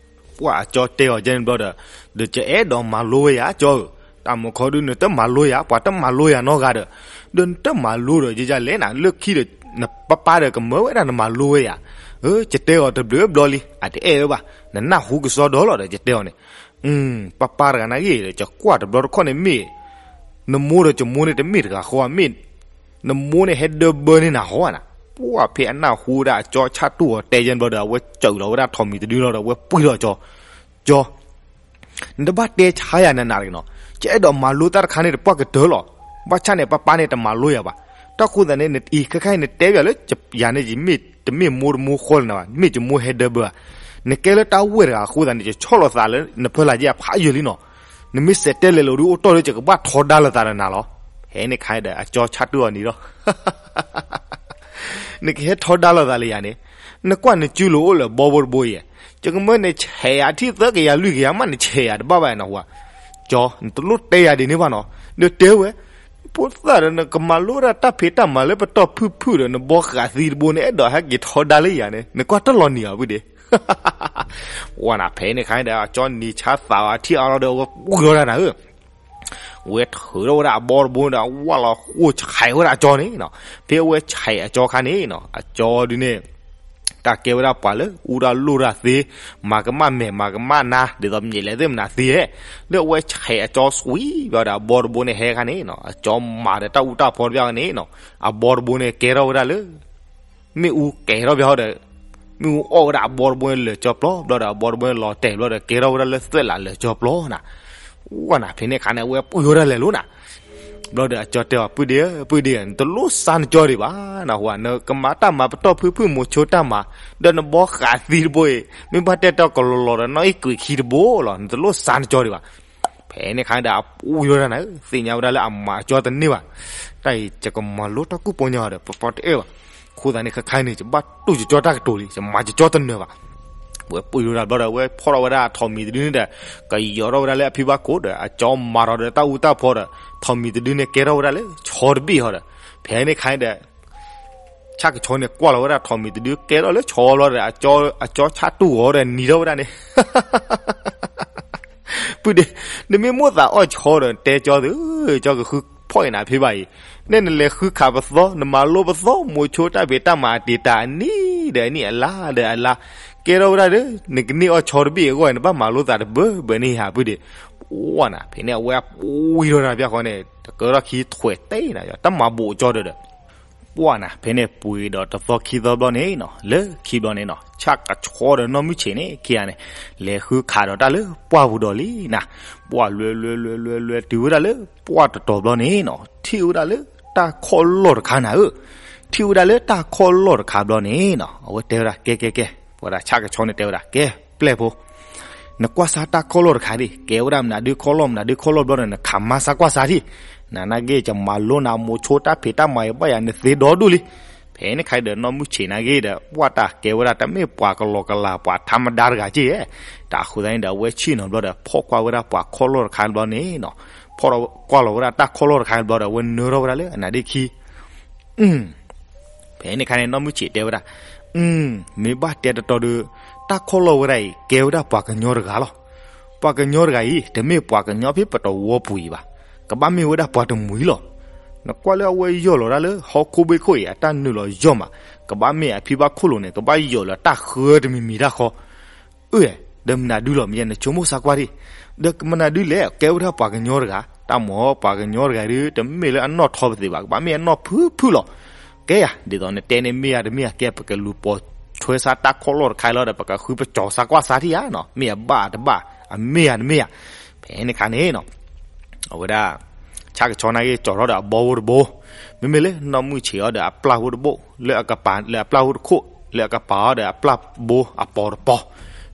ပှၢ်အကၠီတဲအီၤကဲန့ၣ်ဘျီဒီး ဒီးယအဲၣ်ဒိးမၤလိဝဲယၤကၠီဧၢ, တၢ်မူခီဒုးနတမၤလိယၤ ပှၤတမၤလိယၤနီတဂၤဒီး, ဒီးနတမၤလိဒီးယဲယလဲၣ်နၤ လၢခံဒီး နပၢ်ပၢ်ဒီးကမၢဝဲဒၣ်နမၤလိဝဲယၤ, အၢ ယတဲအီၤတဘျီဘျီလံ အတအဲၣ်ဝဲဘၣ်, နနၢ်ဟူကစီဒီလီၤဒီး ယတဲအီၤန့ၣ် ပၢ်ပၢ်တဂၤနာ်ဂ့ၤဒီး ယကွၢ်တဘျီတခီၣ်န့ၣ်မ့ၢ် နမိၢ်ဒီးယမိၢ်န့ၣ်တမ့ၢ်တဂၤဃီဘၣ်, မ့ၢ် နမိၢ်န့ၣ်ဟဲဒၢဘၢန့ၢ်နၤဃီဧါနၤ. ပှၢ်ဖဲအနၢ်ဟူဝဲဒၣ်အကၠီဆၣ်တူၢ်အီၤတဲယဲၢ်ဘျီဒီး အဝဲစၢးလီၤဝဲဒၣ်ထိးမံၤတဒုလီၤဒီး အဝဲပှံၢ်ထီၣ်ကၠီ, ကၠီ နတဘၣ်တဲဆါယၤနနၤတဂ့ၤနီၤ, ယအဲၣ်ဒိးမၤလိတၢ်တခါန့ၣ်တပှၢ်ကတၢၢ်လီၤ. ဘၣ်ဆၣ်န့ၣ် ပၢ်ပၢ်န့ၣ်တမၤလိယၤဘၣ်. တၢ်ဃိသတးန့ၣ် နအံၤခဲခါအံၤနတဲဘၣ်လၢ ယၤန့ၣ် ယမ့ၢ်တမ့ၢ်မိၢ်တမိၢ်ဃီလၢၤနၤဘၣ်, မ့ၢ်ယမိၢ်ဟဲဒၢဘၢဧါ. နကဲလၢတၢ်ဝဲၢ်တဂၤအဃိသတးန့ၣ် ယဆီၣ်လီၤသးလၢနဖၢလၢ်ယဲၢ်ဖးယိာ်လံနီၤ. နမ့ၢ်စဲးတဲလဲၤလိာ်ဒုးအိၣ်တီၢ်လၢ ယကဘၣ်ထီဒါလိာ်သးဒီးနၤလီၤ. ဖဲန့ၣ်ခါဒီး အကၠီဆၣ်တူၢ်အီၤန့ၣ်ဒီး နကဟဲထီဒါလိာ်သးလၢယၤန့ၣ်, နကွၢ်နစုလိၤအိၣ်လၢဘီဘိတဘိယဲၢ်, ယကမၢနဆဲးယၤထံၣ်သၢကယၤလွံၢ်ကယၤမး နဆဲးယၤတဘၣ်ဘၣ်နဟူဧါ. ကၠီ နတလိၣ်တဲယၤဒ်န့ၣ်ဘၣ်နီၤ, ဒီးတဲဝဲ ဖိသၣ်ဒီးနကမၤလိဒၣ်တၢ်ဖံးတၢ်မၤလၢပတီၢ်ဖုၣ်ဖုၣ်ဒီး နဘီဃာ်သံတဘိန့ၣ် အဲၣ်ဒိးဟဲက့ၤထီဒါလၢယၤန့ၣ် နကွၢ်တလီၤနံၤဧါဝံၤဒ့ ဝဲနၤဖဲန့ၣ်ခါဒီး အကၠီနံၤဆါသးအထံၣ်အါလီၤဒီး အဝဲပှံၢ်ထီၣ်ဒၣ်နၤဧၢ, ဝဲထုးထီၣ်ဝဲဒၣ်အဘီတဘိဒီး အဝဲလီၤဃိဆဲးဝဲဒၣ်အကၠီန့ၣ်နီၤ. ဖဲအဝဲဆဲးအကၠီခါန့ၣ်နီၤ အကၠီဒုးန့ၣ် တၢ်ကဲဝဲဒၣ်ပှၤလၢအူတၢ်လိၣ်တၢ်သ့, မၤကမၣ်မဲာ်မၤကမၣ်နါ ဒ်သိးမ့ၢ်လဲၤသ့ၣ်မနၤသ့ဧဲ, လၢအဝဲဆဲးအကၠီဆှံဘျီဒီး အဘီတဘိန့ၣ်ဟဲခါန့ၣ်နီၤ, အကၠီမၤဒီးတၢ်အူတၢ်ဖီတဘျီန့ၣ်နီၤ, အဘီတဘိန့ၣ်ကဲထီၣ်ဝဲဒၣ်လၢ မ့ၣ်အူကဲထီၣ်ဘျီဒီး မ့ၣ်အူအီၣ်ဝဲဒၣ်အဘီတဘိန့ၣ်လၢာ်ကၠီပျီဘျီဒီး အဘီတဘိန့ၣ်လီၤတဲာ်ဘျီဒီး ကဲထီၣ်ဝဲဒၣ်လၢသွဲၣ်လးလၢာ်ကၠီပျီနၤ, ဝဲနၤ ဖဲန့ၣ်အခါန့ၣ် အဝဲပှ့ၤဝဲဒၣ်လဲၤလိၤနၤ ဘျီဒီးအကၠီတဲအီၤ ပုၢ်ဒ့ဧၢ ပုၢ်ဒ့ဧၢ နတလိၣ်စါနကၠီဒံးဘၣ်နဟူဧါ, နကမၤတၢ်မၤပတီၢ်ဖုၣ်ဖုၣ်မိၤဆိတၢ်မၤ, ဒီးနဘီဃးသံတဘိအံၤ မ့ၢ်ဘၣ်တဲတီကလီၤလီၤဒီး နီၢ်အံၣ်ကွံာ်ခံတဘိလီၤ, နတလိၣ်စါနကၠီဒံးဘၣ်. ဖဲန့ၣ်အခါဒီး အပှ့ၤဝဲဒၣ်နၤဧၢ, သ့ၣ်ညါဝဲဒၣ်လၢအမၤအကၠီတန့ၢ်ဘၣ်. တၢ်အံၤယကမၤလိတၢ်ကူၣ်ပီညါဒီး ပပီတအဲၣ်ဘၣ်. အဃိသတးန့ၣ် ခဲခါအံၤန့ၣ် ယဘၣ်တူၢ်ယကၠီတၢ်ကတိၤလံ, ယမၤယကၠီတနၢၤဘၣ်. ဝဲပှ့ၤဝဲဒၣ်ဘျီဒီး ဝဲဖီၣ်ထီၣ်ဝဲဒၣ်ထိးမံၤတဒုန့ၣ်ဒီး ကယီၤထီၣ်ဝဲဒၣ်လၢအဖံဘၣ်ခိၣ်ဒီး အကၠီမၤထီၣ်ဒီးတၢ်အူတၢ်ဖီဒီး ထိးမံၤတဒုန့ၣ်ကဲထီၣ်ဝဲဒၣ်လၢဆီတဘ့ၣ်ဟီဒီး ဖဲန့ၣ်အခါဒီး ဆၣ်ကဆီန့ၣ် ကွၢ်လီၤဝဲဒၣ်ထိးမံၤတဒုကဲထီၣ်လၢဆီဘျီဒီး အကၠီဆၣ်တူၢ်ဂီၤဒီးနံၤထီၣ်ဝဲဒၣ်န့ၣ်, ပုၢ်ဒ့, နမ့ၢ်မိၣ်သးအီၣ်ဆီဒီး တဲကၠီသု, ကၠီကဃုဖီၣ်အံၤနၤဖံဘၣ်အံၤ, နဲနလဲၤဃုခးပသီ နမၤလိပသီ မိၤဆိတၢ်ဖံးတၢ်မၤအတံာ်တာ်အနံၣ်ဒီးအနံၣ်အလါဒီးအလါ, ကဲထီၣ်ဝဲဒၣ်ဒီး နကန့ၢ်အီၣ်ဆီတဘ့ၣ်အဂီၢ် နဘၣ်မၤလိသးတဘၢဘၢန့ၣ်ဧါ ပုၢ်ဒ့. ပှၢ်နၤ ဖဲန့ၣ်အဝဲပှ့ၤထီၣ်တၢ်ဖဲဃီန့ၣ် တကၢထီၣ်ခံထွဲးတဲနၤ တၢ်မၤဘူးကၠီဒီး ပှၢ်နၤ ဖဲန့ၣ်ပှ့ၤဒီးတသီခံသီဘျီန့ၣ်နီၤ လၢခံဘျီန့ၣ်နီၤ ဆၣ်ကဆီဒီးနီၢ်မုၢ်ဆံးန့ၣ် ခံဂၤန့ၣ် လဲၤဃုခးဒီးတၢ်လၢပှၢ်ပူၤဒီးလံနၤ, ပှၢ်လွဲလွဲလွဲလွဲလွဲတုၤဝဲဒၣ်လၢပှၢ်တတီၤဘျီန့ၣ်နီၤ ထံၣ်ဝဲဒၣ်လၢတၢ်ခီၣ်လီၢ်တခါနၤဧၢ, ထံၣ်ဝဲဒၣ်လၢတၢ်ခီၣ်လီၢ်တခါဘျီန့ၣ်နီၤ အဝဲတဲဝဲဒၣ် ကဲကဲကဲ, ဝဲဒၣ်ဆၣ်ကဆီန့ၣ်တဲဝဲဒၣ် ကဲ ပျဲၢ်ဖိ နကွၢ်စါတၢ်ခီၣ်လီၢ်တခါဒံး ကဲဝဲဒၣ်မနုၤဒုခီၣ်လီၢ်မနုၤဒုခီၣ်လီၢ်ဘျီဒီး နခးမါစါကွၢ်စါထံၣ်, နနာ်က့ၤ ယမၤလိနၤမိၤဆိတၢ်ဖံးတၢ်မၤအံၤဘၣ်ယၤ နသ့ဒီဒူၣ်လံ. ဖဲန့ၣ်ခါဒီး နီၢ်မုၢ်ဆံးနာ်က့ၤဒီး ပှၢ်တၢ်ကဲဝဲဒၣ်တမ့ၢ်ပှၤကလီကလၤ ပှၤထါမဒါတဂၤက့ၤဧဲ, တၢ်ဃိသတးန့ၣ်ဒီး အဝဲဆ့ၣ်နီၤဘျီဒီး ဖီၣ်ကွၢ်ဝဲဒၣ်ပှၤခီၣ်လီၢ်တခါဘျီန့ၣ်နီၤ, ဖီၣ်ကွၢ်လီၤဝဲဒၣ်တၢ်ခီၣ်လီၢ်တခါဘျီဒီး အဝဲနၢထီၣ်ဝဲဒၣ်လၢအနါဒ့ခံ ဖဲန့ၣ်ခါန့ၣ် နီၢ်မုၢ်ဆံးတဲဝဲဒၣ်, မ့ၢ်ဘၣ်တဲတတီၤဒီး တၢ်ခီၣ်လီၢ်ဝဲဒၣ်အံၤ ကဲဝဲဒၣ်ပှၤကညီတဂၤလီၤ. ပှၤကညီတဂၤအံၤ တမ့ၢ်ပှၤကညီဖဲပတဝီပူၤအံၤဘၣ်. ကဘၣ်မ့ၢ်ဝဲဒၣ်ပှၤတမှံၤလီၤ. နကွၢ်လၢအဝဲယီၢ်လီၤဒၣ်လၢဟီၣ်ခိၣ်ဘ့ၣ်ခိၣ်အံၤ အတၢ်နုာ်လီၤယီၢ်မး, ကဘၣ်မ့ၢ်အဖံဘၣ်ခိၣ်လိၤန့ၣ် ကဘၣ်ယီၢ်လၢတၢ်ဃၢတမံၤမံၤတၢ်ဃီ အၢ ဒီးမနုၤဒုလီၤ မ့ၢ်ယဲ နဆိကမိၣ်စါကွၢ်ဒံး, ဒီးမနုၤဒုလဲၣ် ကဲဝဲဒၣ်ပှၤကညီတဂၤ, တၢ်မၤပှၤကညီတဂၤဒု တမ့ၢ်လၢအနီၢ်ထီပသ့ၣ်ဘၣ်, ကဘၣ်မ့ၢ်အနီၢ်ဖုၣ်ဖုၣ်လီၤ. ကဲယၤ ဒ်သိးနတဲန့ၣ် မ့ၢ်ယၤတမ့ၢ်ယၤ ကဲ ပကလူၤပိာ်ထွဲစါတၢ်ခီၣ်လီၢ်တခါလီၤဒီး ပကဃုပကၠီၤစါကွၢ်စါထံၣ်ဧါနီၤ, မ့ၢ်အဘၣ်တဘၣ်, အမ့ၢ်ယၤတမ့ၢ်ယၤ. ဖဲန့ၣ်ခါန့ၣ်နီၤ အဝဲဒၣ် ဆၣ်ကဆီနာ်က့ၤ ကၠီၤထီၣ်ဒီးအဘီဖိတဘိ, မ့မ့ၢ်လၢနီၢ်မုၢ်ဆံးအီၤဒီးအပျၢ်ဖိတဘိ, လၢအကပၤ လၢအပျၢ်ဖိတခိၣ်, လၢအကပၤအီၤဒီးအပျၢ်ဘိအပီၤတပီၤ,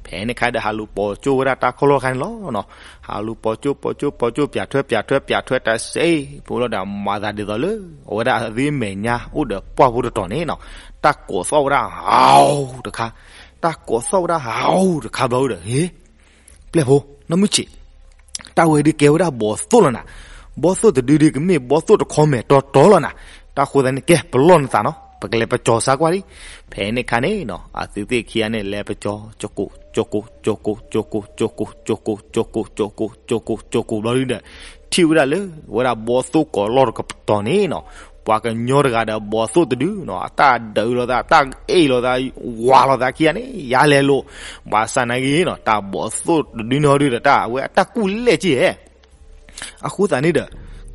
ဖဲန့ၣ်ခါဒီး ဟးလူၤပိာ်ကၠိဝဲဒၣ်တၢ်ခီၣ်လီၢ်တခါန့ၣ်လီၤနီၤ. ဟးလူၤပိာ်ကၠိ ပိာ်ကၠိ ပိာ်ကၠိ ပၠးထွဲ ပၠးထွဲ ပၠးထွဲ တၢ်စ့ဖိလီၤဒီး မၤသးဒ်သိးလၢ အဝဲဒၣ်အသ့အမဲာ်ညါအိၣ်ဒီးပှၢ်ဖိတတီၤန့ၣ်နီၤ, တၢ်ကိးသီၣ်ဝဲဒၣ် ဟးတခါ, တၢ်ကိးသီၣ်ဝဲဒၣ် ဟးတခါဘျီဒီး ဟ့ ပျဲၢ်ဖိ နီၢ်မုၢ်ဆံး, တၢ်ဝဲဒုးကဲဝဲဒၣ်ဘီသိၣ်လီၤနၤ, ဘီသိၣ်တဒုဒုးကမ့ၢ်ဘီသိၣ်တခီမဲာ်တီတီလီၤနၤ. တၢ်ဃိသတးန့ၣ် ကဲ ပလီၢ်နသးနီၤ, ပကလဲၤပကၠီၤစါကွၢ်ဒံး. ဖဲန့ၣ်ခါန့ၣ်နီၤ အဝဲသ့ၣ်ခံဂၤန့ၣ် လဲၤပကၠီၤ ကၠီၤကိး ကၠီၤကိး ကၠီၤကိး ကၠီၤကိး ကၠီၤကိး ကၠီၤကိး ကၠီၤကိး ကၠီၤကိး ဘျီဒုဒီး ထံၣ်ဝဲဒၣ်လၢ ဝဲဒၣ်ဘီသိၣ်ကိးလီၢ်တတီၤန့ၣ်နီၤ, ပှၤကညီတဂၤဒီးဘီသိၣ်တဒုနီၤ အတၢ်ဒုးလိာ်သး အတၢ်အ့ၣ်လိာ်သး ဝးလိာ်သးခံဂၤန့ၣ် ယါလဲၤလိာ်, ဘၣ်ဆၣ်နာ်က့ၤနီၤ တၢ်ဘီသိၣ်တဒုန့ၣ်ဟီဒုဒီး တၢ်အဝဲအတၢ်ကူၣ်လဲၣ်က့ၤဧဲ အဃိသတးန့ၣ်ဒီး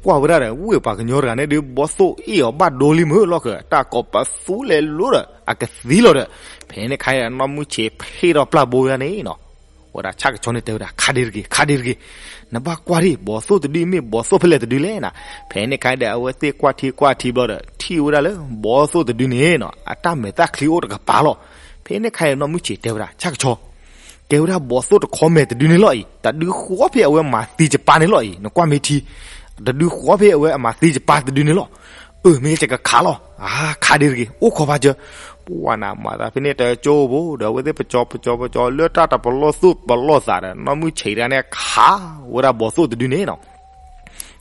ကွၢ်ဝဲဒၣ်ဒီး ဝ့ၢ်ပှၤကညီတဂၤန့ၣ်ဒုး ဘီသိၣ်အ့ၣ်အီၤဘၣ်ဒိလံမုၢ်လီၢ်ခၢၣ် တၢ်ကိးပသူလဲၤလိၤဒီး အကသံလီၤဒီး ဖဲန့ၣ်ခါအံၤ နီၢ်မုၢ်ဆံးဖ့ၣ်ထီၣ်ပျၢ်ဘိဝဲန့ၣ်နီၤ, ဝဲဒၣ်ဆၣ်ကဆီန့ၣ်တဲဝဲဒၣ် ခါဒ့တဂ့ၤ ခါဒ့တဂ့ၤ, နဘၣ်ကွၢ်ဒံး ဘီသိၣ်တဒုမ့ၢ်ဘီသိၣ်ဖဲလဲၣ်တဒုလဲၣ်နၤ. ဖဲန့ၣ်ခါအံၤဒီး အဝဲသ့ၣ်ကွၢ်ထံကွၢ်ထံဘျီဒီး ထံၣ်ဝဲဒၣ်လၢ ဘီသိၣ်တဒုန့ၣ်နီၤ အတၢ်မဲာ်တၢ်ချံအိၣ်တကပၤလီၤ. ဖဲန့ၣ်ခါအံၤ နီၢ်မုၢ်ဆံးတဲဝဲဒၣ် ဆၣ်ကဆီ ကဲဝဲဒၣ်ဘီသိၣ်တခီမဲာ်တဒုန့ၣ်လီၤအံၤ တဒုဃီဖဲအဝဲမၤသံယပၢ်န့ၣ်လီၤအံၤ နကွၢ်မ့ၢ်ထံ တဒုဃီဖဲအဝဲအမၤသံယပၢ်တဒုန့ၣ်လီၤ. အၢ မ့ၢ်ယကခးလီၤ ခါဒ့တဂ့ၤ အိၣ်ခိးဖးစၢၤ, ပှၢ်နၤမၤသးဖဲန့ၣ်တကၠိဖိဒီး အဝဲသ့ၣ်ပကၠီၤပကၠီၤပကၠီၤ လၢတၢ်တပလီၢ်သူၣ်ပလီၢ်သးဒီး နီၢ်မုၢ်ဆံးတဂၤန့ၣ် ခးဝဲဒၣ်ဘီသိၣ်တဒုန့ၣ်နီၤ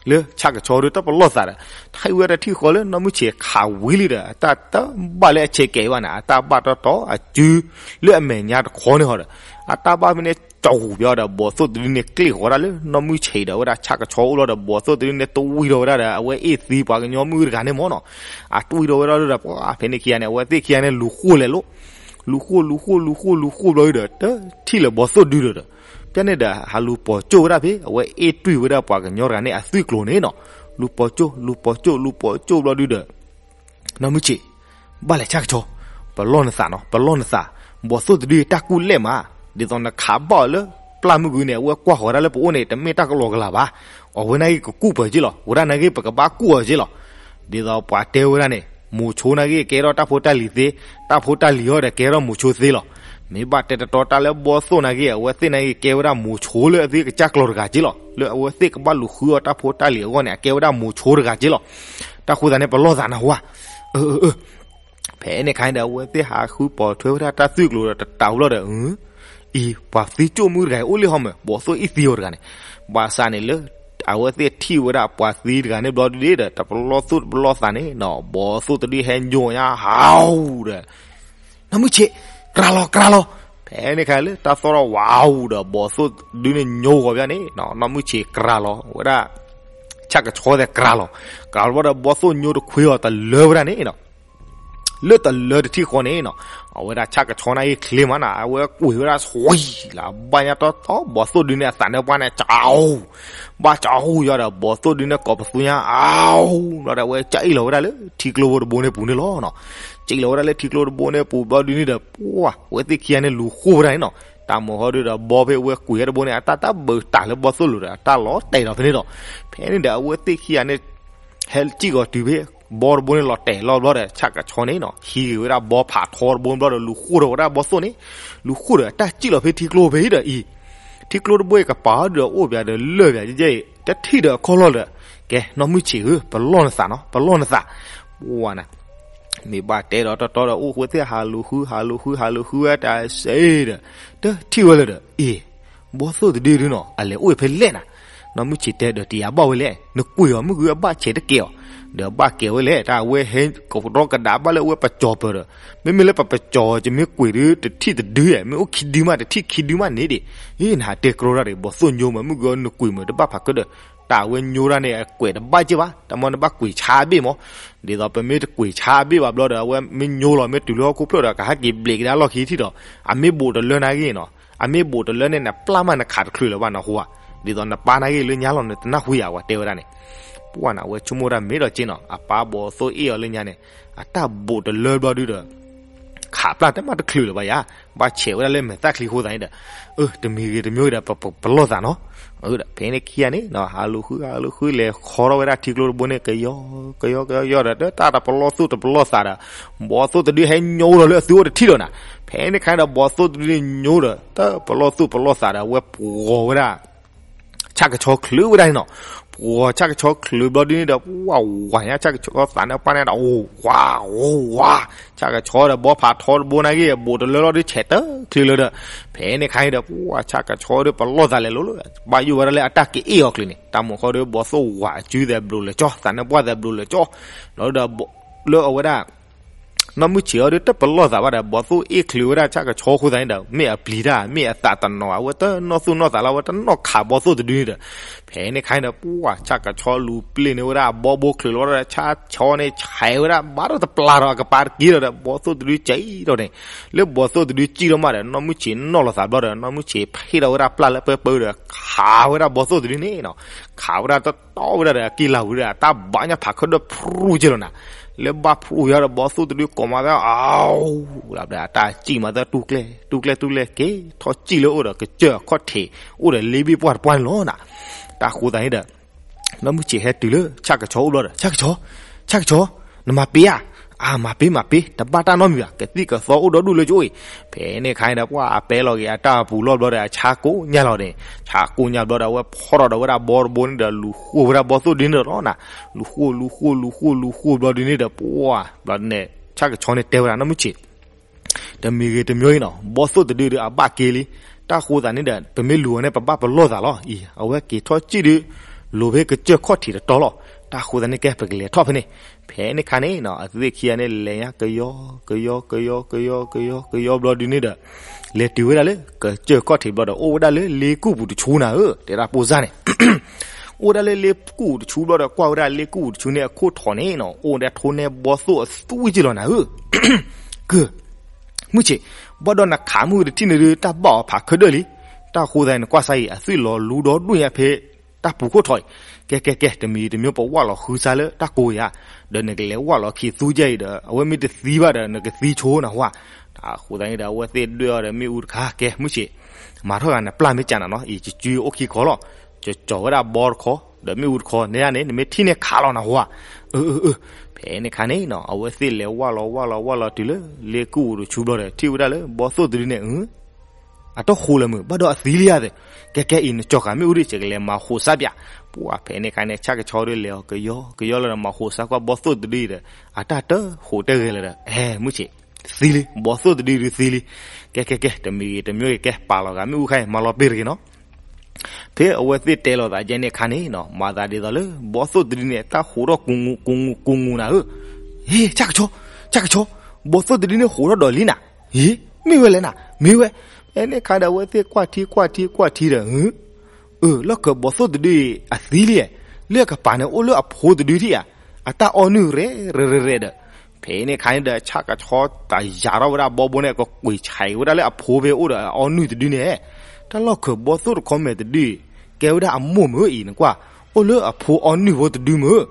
လၢဆၣ်ကဆီဒုတပလီၢ်သးဒီး ထံၣ်ဝဲတထံၣ်ဃီလၢနီၢ်မုၢ်ဆံးခးဝံၤလံဒီး အတၢ်တဘၣ်လၢအဆဲးကဲးဘၣ်န့ၣ် အတၢ်ဘၣ်တီတီအစု လၢအမဲာ်ညါတခီန့ၣ်ဟီဒီး အတၢ်ဘၣ်ဖဲန့ၣ် ကၠီၤဟူးပၠီဒီး ဘီသိၣ်တဒုန့ၣ် ကျ့ၣ်ဃီၤဒၣ်လၢနီၢ်မုၢ်ဆံးဒီး အဝဲဒၣ်ဆၣ်ကဆီအိၣ်လီၤဒီး ဘီသိၣ်တဒုန့ၣ် တဝံၤဒီးဝဲဒၣ်ဒီး အဝဲအ့ၣ်သံပှၤကညီမုၣ်တဂၤန့ၣ်မ့ၢ်နီၤ အတဝံၤဒီးဝဲဒၣ်ဒီး ပှၤဖဲန့ၣ်ခံဂၤန့ၣ် အဝဲသ့ၣ်ခံဂၤန့ၣ် လူၤဃိလဲၤလိၤ လူၤဃိၣ်လူၤဃိၣ်လူၤဃိၣ်လူၤဃိၣ်ဘျီဒီး တထံၣ်လၢၤဘီသိၣ်ဒုဒီး, ပျၢ်န့ၣ်ဒီး ဟးလူၤပိာ်ကၠိၣ်ဝဲဒၣ်ဖဲ အဝဲအ့ၣ်တွံၢ်ဝဲဒၣ်ပှၤကညီတဂၤန့ၣ် အသွံၣ်ကျိၤန့ၣ်နီၤ. လူၤပိာ်ကၠိၣ် လူၤပိာ်ကၠိၣ် လူၤပိာ်ကၠိၣ်ဘျီဒုဒီး နီၢ်မုၢ်ဆ့ၣ်, ဘၣ်လဲၤဆၣ်ကဆီ, ပလီၢ်နသးနီၤ ပလီၢ်နသး, ဘီသိၣ်တဒုတၢ်ကူၣ်လဲၣ်မး, ဒ်သိးနခးဘၣ်အီၤလၢပျၢ်မုၢ်ဂုၤန့ၣ် အဝဲကွၢ်ဃီၤဝဲဒၣ်လၢပအိၣ်န့ၣ် တမ့ၢ်တၢ်ကလီကလီဘၣ်. အဝဲန့ၣ်ဂ့ၤကကူၣ်ပၢၤက့လီၤ, ဝဲဒၣ်န့ၣ်ဂ့ၤပကဘၣ်ကူၣ်အီၤက့လီၤ. ဒ်သိးပှၤတဲဝဲဒၣ်န့ၣ် မိၤဆိန့ၣ်ဂ့ၤကဲထီၣ်တၢ်ဖိတၢ်လံၤသ့, တၢ်ဖိတၢ်လံၤအံၤဒီးကဲထီၣ်မိၤဆိသ့လီၤ. မ့ၢ်ဘၣ်တဲတတီတၢ်လၢဘီသိၣ်န့ၣ်ဂ့ၤ အဝဲသ့ၣ်န့ၣ်ဂ့ၤကဲဝဲဒၣ်မိၤဆိလၢအသ့ၣ်ကစၢ်ကျီၤတဂၤက့လီၤ. လၢအဝဲသ့ၣ်ကဘၣ်လူၤဃုအီၣ်တၢ်ဖိတၢ်လံၤအဂီၢ်န့ၣ် အကဲဝဲဒၣ်မိၤဆိတဂၤက့လီၤ. တၢ်ဃိသးန့ၣ် ပလီၢ်သးနၢ်ဟူဧါ. ဖဲန့ၣ်ခါန့ၣ်ဒီး အဝဲသ့ၣ်ဟးဃုပိာ်ထွဲဝဲဒၣ်တၢ်သွံၣ်ကျိၤဒီးတတးဘျီဒီး အံၤ ပှၤသံကၠိၣ်မုၣ်တဂၤအံၤအိၣ်လံဟီမၢ်, ဘီသိၣ်အ့ၣ်သံအီၤတဂၤန့ၣ်. ဘၣ်ဆၣ်န့ၣ်လၢ အဝဲသ့ၣ်ထံၣ်ဝဲဒၣ်ပှၤသံတဂၤန့ၣ်ဘျီဒ်ဒီး တပလီၢ်သူၣ်တပလီၢ်သးန့ၣ်နီၤ ဘီသိၣ်တဒုဟဲညိညါဟးဒီး နီၢ်မုၢ်ဆ့ၣ်, ကြၤလီၤ ကြၤလီၤ. ဖဲန့ၣ်ခါလၢတၢ်သီၣ်ထီၣ်ဝးဒီး ဘီသိၣ်တဒုန့ၣ်ညိဃီၤဘၣ်န့ၣ် နီၢ်မုၢ်ဆ့ၣ်ကြၤလီၤဝဲဒၣ် ဆၣ်ကဆီသဲးကြၤလီၤ. ကြၤလီၤဘၣ်ဒီး ဘီသိၣ်ညိတခွ့အီၤတလၢဝဲဒၣ်န့ၣ်နီၤ လၢတလၢတထံၣ်ဃီန့ၣ်နီၤ အဝဲဒၣ်ဆၣ်ကဆီန့ၣ်အံၤချ့မးနီၤ အဝဲကွံာ်ဝဲဒၣ်ဆှံလၢ ဘၣ်ညါတီတီ ဘီသိၣ်ဒုန့ၣ်အသးန့ၣ်ပှၢ်န့ၣ် ကၠီ ဘၣ်ကၠီဃူယီၤဒီး ဘီသိၣ်ဒုန့ၣ်ကိးပသူညါ အဝ် ဘျီဒီး အဝဲကအံၣ်လီၤဝဲဒၣ်လၢထံကျိဖိတဘိန့ၣ်ပူၤန့ၣ်လီၤနီၤ. ကအံၣ်လီၤဝဲဒၣ်လၢထံကျိတဘိန့ၣ်ပူၤဘျီဒုန့ၣ်ဒီး ပှၢ် အဝဲသ့ၣ်ခံဂၤန့ၣ်လူၤဃိၣ်ဝဲဒၣ်န့ၣ်နီၤ. တၢ်မိၤဟီဒုဒီး ဘီဖဲအဝဲကွံာ်ဝဲတဘိန့ၣ် အတၢ်တၢ်ဘၢတၢ်လၢဘီသိၣ်လိၤဒီး အတၢ်လီၤတဲာ်ဒီးဖဲန့ၣ်ဒီး ဖဲန့ၣ်ဒီး အဝဲသ့ၣ်ခံဂၤန့ၣ် ဟဲစံၣ်ကီၤတုၤဖဲ ဘီတဘိန့ၣ်လီၤတဲာ်လီၤဘျီဒီး ဆၣ်ကဆီန့ၣ်နီၤ ဟံးက့ၤဝဲဒၣ်ဘီဖးထီတဘိဘျီဒီး လူၤဃိၣ်ဒီးဝဲဒၣ်ဘီသိၣ်န့ၣ် လူၤဃိၣ်ဒီးအတၢ်စံၣ်လီၤဖဲထံကျိဖဲအံၤဒီးအံၤ ထံကျိတဘိအံၤကပၤဒီးအိၣ်ပၠးဒီးလၢာ်ပၠးကဲကဲအံၤ တထံၣ်ဒီးအခီၣ်လီၢ်ဒီး ကဲ နီၢ်မုၢ်ဆ့ၣ်ဧၢ ပလီၢ်နသးနီၤ ပလီၢ်နသး ပှၢ်နၤ မ့ၢ်ဘၣ်တဲဒီးတီတီဒီး အိၣ်ဃိသ့ၣ်ဟးလူၤဃု ဟးလူၤဃု ဟးလူၤဃုဝဲတၢ်စ့ဒီး တထံၣ်ဝဲလၢၤဒီး အ့ၣ် ဘီသိၣ်တဒုဒုနီၤ အလဲၤအိၣ်ဖဲလဲၣ်နၤ. နီၢ်မုၢ်ဆ့ၣ်တဲဒီး တယၤဘၣ်ဝဲလဲၣ် နကွံာ်အီၤမုၢ်ဂုၢ်အဘၣ်ဆဲးတကဲအီၤ ဒီးဘၣ်ကဲဝဲလဲၣ် တၢ်အဝဲဟဲကရီကဒါဘၣ်လၢအဝဲပကၠီၤပၢၤဒီး မ့မ့ၢ်လၢပပကၠီၤ ယမ့ၢ်ကွံာ်ဒုတထံၣ်တဒုဧါ မ့ၢ်အိၣ်ခံဒုမး တထံၣ်ခံဒုမးန့ၣ်ဒံး အ့ၣ် နဟးတဲကြီတၢ်ဒီး ဘီသိၣ်ညိမး မုၢ်ဂုၢ်နကွံာ်မး တဘၣ်ဖးကၢဒီး တၢ်အဝဲညိဒၣ်န့ၣ် အကွဲးတဘၣ်က့ၢ်ဘၣ် တၢ်မ့ၢ်နဘၣ်ကွံာ်ဆါအဘ့ၣ်မး ဒ်သိးပမ့ၢ်တကွံာ်ဆါအဘ့ၣ်ဘၣ်ဘျီဒီး အဝဲမ့ၢ်ညိလီၤ မ့ၢ်တုၤလၢဟီၣ်ခိၣ်ဖျၢၣ်ဒီး ကဟးက့ၤဘျဲးကဒါလီၢ်ခံထံၣ်ဒီး အမ့ၢ်ဘူးတလၢန့ၣ်ဂ့ၤနီၤ အမ့ၢ်ဘူးတလၢန့ၣ် နပျၢ်မးနခးတချုးလၢၤဘၣ်နဟူဧါ ဒ်သိးနပၢ်န့ၣ်ဂ့ၤလၢညါလီၤ နတနၢ်ဟူဧါ ဝဲတဲဝဲဒၣ်န့ၣ် ပှၢ်နၤ အဝဲဆိကမိၣ်တၢ်မ့ၢ်ဒီးက့နီၤ အပၢ်ဘီသိၣ်အ့ၣ်အီၤလၢညါန့ၣ် အတၢ်ဘူးတလၢဘျီဒုဒီး ခးပျၢ်တမးတချုးလၢၤဘၣ်ယါ ဘၣ်ဆဲးဝဲဒၣ်လၢမဲာ်သၣ်ချံဃိသးန့ၣ်ဒီး အၢ တမံၤဂ့ၤတမံၤဂ့ၤဒီး ပလီၢ်သးနီၤ ဖဲန့ၣ်ခံဂၤန့ၣ် ဟးလူၤဃု ဟးလူၤဃု လဲၤခီထီၣ်ဝဲဒၣ်ထံကျိတဘိန့ၣ် ကယီ ကယီ ကယီ ကယီဒီး တၢ်တပလီၢ်သူၣ်တပလီၢ်သးဒီး ဘီသိၣ်တဒုဟဲညိဒီးလၢအသုအိၣ်တထံၣ်ဒီးနၤ ဖဲန့ၣ်ခါန့ၣ်ဒီး ဘီသိၣ်တဒုန့ၣ်ညိဒီး တပလီၢ်သူၣ်ပလီၢ်သးဒီး အဝဲပှီၤဝဲဒၣ် ဆၣ်ကဆီချုးဝဲဒၣ်န့ၣ်နီၤ ပှီၤဆၣ်ကဆီချုးဘျီဒုန့ၣ်ဒီး ပှၢ်ဝၤညါ ဆၣ်ကဆီသးန့ၣ်ပှၢ်န့ၣ်ဒီး အိၣ်ဝၤ အိၣ်ဝၤ ဆၣ်ကဆီဒီး ဘီဖးထီတဘိန့ၣ်ဂ့ၤ ဘူးတလၢလီၤဒု ဆဲးတချုးလၢၤဒီး ဖဲန့ၣ်ခါန့ၣ်ဒီး ပှၢ်ဆၣ်ကဆီဒီး ပလီၢ်သးလဲၤလိၤလၢ ဘၣ်ယိၣ်ဝဲဒၣ်လၢအတၢ်ကအ့ၣ်အီၤချုးန့ၣ် တၢ်မိၤဃီဒီး ဘီသိၣ်ဝၤအစုသဲးဘျိးလၢာ်ကၠီ သးန့ၣ်ပှၢ်သဲးဘျိးလၢာ်ကၠီ ဒီး လၢအဝဲဒၣ် နီၢ်မုၢ်ဆ့ၣ်အီၤဒီး တပလီၢ်သးဘၣ်ဒီး ဘီသိၣ်အ့ၣ်ချုးဝဲဒၣ်ဆၣ်ကဆီဃိသးန့ၣ်ဒီး မ့ၢ်အပျံၤတၢ် မ့ၢ်အသးတနီၤ အဝဲတနီၣ်သူၣ်နီၣ်သးလီၤ အဝဲတနီၣ်ခးဘီသိၣ်တဒုန့ၣ်ဒီး ဖဲန့ၣ်ခါန့ၣ်ဒီး ပှၢ်ဆၣ်ကဆီလူၤပျ့ၤန့ၢ်ဝဲဒၣ် အဘီဘိချုးလီၤဒီး ဆၣ်ကဆီန့ၣ် ဆဲးဝဲဒၣ် ဘၣ်ဒီးတပျၢ်ဒီး အကပၤတက့ၢ်ဒီး ဘီသိၣ်တဒုကံဒီးန့ၣ် လၢဘီသိၣ်တဒုကံဒီးမးဒီး နီၢ်မုၢ်ဆ့ၣ်နီၣ်လီၤသးဘျီဒီး နီၢ်မုၢ်ဆ့ၣ်ဖ့ၣ်ဒီးဝဲဒၣ်ပျၢ်လၢပၢပၢဒီး ခးဝဲဒၣ်ဘီသိၣ်တဒုန့ၣ်နီၤ ခးဝဲဒၣ်တတီဝဲဒၣ်ဒီး အကံၢ်လၢ်ဝံၤဒီး အတၢ်ဘၣ်ညါဖးခၢၣ်ဒီးဖရူက့လီၤနၤ လၢဘၣ်ဖရူယၤဒီး ဘီသိၣ်တဒုကိးမးသး အဝ် လၢဘျီဒီး အတၢ်စံၣ်မးသး တူၢ်ကျဲ တူၢ်ကျဲ တူၢ်ကျဲ က့ၤထီၣ်စံၣ်လၢအိၣ်ဒီး ကစၢၢ်အခီၣ်ထံး အိၣ်ဒီးလ့ဘ့ၣ်ပှၢ်တပှၢ်န့ၣ်လီၤနၤ တၢ်ဃိသးန့ၣ်ဒီး နီၢ်မုၢ်ဆ့ၣ်ဟဲတုၤလၢ ဆၣ်ကဆီအိၣ်ဘျီဒီး ဆၣ်ကဆီ ဆၣ်ကဆီ နမၤပ့ၤဧါ အၢ မၤပ့ၤ မၤပ့ၤ တဘၣ်တၢ်နီတမံၤဘၣ် ကသံၣ်ကသီအိၣ်ဒီဒူၣ်လၢကၠိအံၤ ဖဲန့ၣ်ခါန့ၣ်ဒီး ပှၢ်အပဲလီၤက့ၤအတၢ်ပူၤလီၢ်ဘျီဒီး အဆါကိးညါလီၤန့ၣ် ဆါကိးညါဘျီဒီး အဝဲဖီၣ်ထီၣ်ဒီးဝဲဒၣ်ဘီတဘိန့ၣ်ဒီး လူၤဃိၣ်ဝဲဒၣ်ဘီသိၣ်ဒုန့ၣ်လီၤနၤ လူၤဃိၣ် လူၤဃိၣ် လူၤဃိၣ် လူၤဃိၣ်ဘျီဒုန့ၣ်ဒီး ပှၢ် ဘျီန့ၣ် ဆၣ်ကဆီန့ၣ်တဲဝဲဒၣ် နီၢ်မုၢ်ဆ့ၣ် တမံၤဂ့ၤတမံၤဂ့ၤနီၤ ဘီသိၣ်တဒုဒီးအဘၣ်က့ၤလံ တၢ်ဃိသးန့ၣ်ဒီး ပမ့ၢ်လူၤအီၤန့ၣ် ပဘၣ်ပလီၢ်သးလီၤအံၤ အဝဲက့ၤထီၣ်စံၣ်ဒုး လိၤဖဲကစၢၢ်ခီၣ်ထံးတတီလီၤ တၢ်ဃိသးန့ၣ်ကဲ ပကလဲၤထီၣ်ဖဲန့ၣ် ဖဲန့ၣ်ခါန့ၣ်နီၤ အဝဲသ့ၣ်ခံဂၤန့ၣ် လဲၤညါကယီ ကယီ ကယီ ကယီ ကယီ ကယီ ဘျီဒုန့ၣ်ဒီး လဲၤတုၤဝဲဒၣ်လၢ ကစၢၢ်ခီၣ်ထံးဘျီဒီး အိၣ်ဝဲဒၣ်လၢလ့ကူၣ်ပူၤတဆူနၤဧၢ တဲဒၣ်ပိၢ်စၢ်န့ၣ် အိၣ်ဝဲဒၣ်လၢလ့ကူၣ်ပူၤတဆူဘျီဒီး ကွၢ်ဝဲဒၣ်လ့ကူၣ်ပူၤတဆူန့ၣ် အခိၣ်ထံးန့ၣ်နီၤ အိၣ်ဝဲဒၣ်ထိၣ်နဲဘီသိၣ်အသွံၣ်က့လီၤနၤဧၢ က မုၢ်ဆ့ၣ်, ဘၣ်ဒီးနခးမုၢ်တထံၣ်န့ၣ်ဒုး တၢ်ဘၣ်အီၤဖးခဲဒၢၣ်လံ. တၢ်ဃိသတးန့ၣ် နကွၢ်စၢ်အံၤ အသွံၣ်လီၤလူဒီဒူၣ်ညါဖဲ တၢ်ပူၤခိၣ်ထီၣ်အံၤ, ကဲကဲကဲ တမံၤတမံၤ ပဝၢ်လီၤဃုစၢ်လၢတၢ်ကိးယၤ, ဒီးနကလဲၤဝၢ်လီၤခံသူကဲအံၤဒီး အဝဲမ့ၢ်တသံဘၣ်ဒီး နကသံဆိနၢ်ဟူဧါ. တၢ်ဃိသတးန့ၣ်ဒီး အဝဲသ့ၣ်ဒွဲၣ်အီၤဒီး မ့ၣ်အူတခါ ကဲ မုၢ်ဆ့ၣ်, မၤထီၣ်ဂၤနပျၢ်မ့ၢ်ကနၤနီၤ, အံၤကစုအိၣ်ခံခီလီၤ. ကၠီၤကၠီၤဝဲဒၣ်ဘီတခီ, ဒီးမ့ၣ်အူတခီန့ၣ်ဧါန့ၣ် နမ့ၢ်ထံၣ်န့ၣ်ခးလီၤနၢ်ဟူဧါ. အၢ အၢ အၢ, ဖဲန့ၣ်အခါန့ၣ်နီၤ အဝဲသ့ၣ်လဲၤဝၢ်လီၤဝၢ်လီၤဝၢ်လီၤတုၤလၢ လ့ကူၣ်အူတဆူဘျီဒီး ထံၣ်ဝဲဒၣ်လၢဘီသိၣ်တဒုန့ၣ် အတၢ်ဃိလၢမုၢ် ဘၣ်ဒီးအသံလံဧါသ့ၣ်, ကဲကဲအံၤ နကၠီၤဃာ်မ့ၣ်အူဒံး ယကလဲၤမၤဃိးစၢ်ပၠး. ပှၢ်ဖဲန့ၣ်အခါန့ၣ် ဆၣ်ကဆီဒုးလဲၤအီၤကယီ ကယီလီၤဒီး မၤဃိးစၢ်ကွၢ်ဘီသိၣ်တဒုအံၤဒီး အတၢ်တဃိးတဲဂဲၤလၢၤဒီး အဲ မုၢ်ဆ့ၣ်, သံလံ, ဘီသိၣ်တဒုဒုးသံလံ. ကဲကဲကဲ တမံၤဂ့ၤတမံၤဂ့ၤ ကဲပာ်လီၤဂာ်မ့ၣ်အူခါအံၤ မၤလီၤပ့ၢ်တဂ့ၤနီၤ. ဖဲအဝဲသ့ၣ်တဲလီၤသးယဲန့ၣ်အခါန့ၣ်နီၤ မၤသးဒ်သိးလၢ ဘီသိၣ်တဒုန့ၣ် တၢ်ဃိးထီၣ်ကူၤငူၤကူၤငူၤကူၤငူၤနၤဧၢ. ဟ့ ဆၣ်ကဆီ, ဆၣ်ကဆီ, ဘီသိၣ်တဒုန့ၣ်ဃိးထီၣ်ဒီးလံနၤ. ဟ့ မ့ၢ်ဝဲလဲၣ်နၤ မ့ၢ်ဝဲ. ဖဲန့ၣ်အခါဒီး အဝဲသ့ၣ်ကွၢ်ထံကွၢ်ထံကွၢ်ထံဒီး အၢ လီၢ်ခၢးဘီသိၣ်တဒုအံၤ အသံလံ, လၢအကပၤန့ၣ်အိၣ်လၢအဖိတဒုထံၣ်ဧါ, အတၢ်အီၣ်နုၢ်ရဲၣ်ရဲၣ်ရဲၣ်ဒီး. ဖဲန့ၣ်အခါန့ၣ်ဒီး ဆၣ်ကဆီတယၤထီၣ်ဝဲဒၣ်ဘီဘိန့ၣ် ကကွံာ်ဆဲးဝဲဒၣ်လၢအဖိဖဲအိၣ်ဒီးအအီၣ်နုၢ်တဒုန့ၣ်, တၢ်လီၢ်ခၢးဘီသိၣ်တခီမဲာ်တဒုအံၤ ကဲဝဲဒၣ်အမိၢ်မုၢ်အံၤ နကွၢ်, အိၣ်လၢအဖိအီၣ်နုၢ်ဖိတဒုမုၢ်.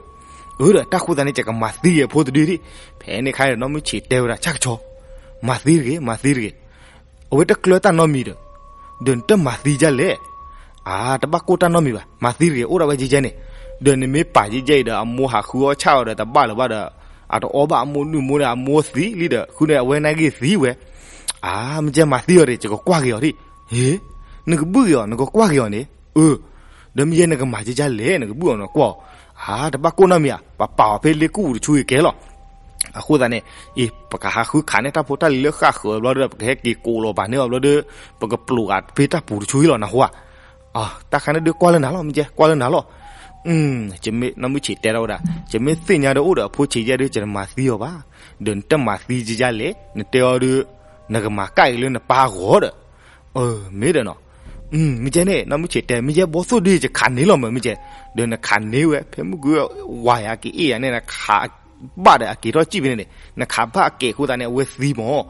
အၢဒီး တၢ်ဃိသတးန့ၣ် ယကမၤသံက့ၤအဖိတဒုဒံး. ဖဲန့ၣ်အခါန့ၣ် နီၢ်မုၢ်ဆ့ၣ်တဲဝဲဒၣ် ဆၣ်ကဆီ, မၤသံတဂ့ၤ မၤသံတဂ့ၤ. အဝဲတကျၢၤတၢ်နီတမံၤဒီး, ဒီးနတမၤသံဒ်လဲၣ်. အါ တဘၣ်ကိၢ်တၢ်နီတမံၤဘၣ်, မၤသံတဂ့ၤ အိၣ်ဒၣ်ဝဲကဲကဲန့ၣ်. ဒီးနမ့ၢ်ပာ်ကဲကဲအံၤဒီး အမိၢ်ဟးဃုအီၣ်ဆၣ်အီၤဒီး တဘၣ်လၢၤဘၣ်ဒီး, အတအီၣ်ဘၣ်အမိၢ်နုၢ်မိၢ်န့ၣ် အမိၢ်သံလံဒီး ဃုန့ၣ်အဝဲန့ၣ်ဂ့ၤသံဝဲ. အါ မ့ၢ်ကဲမၤသံအီၤဒီး ယကကွၢ်က့ၤအီၤဒံး. ဟ့ နကဘုၣ်က့ၤအီၤ နကကွၢ်က့ၤအီၤန့ၣ်. အၢ ဒီးမ့ၢ်ယဲနကမၤကဲကဲလဲၣ် နကဘုၣ်အီၤနကကွၢ်အီၤ. အါ တဘၣ်ကိၢ်နီတမံၤဧါ, ပပာ်အီၤဖဲလ့ကူၣ်အူတဆူအံၤကဲလီၤ. အဃိသတးန့ၣ် အံၤ ပကဟးဃုခးန့ၢ်တၢ်ဖိတၢ်လံၤလၢဃၣ်ဃၢၤဘျီဒီး ပကဟဲက့ၤကိးလီၤဘၣ်န့ၢ်အီၤဘျီဒီး ပကပျိာ်ဂၤဖဲတၢ်ပူၤတဆူအံၤလီၤ နၢ်ဟူဧါ. အါ တၢ်ခါန့ၣ်ဒုးကွၢ်လၢနၤလီၤ မ့ၢ်ကဲ ကွၢ်လၢနၤလီၤ. နီၢ်မုၢ်ဆ့ၣ်တဲထီၣ်ဝဲဒၣ် ယမ့ၢ်သ့ၣ်ညါဒီးအိၣ်ဒီးအဖိဆံးယဲၢ်ဒုး ယတမၤသံအီၤဘၣ်. ဒီးနတမၤသံကဲကဲလဲၣ် နတဲအီၤဒီး နကမၤကၣ်အံၤလၢနပၢ်အဂီၢ်ဒီး. အၢ မ့ၢ်ဒီးနီၤ. မ့ၢ်ကဲန့ၣ် နီၢ်မုၢ်ဆ့ၣ်တဲ မ့ၢ်ယဲဘီသိၣ်ဒုး ယကခးန့ၢ်လီၤမး မ့ၢ်ကဲ. ဒီးနခးန့ၢ်ဝဲ ဖဲမုၢ်ကွံာ်ဝၤယၤက့ၤအ့ၣ်ယၤန့ၣ် နခးဘၣ်ဒီးအက့ၤထီၣ်စံၣ်ဖဲန့ၣ်န့ၣ် နခးဘၣ်အက့ၤအဃိသတးန့ၣ် အဝဲသံမး.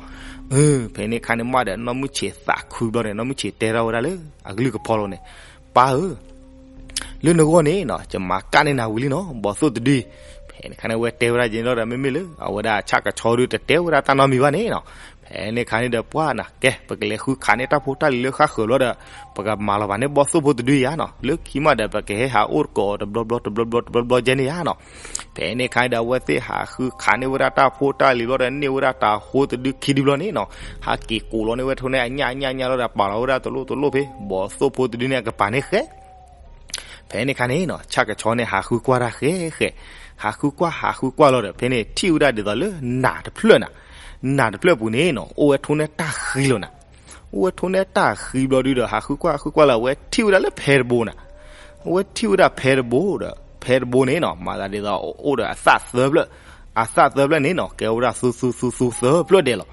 ဖဲန့ၣ်အခါန့ၣ်မးဒီး နီၢ်မုၢ်ဆ့ၣ်သးခုဘျီန့ၣ် နီၢ်မုၢ်ဆ့ၣ်တဲထီၣ်ဝဲဒၣ်လၢ အကလုၢ်ကဖီလီၤန့ၣ်, ပၢ်ဧၢ လၢနဂီၢ်န့ၣ်နီၤ ယမၤကၣ်န့ၢ်နၤဝံၤလံနီၤ ဘီသိၣ်တဒု. ဖဲန့ၣ်အခါန့ၣ် အဝဲတဲဝဲဒၣ်ယဲန့ၣ်လီၤဒီး မ့မ့ၢ်လၢ အဝဲဒၣ်ဆၣ်ကဆီဒုး တတဲဝဲဒၣ်တၢ်နီတမံၤဘၣ်န့ၣ်နီၤ. ဖဲန့ၣ်အခါန့ၣ်ဒီး ပှၢ်နၤ ကဲ ပကလဲၤဃုခးန့ၢ်တၢ်ဖိတၢ်လံၤလၢဃၣ်ဃၢၤဘျီဒီး ပကမၤလီၤဘၣ်န့ၢ်ဘီသိၣ်ဖိတဒုယၤနီၤ. လၢခံမးဒီး ပကဟဲဟးအိၣ်တကိးအီၤတဘျီဘျီတဘျီဘျီတဘျီဘျီယဲန့ၣ်ယၤနီၤ. ဖဲန့ၣ်အခါန့ၣ်ဒီး အဝဲသ့ၣ်ဟးဃုခးန့ၢ်ဝဲဒၣ်တၢ်ဖိတၢ်လံၤဘျီဒီး န့ၢ်ဝဲဒၣ်တၢ်ဖိတဒုခံဒုဘျီန့ၣ်နီၤ. ဟးက့ၤကိးလီၤန့ၢ်ဝဲထိန့ၣ် အညၣ်အညၣ်ညၣ်လီၤဒီး ပာ်လီၤဝဲဒၣ်တလိၣ်တလိၣ်ဖဲ ဘီသိၣ်ဖိတဒုန့ၣ် အကပၤန့ၣ်ဃဲ ဖဲန့ၣ်အခါန့ၣ်နီၤ ဆၣ်ကဆီန့ၣ် ဟးဃုကွၢ်တၢ်ဃဲဃဲ, ဟးဃုကွၢ် ဟးဃုကွၢ်လီၤဒီး ဖဲန့ၣ်ထံၣ်ဝဲဒၣ်ဒ်သိးလၢနးတဖျၢၣ်နၤ, နးတဖျၢၣ်ပူၤန့ၣ်နီၤ အိၣ်ဝဲထိန့ၢ်တၢ်ဃံလီၤနၤ. အိၣ်ဝဲထိန့ၢ်တၢ်ဃံဘျီဒုဒီး ဟးဃုကွၢ်ဃုကွၢ်လီၤ အဝဲထံၣ်ဝဲဒၣ်လၢဖဲတဘိနၤ. အဝဲထံၣ်ဝဲဒၣ်ဖဲတဘိဒီး ဖဲတဘိန့ၣ်နီၤ မၤသးဒ်သိးအိၣ်ဒီးအသၣ်သၢဖျၢၣ်, အသၣ်သၢဖျၢၣ်န့ၣ်နီၤ ကဲဝဲဒၣ်သူသူသူသူသၢဖျၢၣ်ဒဲးလီၤ.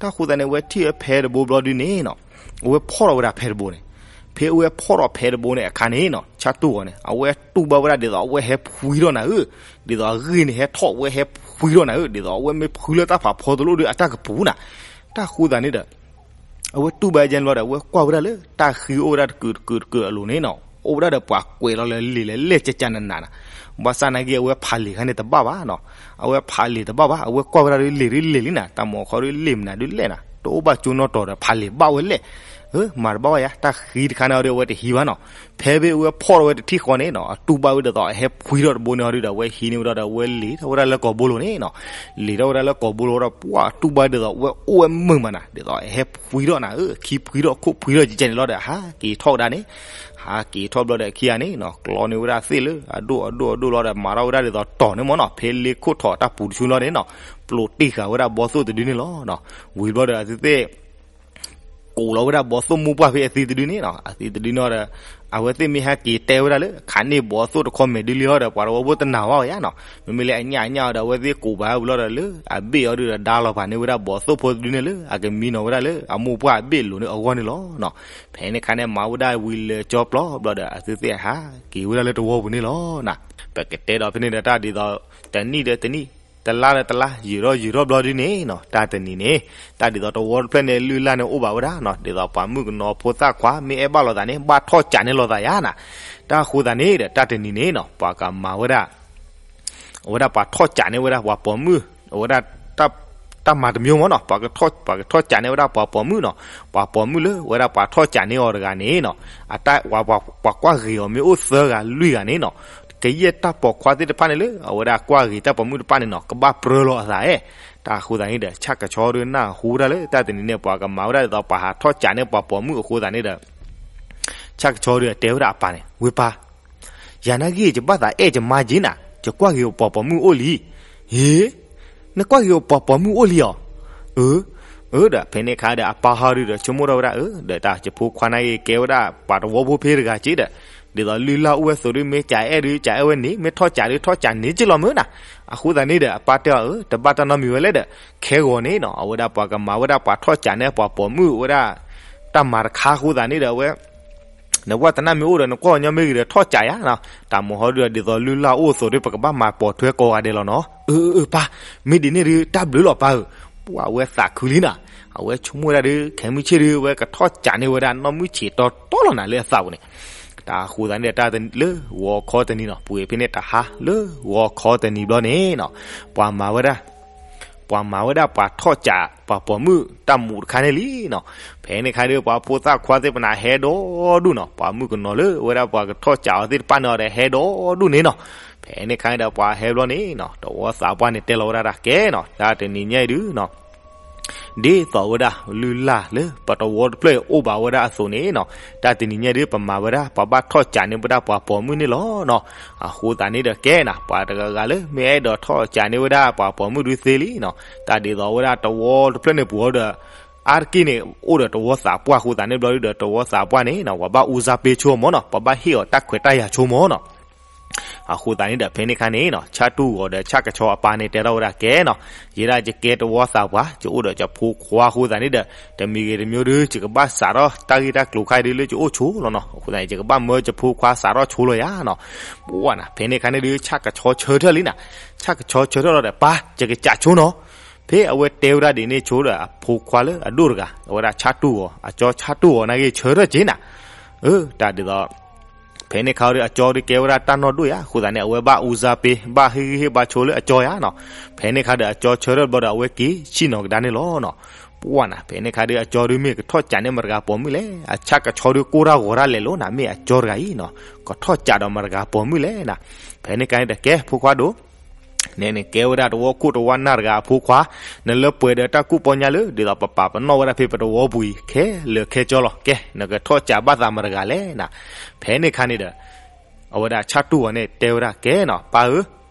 တၢ်ဃိသတးန့ၣ် အဝဲထံၣ်ဝဲဖဲတဘိဘျီဒုန့ၣ်နီၤ အဝဲဖီၣ်ထီၣ်ဝဲဒၣ်ဖဲတဘိန့ၣ်. ဖဲအဝဲဖီၣ်ထီၣ်ဖဲတဘိန့ၣ်အခါန့ၣ်နီၤ ဆၣ်တူၢ်ဂီၤန့ၣ် အဝဲတူၢ်ဘၣ်ဝဲဒၣ်ဒ်သိးအဝဲဟဲဖှံထီၣ်နၤဧၢ, ဒ်သိးအဂ့ၢ်န့ၣ်ဟဲထီၣ်ဝဲဟဲဖှံထီၣ်နၤဧၢ, ဒ်သိးအဝဲမ့ၢ်ဖှံလၢတၢ်ဖးဖီတလိၣ်ဒီးအတၢ်ကပူၤနၤ. တၢ်ဃိသတးန့ၣ်ဒီး အဝဲတူၢ်ဘၣ်ယဲန့ၣ်လီၤဒီး အဝဲကွၢ်ဝဲဒၣ်လၢတၢ်ဃံအိၣ်ဝဲဒၣ်တကုာ်တကုာ်တကုာ်အလိၤန့ၣ်နီၤ အိၣ်ဝဲဒၣ်ဒီးပှၤကွဲးလီၤလၢလံာ်လဲၢ်လဲၢ်ကၠၢ်ကၠၢ်နးနးနၤ. ဘၣ်ဆၣ်နာ်က့ အဝဲဖးလံာ်ခါန့ၣ်တဘၣ်ဘၣ်နီၤ. အဝဲဖးလံာ်တဘၣ်ဘၣ် အဝဲကွၢ်ဝဲဒၣ်လၢလံာ်ဒုးလံာ်လံနၤ တၢ်မူၤခီဒုးလံာ်မနုၤဒုးလဲၣ်နၤ တအိၣ်ဘၣ်ကၠိနီတတီၤဒီး ဖးလံာ်ဘၣ်ဝဲလဲၣ်. မၤတဘၣ်ဘၣ်ယါ တၢ်ဃံတခါန့ၣ်အီၤဒီး အဝဲတဟံးဘၣ်နီၤ. ဖဲဖဲအဝဲဖီၣ်ထီၣ်ဝဲတထံၣ်ဃီန့ၣ်နီၤ အတူၢ်ဘၣ်ဝဲဒ်သိးအဟဲဖှံထီၣ်တဘိန့ၣ်အီၤဒုးဒီး အဝဲဟံးန့ၢ်ဝဲဒၣ်ဒီး အဝဲလ့ၤထီၣ်ဝဲဒၣ်လၢကိာ်ဘိလိၤန့ၣ်နီၤ. လ့ၤထီၣ်ဝဲဒၣ်လၢကိာ်ဘိလိၤဒီး ပှၢ်တူၢ်ဘၣ်ဒ်သိးအဝဲအိၣ်ဝဲမုာ်မးနၤ ဒ်သိးအဟဲဖှံထီၣ်နၤဧၢ, ခံဖှံထီၣ်ခိၣ်ဖှံထီၣ်ကကဲန့ၣ်လီၤဒီး ဟးက့ၤထီၣ်ဝဲဒၣ်န့ၣ် ဟးက့ၤထီၣ်ဘျီဒီးခံဂၤန့ၣ်နီၤ ကျီန့ၢ်ဝဲဒၣ်သ့ၣ်လၢအဒိၣ်အဒိၣ်အဒိၣ်လီၤဒီး မၤထီၣ်ဝဲဒၣ်ဒ်သိးတီၤန့ၣ်မ့ၢ်နီၤ ဖဲလ့ခိၣ်ထီၣ်တၢ်ပူၤတဆူလီၤန့ၣ်နီၤ ပျိးတ့ၢ်ဃာ်ဝဲဒၣ်ဘီသိၣ်တဒုန့ၣ်လီၤ. ဝံၤဘျီဒီးအဝဲသ့ၣ် ကိးလီၤဝဲဒၣ်ဘီသိၣ်မိၢ်ပှၢ်ဖဲအသံတဒုန့ၣ်နီၤ အသံတဒုန့ၣ်ဒီး အဝဲသ့ၣ်မ့ၢ်ဟဲက့ၤတဲဝဲဒၣ်လၢ ခးန့ၢ်ဘီသိၣ်တခီမဲာ်ဒုးလံအီၤဒီး ပှၤတဝီဖိတနာ်ဘၣ်ဝဲယါနီၤ မ့မ့ၢ်လၢအညၣ်အညၣ်အီၤဒီး အဝဲသ့ၣ်ကိးဘၣ်ဝံၤလီၤဒီးလၢ အဘ့ၣ်အီၤဒုးဒီးဒါလီၤပာ်န့ၢ်ဝဲဒၣ်ဘီသိၣ်ဖိတဒုန့ၣ်လၢ အကမံနီၤဝဲဒၣ်လၢအမိၢ်ပှၢ်အဘ့ၣ်လိၤန့ၣ်အဂီၢ်န့ၣ်လီၤ. ဖဲန့ၣ်အခါန့ၣ် မၤဝဲဒၣ်ဝံၤလၢာ်ကၠီပျီဘျီဒီး အဝဲသ့ၣ်ဟးက့ၤဝဲဒၣ်လၢတဝီပူၤန့ၣ်လီၤနၤ. ပကတဲဒီးဖဲန့ၣ်ဒီးတၢ်ဒ်သိး တနံၣ်ဒီးတနံၣ် တလါဒီးတလါ ယံာ်ထီၣ်ယံာ်ထီၣ်ဘျီဒ်န့ၣ်နီၤ, တၢ်တနံၤန့ၣ် တၢ်ဒ်သိးတဝီတဖျၢၣ်န့ၣ် လုၢ်လၢ်န့ၣ်အိၣ်ဘၣ်ဝဲဒၣ်နီၤ, ဒ်သိးပှၤမုၣ်ကနီၤဖိသၣ်ခွါ မ့ၢ်အဲၣ်ဘၣ်လိာ်သးန့ၣ် ဘၣ်ထီၣ်ကးန့ၢ်လိာ်သးယါနီၤ. တၢ်အဃိသတးန့ၣ်ဒီး တၢ်တနံၤန့ၣ်နီၤ ပှၤကမၤဝဲဒၣ် အဝဲဒၣ်ပှၤထီၣ်ကးန့ၢ်ဝဲဒၣ်ပှၤပိာ်မုၣ်, အဝဲဒၣ် တၢ်မၤတမျိုးမ့ၢ်နီၤ, ပှၤထီၣ်ကးန့ၢ်ဝဲဒၣ်ပှၤပိာ်မုၣ်နီၤ, ပှၤပိာ်မုၣ်လၢဝဲဒၣ်ပှၤထီၣ်ကးန့ၢ်အီၤတဂၤန့ၣ်နီၤ, အတၢ် ပှၤကွၢ်ဂ့ၤအီၤမ့ၢ်အိၣ်သၢဂၤလွံၢ်ဂၤန့ၣ်နီၤ, ကယဲၢ်တၢ်ပိာ်ခွါသ့ၣ်တဖၣ်န့ၣ်လၢ အဝဲဒၣ်ကွၢ်ဂ့ၤတၢ်ပိာ်မုၣ်တဖၣ်န့ၣ်နီၤ ကဘၣ်ပြၢလိာ်အသးအဲၣ်. တၢ်အဃိသတးန့ၣ်ဒီး ဆၣ်ကဆီဒုးနၢ်ဟူဝဲဒၣ်လၢတၢ်တနံၤန့ၣ် ပှၤကမၤဝဲဒၣ်ဒ်သိးပှၤဟးထီၣ်ကးန့ၢ်ပှၤပိာ်မုၣ်အဃိသတးန့ၣ်ဒီး ဆၣ်ကဆီဒုးတဲဝဲဒၣ်အပၢ်န့ၣ် ဝ့ၢ်ပၢ် ယၤနာ်က့ ယဘၣ်သးအဲၣ်ယမါက့နၤ, ယကွၢ်ဂ့ၤပှၤပိာ်မုၣ်အိၣ်လံ. ဟ့, နကွၢ်ဂ့ၤပှၤပိာ်မုၣ်အိၣ်လံဧါ. အၢ, အၢဒီး ဖဲန့ၣ်ခါဒီး အပၢ်ဟီဒုးဒီး ဆိကမိၣ်ထီၣ်ဝဲဒၣ် အၢ ဒီးတၢ်ယဖိခွါနာ်က့ ကဲဝဲဒၣ်ပှၤတဝီဖိဖဲတဂၤက့ဒီး, ဒ်သိးလုၢ်လၢ်အိၣ်ဝဲအသိးဒီး မ့ၢ်ကးအဲၣ်ဒုး ကးအဲၣ်ဝဲန့ၣ်, မ့ၢ်ထီၣ်ကးဒုး ထီၣ်ကးန့ၣ်က့လီၤမ့ၢ်နၤ. အဃိသတးန့ၣ်ဒီး အပၢ်တဲအီၤ အၢ တဘၣ်တၢ်နီတမံၤဝဲလဲၣ်ဒီး ခဲဂီၤန့ၣ်နီၤ အဝဲဒၣ်ပှၤကမၤဝဲဒၣ်ပှၤထီၣ်ကးန့ၢ်ပှၤပိာ်မုၣ်ဝဲဒၣ် တၢ်မၤတခါအဃိသတးန့ၣ်ဒီး အဝဲ နဝဲတနၢ်မ့ၢ်အိၣ်ဒီး နကွၢ်ညီမ့ၢ်ဂ့ၤဒီး ထီၣ်ကးယါနီၤ. တၢ်မုၢ်ဟီဒုးဒီး ဒ်သိးလုၢ်လၢ်အိၣ်အသိးဒီး ပကဘၣ်မၤပိာ်ထွဲကိးဂၤဒဲးလီၤနီၤ. အၢ အၢ အၢ ပၢ်, မ့ၢ်ဒ်န့ၣ်ဒုး တၢ်ဘျုးလီၤပၢ်ဧၢ. ပှၤဝဲသးခုလံနၤ, အဝဲဆိကမိၣ်ဝဲဒၣ်ဒုး ခဲမုၢ်ဆ့ၣ်ဒုး အဝဲကထီၣ်ကးန့ၢ်ဝဲဒၣ်နီၢ်မုၢ်ဆံးတီတီလီၤနၤလၢအသးပူၤန့ၣ်. တၢ်အဃိသတးန့ၣ်ဒီး တၢ်လၢဂီၤခီတနံၤနီၤ, ပှ့ၤဖဲန့ၣ်တဟါလၢဂီၤခီတနံၤဘျီန့ၣ်နီၤ, ပှၤမၤဝဲဒၣ် ပှၤမၤဝဲဒၣ်ပှၤထီၣ်ကးပှၤပိာ်မုၣ်တၢ်မူးတခါန့ၣ်လံနီၤ. ဖဲန့ၣ်ခါဒီး ပှၤဖိသၣ်ခွါသ့ၣ်ပနၢ်ဟဲဒီဒူၣ်နီၤ, ပှၤမုၣ်ကနီၤလၢဝဲဒၣ်ပှၤကထီၣ်ကးအီၤသ့ၣ်တဖၣ်န့ၣ်ဒီး ဟဲဒီဒူၣ်န့ၣ်နီၤ. ဖဲန့ၣ်ခါဒီး ပှၤဟဲဘျီန့ၣ်နီၤ, တဝီသးပှၢ်န့ၣ်တဲလီၤဝဲဒၣ်တၢ်ကဲနီၤ, တၢ်တနံၤညါအံၤဒုးနီၤ ဒ်သိးဝဲဒၣ်လုၢ်လၢ်လၢပတဝီတဖျၢၣ်အံၤအိၣ်ဘၣ်ဝဲဒၣ်အသိးန့ၣ်နီၤ, တၢ်တနံၤညါဒုး ပမၤဝဲဒၣ် ပှၤဘၣ်ထီၣ်ကးန့ၢ်ဝဲဒၣ်ပှၤပိာ်မုၣ်န့ၣ်လီၤနီၤ. အဃိသတးန့ၣ်ဒီးကဲနၤ, ပှၤတဂၤဂၤလၢမ့ၢ်အဲၣ်ဒိးထီၣ်ကးန့ၢ်ဝဲဒၣ်ပှၤပိာ်မုၣ်ဒုးသ့လံနီၤ, တၢ်ဒ်သိးဝဲဒၣ်တဝီတဖျၢၣ်န့ၣ်ပူၤဒီး အါတက့ၢ်န့ၣ် အိၣ်ဒီးတဝီသးပှၢ်အဃိသတးန့ၣ်ဘျီဒုးဒီး တဝီသးပှၢ်န့ၣ်နီၤ ပှၤဘၣ်အူစါပ့ဆိအီၤမ့ၢ်နီၤ, ပှၤဘၣ်ဟ့ၣ်အီၤတၢ်ခွဲးတၢ်ယာ်ဆိမ့ၢ်နီၤ. အဃိသတးန့ၣ်ဒီး ဖဲန့ၣ်ခါန့ၣ်နီၤ, ဆၣ်တူၢ်ဂီၤဒီးဆၣ်ကဆီအပၢ်န့ၣ်တဲထီၣ်ဝဲဒၣ်ကဲနီၤ, ယဲဒၣ်ယကဲတဝီသးပှၢ်, ယအိၣ်ဒီးယဖိခွါအဃိသတးန့ၣ်ဒီး တမံၤဂ့ၤတမံၤဒုး ယကဘၣ်စးထီၣ်တၢ်ဂ့ၢ်တၢ်ကျိၤခါအံၤဒုးလၢယအိၣ်ဆိလီၤနီၤ, အဃိသတးန့ၣ် ယကဘၣ်မၢယဖိခွါစးထီၣ်ဆိလီၤယါနီၤ. ပှၢ်နၤ, ဖဲန့ၣ်ခါန့ၣ်ဒုး ဆၣ်ကဆီဆၢထၢၣ်လံနၤ, ဆၣ်ကဆီဆၢထၢၣ်လီၤဒီး ပၢ် ယကစးဆိနီၤ. ဖဲအဝဲတဲဝဲဒၣ်ဒ်န့ၣ်ဆိဒီး အဖိခွါလၢအဒိၣ်တဂၤ အဝဲဒၣ်ဆၣ်တူၢ်ဂီၤ, အကၠီဆၣ်တူၢ်ဂီၤနာ်က့ ဆၢထၢၣ်က့နၤ. အၢ တၢ်ဒ်သိး ဖဲန့ၣ်ခါဒီး အကၠီဒုးကဲဝဲဒၣ်တၢ်နီၢ်ဒိၣ်ယါ, အဃိသတးန့ၣ် အဝဲဘၣ်အူစါပ့, ဘၣ်ဟ့ၣ်ဂံၢ်ဟ့ၣ်ဘါဆိလၢအကၠီယါနီၤ. ဖဲန့ၣ်ခါဒီး အကၠီဆၢထၢၣ်ဘျီဒီး အဝဲက့ၤဆ့ၣ်နီၤကဒါန့ၣ်လီၤနီၤ. ပှၢ်နၤ, ဖဲန့ၣ်ခါဒီး အကၠီဒုးမ့ၢ်ကထီၣ်ကးန့ၢ်မတၤတဂၤပိာ်မုၣ်လဲၣ်, အဆၣ်ကဆီဒုးကိၢ်တၢ်ဂီၤတၢ်လဲာ်လီၤနၤ, မ့ၢ်အကၠီတဂၤအံၤနီၤ, ကထီၣ်ကးဒီးမတၤတဂၤပိာ်မုၣ်လဲၣ်နၤ. ဖဲန့ၣ်ခါန့ၣ်ဒီး ကဲ ဖိခွါဒိၣ် နနကဲဝဲဒၣ်တဝီခိၣ်တဝီနၢ်တဂၤအဖိခွါ, နလၢပှဲၤဒီးတၢ်ကူၣ်ပီညါလၢ ဒ်သိးပပာ်ပနီၣ်ဝဲဒၣ်ဖဲပတဝီပူၤအံၤ ခဲလၢာ်ခဲဆ့လီၤ. ကဲ နကထီၣ်ကးဘၣ်သးမတၤတဂၤလဲၣ်နၤ. ဖဲန့ၣ်ခါန့ၣ်ဒီး အဝဲဒၣ်ဆၣ်တူၢ်ဂီၤန့ၣ်တဲဝဲဒၣ်ကဲနီၤ, ပၢ်ဧၢ,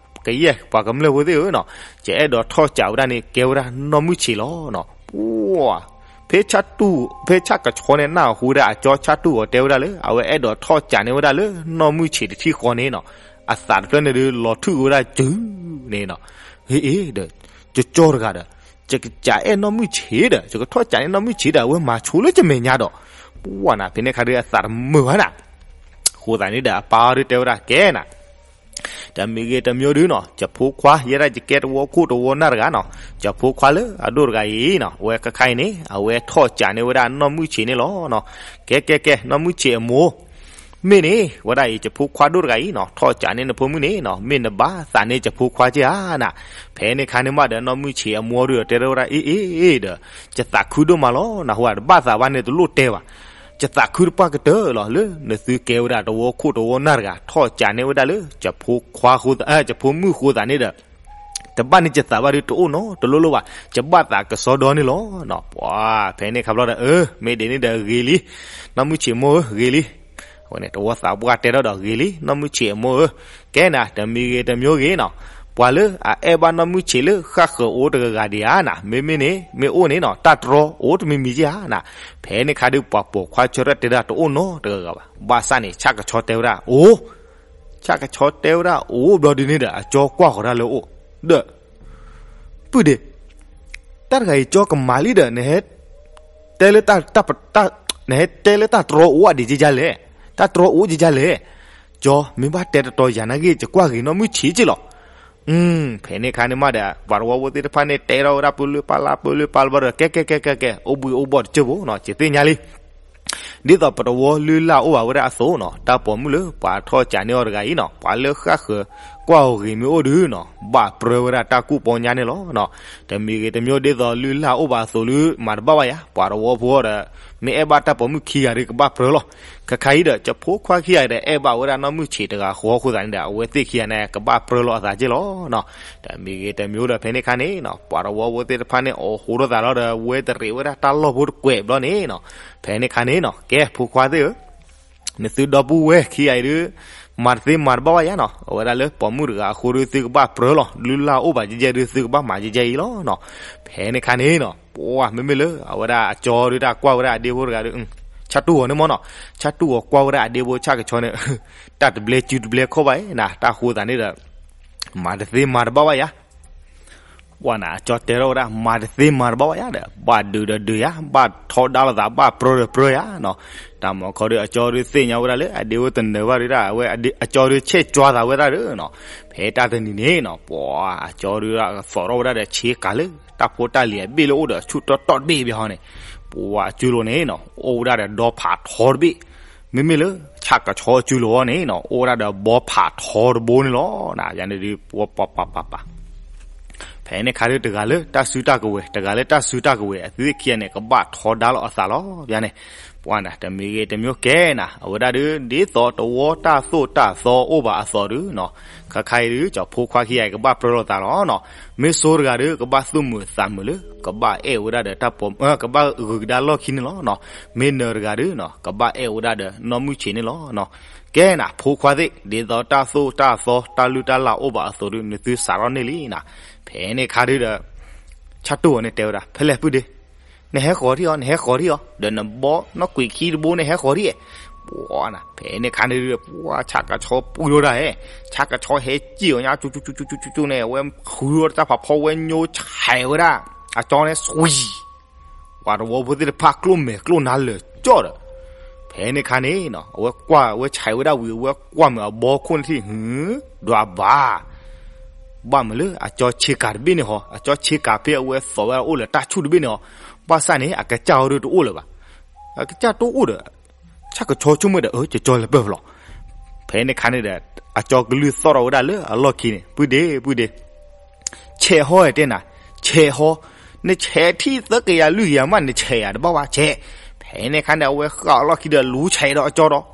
ကယဲၢ်ပှၤကမျၢၢ်ဖိသ့ၣ်ဧၢနီၤ, ယအဲၣ်ဒိးထီၣ်ကးဝဲဒၣ်န့ၣ် ကဲဝဲဒၣ်နီၢ်မုၢ်ဆံးလီၤနီၤ. ပှၢ် ဖဲဆၣ်တူၢ် ဖဲဆၣ်ကဆီန့ၣ် နၢ်ဟူဝဲဒၣ်အကၠီဆၣ်တူၢ်ဂီၤတဲဝဲဒၣ်လၢ အဝဲအဲၣ်ဒိးထီၣ်ကးန့ၢ်ဝဲဒၣ်လၢနီၢ်မုၢ်ဆံးတထံၣ်ဃီန့ၣ်နီၤ, အသးတဖျၢၣ်န့ၣ်ဒုး လီၤထုးက့ၤဝဲဒၣ်စုၤန့ၣ်နီၤ. ဟ့ၣ်အ့ၣ်ဒီး ယကၠီတဂၤဒီး ယကစးအဲၣ်နီၢ်မုၢ်ဆံးဒီး ယကထီၣ်ကးန့ၢ်နီၢ်မုၢ်ဆံးဒီး အဝဲမၤဆိလၢယမဲာ်ညါဒီး ပှၢ်နၤ, ဖဲန့ၣ်ခါဒီးအသးတမုာ်ဘၣ်နၤ. အဃိသတးန့ၣ်ဒီး အပၢ်အီၤဒုးတဲဝဲဒၣ်ကဲနၤ, တမံၤဂ့ၤတမံၤဒုးနီၤ, ယဖိခွါ ယဲဒၣ်ယကဲတဝီခိၣ်တဝီနၢ်တဂၤနီၤ, ယဖိခွါလၢအဒိၣ်တဂၤအံၤနီၤ, အဝဲခဲခါအံၤန့ၣ် အဝဲထီၣ်ကးန့ၢ်ဝဲဒၣ်နီၢ်မုၢ်ဆံးန့ၣ်လီၤနီၤ. ကဲကဲကဲ နီၢ်မုၢ်ဆံးအမိၢ် မ့ၢ်န့ၣ် ဝဲဒၣ်အံၤ ယဖိခွါဒိၣ်တဂၤအံၤနီၤ, ထီၣ်ကးန့ၢ်နဖိမုၣ်န့ၣ်နီၤ, မ့ၢ်နဘၣ်သးန့ၢ်ယဖိခွါက့ဧါနၤ. ဖဲန့ၣ်ခါန့ၣ်မးဒီး နီၢ်မုၢ်ဆံးအမိၢ်ဒုးဒီးတဲထီၣ်ဝဲဒၣ် အ့ၣ်အ့ၣ်အ့ၣ်ဒီး ယသးခုဒိၣ်မးလီၤ, နၢ်ဟူဧါ, တဘၣ်သးဘၣ်န့ၣ်တလိၣ်တဲဘၣ်. ယသးခုတပှၢ်ကတၢၢ်လီၤ, လၢနသုကဲဝဲဒၣ်တဝီခိၣ်တဝီနၢ်တဂၤ ထီၣ်ကးန့ၢ်ဝဲဒၣ်လၢ ယဖိခွါဃိသး, ယဖိမုၣ်ဃိသးန့ၣ်ဒီး တဘၣ်န့ၢ်ယသးဘၣ်ဒုးတအိၣ်နီတလိၣ်လိၣ်ဘၣ်, ယဘၣ်သးကစီဒီန့ၣ်လီၤနီၤ. ပှၤ ဖဲန့ၣ်ခါဘျီဒီး အၢ မ့ၢ်ဒ်န့ၣ်ဒီးဂ့ၤလံ, နီၢ်မုၢ်ဆံးအမိၢ်ဧၢ ဂ့ၤလံ. အဝဲန့ၣ် တဝီသးပှၢ်တဲထီၣ်ဒီး ဂ့ၤလံ နီၢ်မုၢ်ဆံးအမိၢ်ဧၢ, ကဲနၤ တမံၤဂ့ၤတမံၤဂ့ၤနီၤ, ပှၤလၢအအဲၣ်ဘၣ်နီၢ်မုၢ်ဆံးလၢဃၣ်ဃၢၤအိၣ်တဂၤဂၤဒံးဧါနၤ, မ့မ့ၢ်န့ၣ် မ့ၢ်အိၣ်န့ၣ်နီၤ, တၢ်တြီအိၣ်တမံၤမံၤက့ဧါနၤ. ဖဲန့ၣ်ခါဒုး ပှၤပိာ်ခွါဆၢထၢၣ်တဲဒၣ်တအိၣ်နီတဂၤဂၤဘၣ်. ဘၣ်ဆၣ်န့ၣ် ဆၣ်ကဆီတဲဝဲဒၣ် အိၣ် ဆၣ်ကဆီတဲဝဲဒၣ်အိၣ်ဘျီဒုးန့ၣ်ဒီး အကၠီကွၢ်ဃီၤတၢ်လၢအိၣ်, ဒီး ပုၢ်ဒ့ၣ်, တၢ်တဂၤအံၤကၠီကမၤလံဒီး နဟဲ တဲလၢတၢ် နဟဲတဲလၢတၢ်တြီအိၣ်အဒံးကကလဲၣ်, တၢ်တြီအိၣ်ကကလဲၣ်. ကၠီ မ့ၢ်ဘၣ်တဲတတီၤယၤနာ်ဂ့ၢ် ယကွၢ်ဂ့ၤနီၢ်မုၢ်ဆံးက့လီၤ. ဖဲန့ၣ်ခါန့ၣ်မးဒီး ပှၤတဝီဖိသ့ၣ်တဖၣ်န့ၣ် တဲထီၣ်ဝဲဒၣ်ပၢလၢပၢလၢပၢလၢပၢလၢဘျီဒီး ကဲကဲကဲကဲကဲ အိၣ်ဘှံးအိၣ်ဘှီၣ်တစဲးဖိနီၤ ယသ့ၣ်ညါလံ. ဒ်သိးပတဝီလုၢ်လၢ်အိၣ်ဘၣ်ဝဲဒၣ်အသိးနီၤ တၢ်ပိာ်မုၣ်လၢပှၤထီၣ်ကးန့ၢ်အီၤတဂၤအံၤနီၤ ပှၤလၢဃၣ်ဃၢၤကွၢ်အီၤဂ့ၤမ့ၢ်အိၣ်ဒီးနီၤ ဘၣ်ပြၢဝဲဒၣ်တၢ်ကူၣ်ပီညါန့ၣ်လီၤ. တမံၤဂ့ၤတမံၤဒ်သိးလုၢ်လၢ်အိၣ်ဘၣ်အသိးလၢ မၤတဘၣ်ဘၣ်ယၤ ပှၤတဝီဖိဒီး မ့ၢ်အဲၣ်ဘၣ်တၢ်ပိာ်မုၣ်ခံဂၤဒီးကဘၣ်ပြၢလီၤ. ခဲခါအံၤဒီး ကဖိခွါခံဂၤဒီး အဲၣ်ဘၣ်ဝဲဒၣ်နီၢ်မုၢ်ဆံးတဂၤဃီအဃိသတးန့ၣ်ဒီး အဝဲသ့ၣ်ခံဂၤန့ၣ် ကဘၣ်ပြၢလီၤအသးက့ၢ်လီၤ. တမံၤဂ့ၤတမံၤဒီး ဖဲန့ၣ်ခါန့ၣ်နီၤ ပှၤတဝီဖိသ့ၣ်တဖၣ်န့ၣ် အိးဃိထီၣ်သးလီၤဒီး ဝဲတရံးဝဲဒၣ်တၢ်လီၢ်ဖိတကွဲးဘျီန့ၣ်နီၤ ဖဲန့ၣ်ခါန့ၣ်နီၤ ကဲဖိခွါသ့ၣ်ဧၢ နသုဒီပုၢ်ဝဲၢ်ခံဂၤအံၤဒုး မၤတသ့မၤတဘၣ်ဘၣ်ယၤနီၤ အဝဲဒၣ်လၢပိာ်မုၣ်တဂၤအဃိဒီး သုကဘၣ်ပြၢလီၤ လုၢ်လၢ်အိၣ်ဘၣ်ကဲကဲဒီး သုကဘၣ်မၤကဲကဲအံၤလီၤနီၤ. ဖဲန့ၣ်ခါန့ၣ်နီၤ ပှၤမ့မ့ၢ်လၢ အဝဲဒၣ်အကၠီဒုးတၢ်ကွၢ်ဝဲဒၣ်အဒ့ဖိတဂၤဒီး ဆၣ်တူၢ်ဂီၤန့ၣ်မ့ၢ်နီၤ ဆၣ်တူၢ်ဂီၤကွၢ်ဝဲဒၣ်အဒ့ဖိဆၣ်ကဆီန့ၣ် တၢ်တဘျဲစုတဘျဲခီၣ်ဘၣ်နၤ တၢ်ဃိသးန့ၣ်ဒီး မၤတသ့မၤတဘၣ်ဘၣ်ယၤ ပှၤန့ၣ် အကၠီတဲထီၣ်ဝဲဒၣ် မၤတသ့မၤတဘၣ်ဘၣ်ယၤဒီး ဘၣ်ဒုးဒီးဒုးယၤ ဘၣ်ထီဒါလိာ်သး ဘၣ်ပြၢဒီးပြၢယၤနီၤ. တၢ်မၤခီဒီး အကၠီဒုးသ့ၣ်ညါဝဲဒၣ်လၢ အဒ့ဖိတနၢၤဘၣ်ဒုးဒၣ် အဝဲအကၠီဒုးဆဲးကၠွသးဝဲဒၣ်ဒီးနီၤ. ဖဲတၢ်တနံၤန့ၣ်နီၤ ပှၤအကၠီဒုးသီၣ်ထီၣ်ဝဲဒၣ်ဒီးဆ့ကၤလၢ တၢ်ဖိတၢ်လံၤအဘ့ၣ်လၢအိၣ်ဒီးဆူၣ်တီတီတဘ့ၣ်ဘၣ်ဟီန့ၣ် ပှၤအစုလိၤန့ၣ်နီၤ အိၣ်ဝဲဒၣ်ဒီးဒီဖးထီတဘ့ၣ် မ့မ့ၢ်လၢ ဆၣ်ကဆီအစုလိၤအံၤန့ၣ်နီၤ အိၣ်ဝဲဒၣ်ဒီးဘီဖးထီတဘိန့ၣ်လီၤ. ယၤန့ၣ်ဒုး ပှၤပၤပၤပၤပၤ ဖဲန့ၣ်ခါဒုး တဂၤလၢတၢ်စုတၢ်ကဝဲၤ တဂၤလၢတၢ်စုတၢ်ကဝဲၤ အသုသ့ၣ်ခံဂၤန့ၣ် ကဘၣ်ထီဒါလိာ်အသးလီၤ. ယၤန့ၣ် ပှၤန့ၣ် တမံၤဂ့ၤတမံၤကဲနၤ အဝဲဒၣ်ဒုး ဒ်သိးတဝီတၢ်သိၣ်တၢ်သီအိၣ်ဘၣ်အသိးဒုးနီၤ ခါခါအံၤဒုး ကၠီဖိခွါခံဂၤအံၤ ကဘၣ်ပြၢလိာ်သးလီၤနီၤ. မ့ၢ်စိတဂၤဒီး ကဘၣ်သူၣ်မုာ်သးမုာ်လၢ ကဘၣ်အဲၣ်ဝဲဒၣ်ဒီးတၢ်ပိာ် ကဘၣ်ဂုာ်ကဒါလီၢ်ခံန့ၣ်လီၤနီၤ. မ့ၢ်နၢၤတဂၤဒုးနီၤ ကဘၣ်အဲၣ်ဝဲဒၣ်ဒီးနီၢ်မုၢ်ဆံးန့ၣ်လီၤနီၤ. ကဲနၤ ဖိခွါသ့ၣ် ဒ်သိးတၢ်သိၣ်တၢ်သီ တၢ်လုၢ်တၢ်လၢ်အိၣ်ဘၣ်အသိးဒုး နသုစးထီၣ်န့ၢ်လံနၤ. ဖဲန့ၣ်ခါဒုးဒီး ဆၣ်တူၢ်ဂီၤန့ၣ်တဲဝဲဒၣ် ဖဲလဲၣ်ပုၢ်ဒ့ နဟဲဃီၤထံၣ်အီၤ နဟဲဃီၤထံၣ်အီၤ ဒီးနဘီနီၢ်ကွံာ်ခံတဘိန့ၣ် ဟဲဃီၤထံၣ် ပှၤနၤ ဖဲန့ၣ်ခါန့ၣ်ဒုး ပှၤဆၣ်ကဆီပှံၤထီၣ်ဒၣ်ဧဲ ဆၣ်ကဆီဟဲစံၣ်အီၤညါ ကၠူကၠူကၠူကၠူန့ၣ် အဝဲဃုထီၣ်တၢ်ဖးဖီ ဝဲညိဆဲးဝဲဒၣ် အကၠီန့ၣ် စွံ ပှၤတဝီဖိသ့ၣ်တဖၣ်ကျိၣ်မဲာ်ကျိၣ်နါလၢာ်ကၠီၣ်ဒီး ဖဲန့ၣ်ခါန့ၣ်နီၤ အဝဲကွၢ်ဝဲဆဲးဝဲဒၣ်ဝံၤ အဝဲကွၢ်မုာ်အဘီခိၣ်န့ၣ်ထံၣ် ဟူ ဒွးဘၣ် ဘၣ်မုာ်လၢအကၠီဆ့ကၤတဘ့ၣ်န့ၣ်ဟီ အကၠီဆ့ကၤဖဲအဝဲသိးဝဲဒၣ်အိၣ်လၢတၢ်ဆူၣ်တဘ့ၣ်န့ၣ်ဟီ ဘၣ်ဆၣ်န့ၣ် အကစၢ်ဟီဒုးတအိၣ်လၢၤဘၣ်. အကစၢ်တအိၣ်ဒီး ဆၣ်ကဆီဆိကမိၣ်ဒီး အၢ ကၠီလၢပၢၢ်ဖဲလဲၣ်. ဖဲန့ၣ်ခါန့ၣ်ဒီး အကၠီကလုၢ်သီၣ်ထီၣ်ဝဲဒၣ်လၢအလီၢ်ခံန့ၣ် ပုၢ်ဒ့ ပုၢ်ဒ့ ဆဲးဟီတဲနၤ ဆဲးဟီ နဆဲးထံၣ်သၢကယၤလွံၢ်ကယၤမး နဆဲးယၤတဘၣ်ဘၣ် ဆဲး. ဖဲန့ၣ်ခါန့ၣ် အဝဲဃၣ်အလီၢ်ခံဒီး လူၤဆဲးဒီးအကၠီဒီး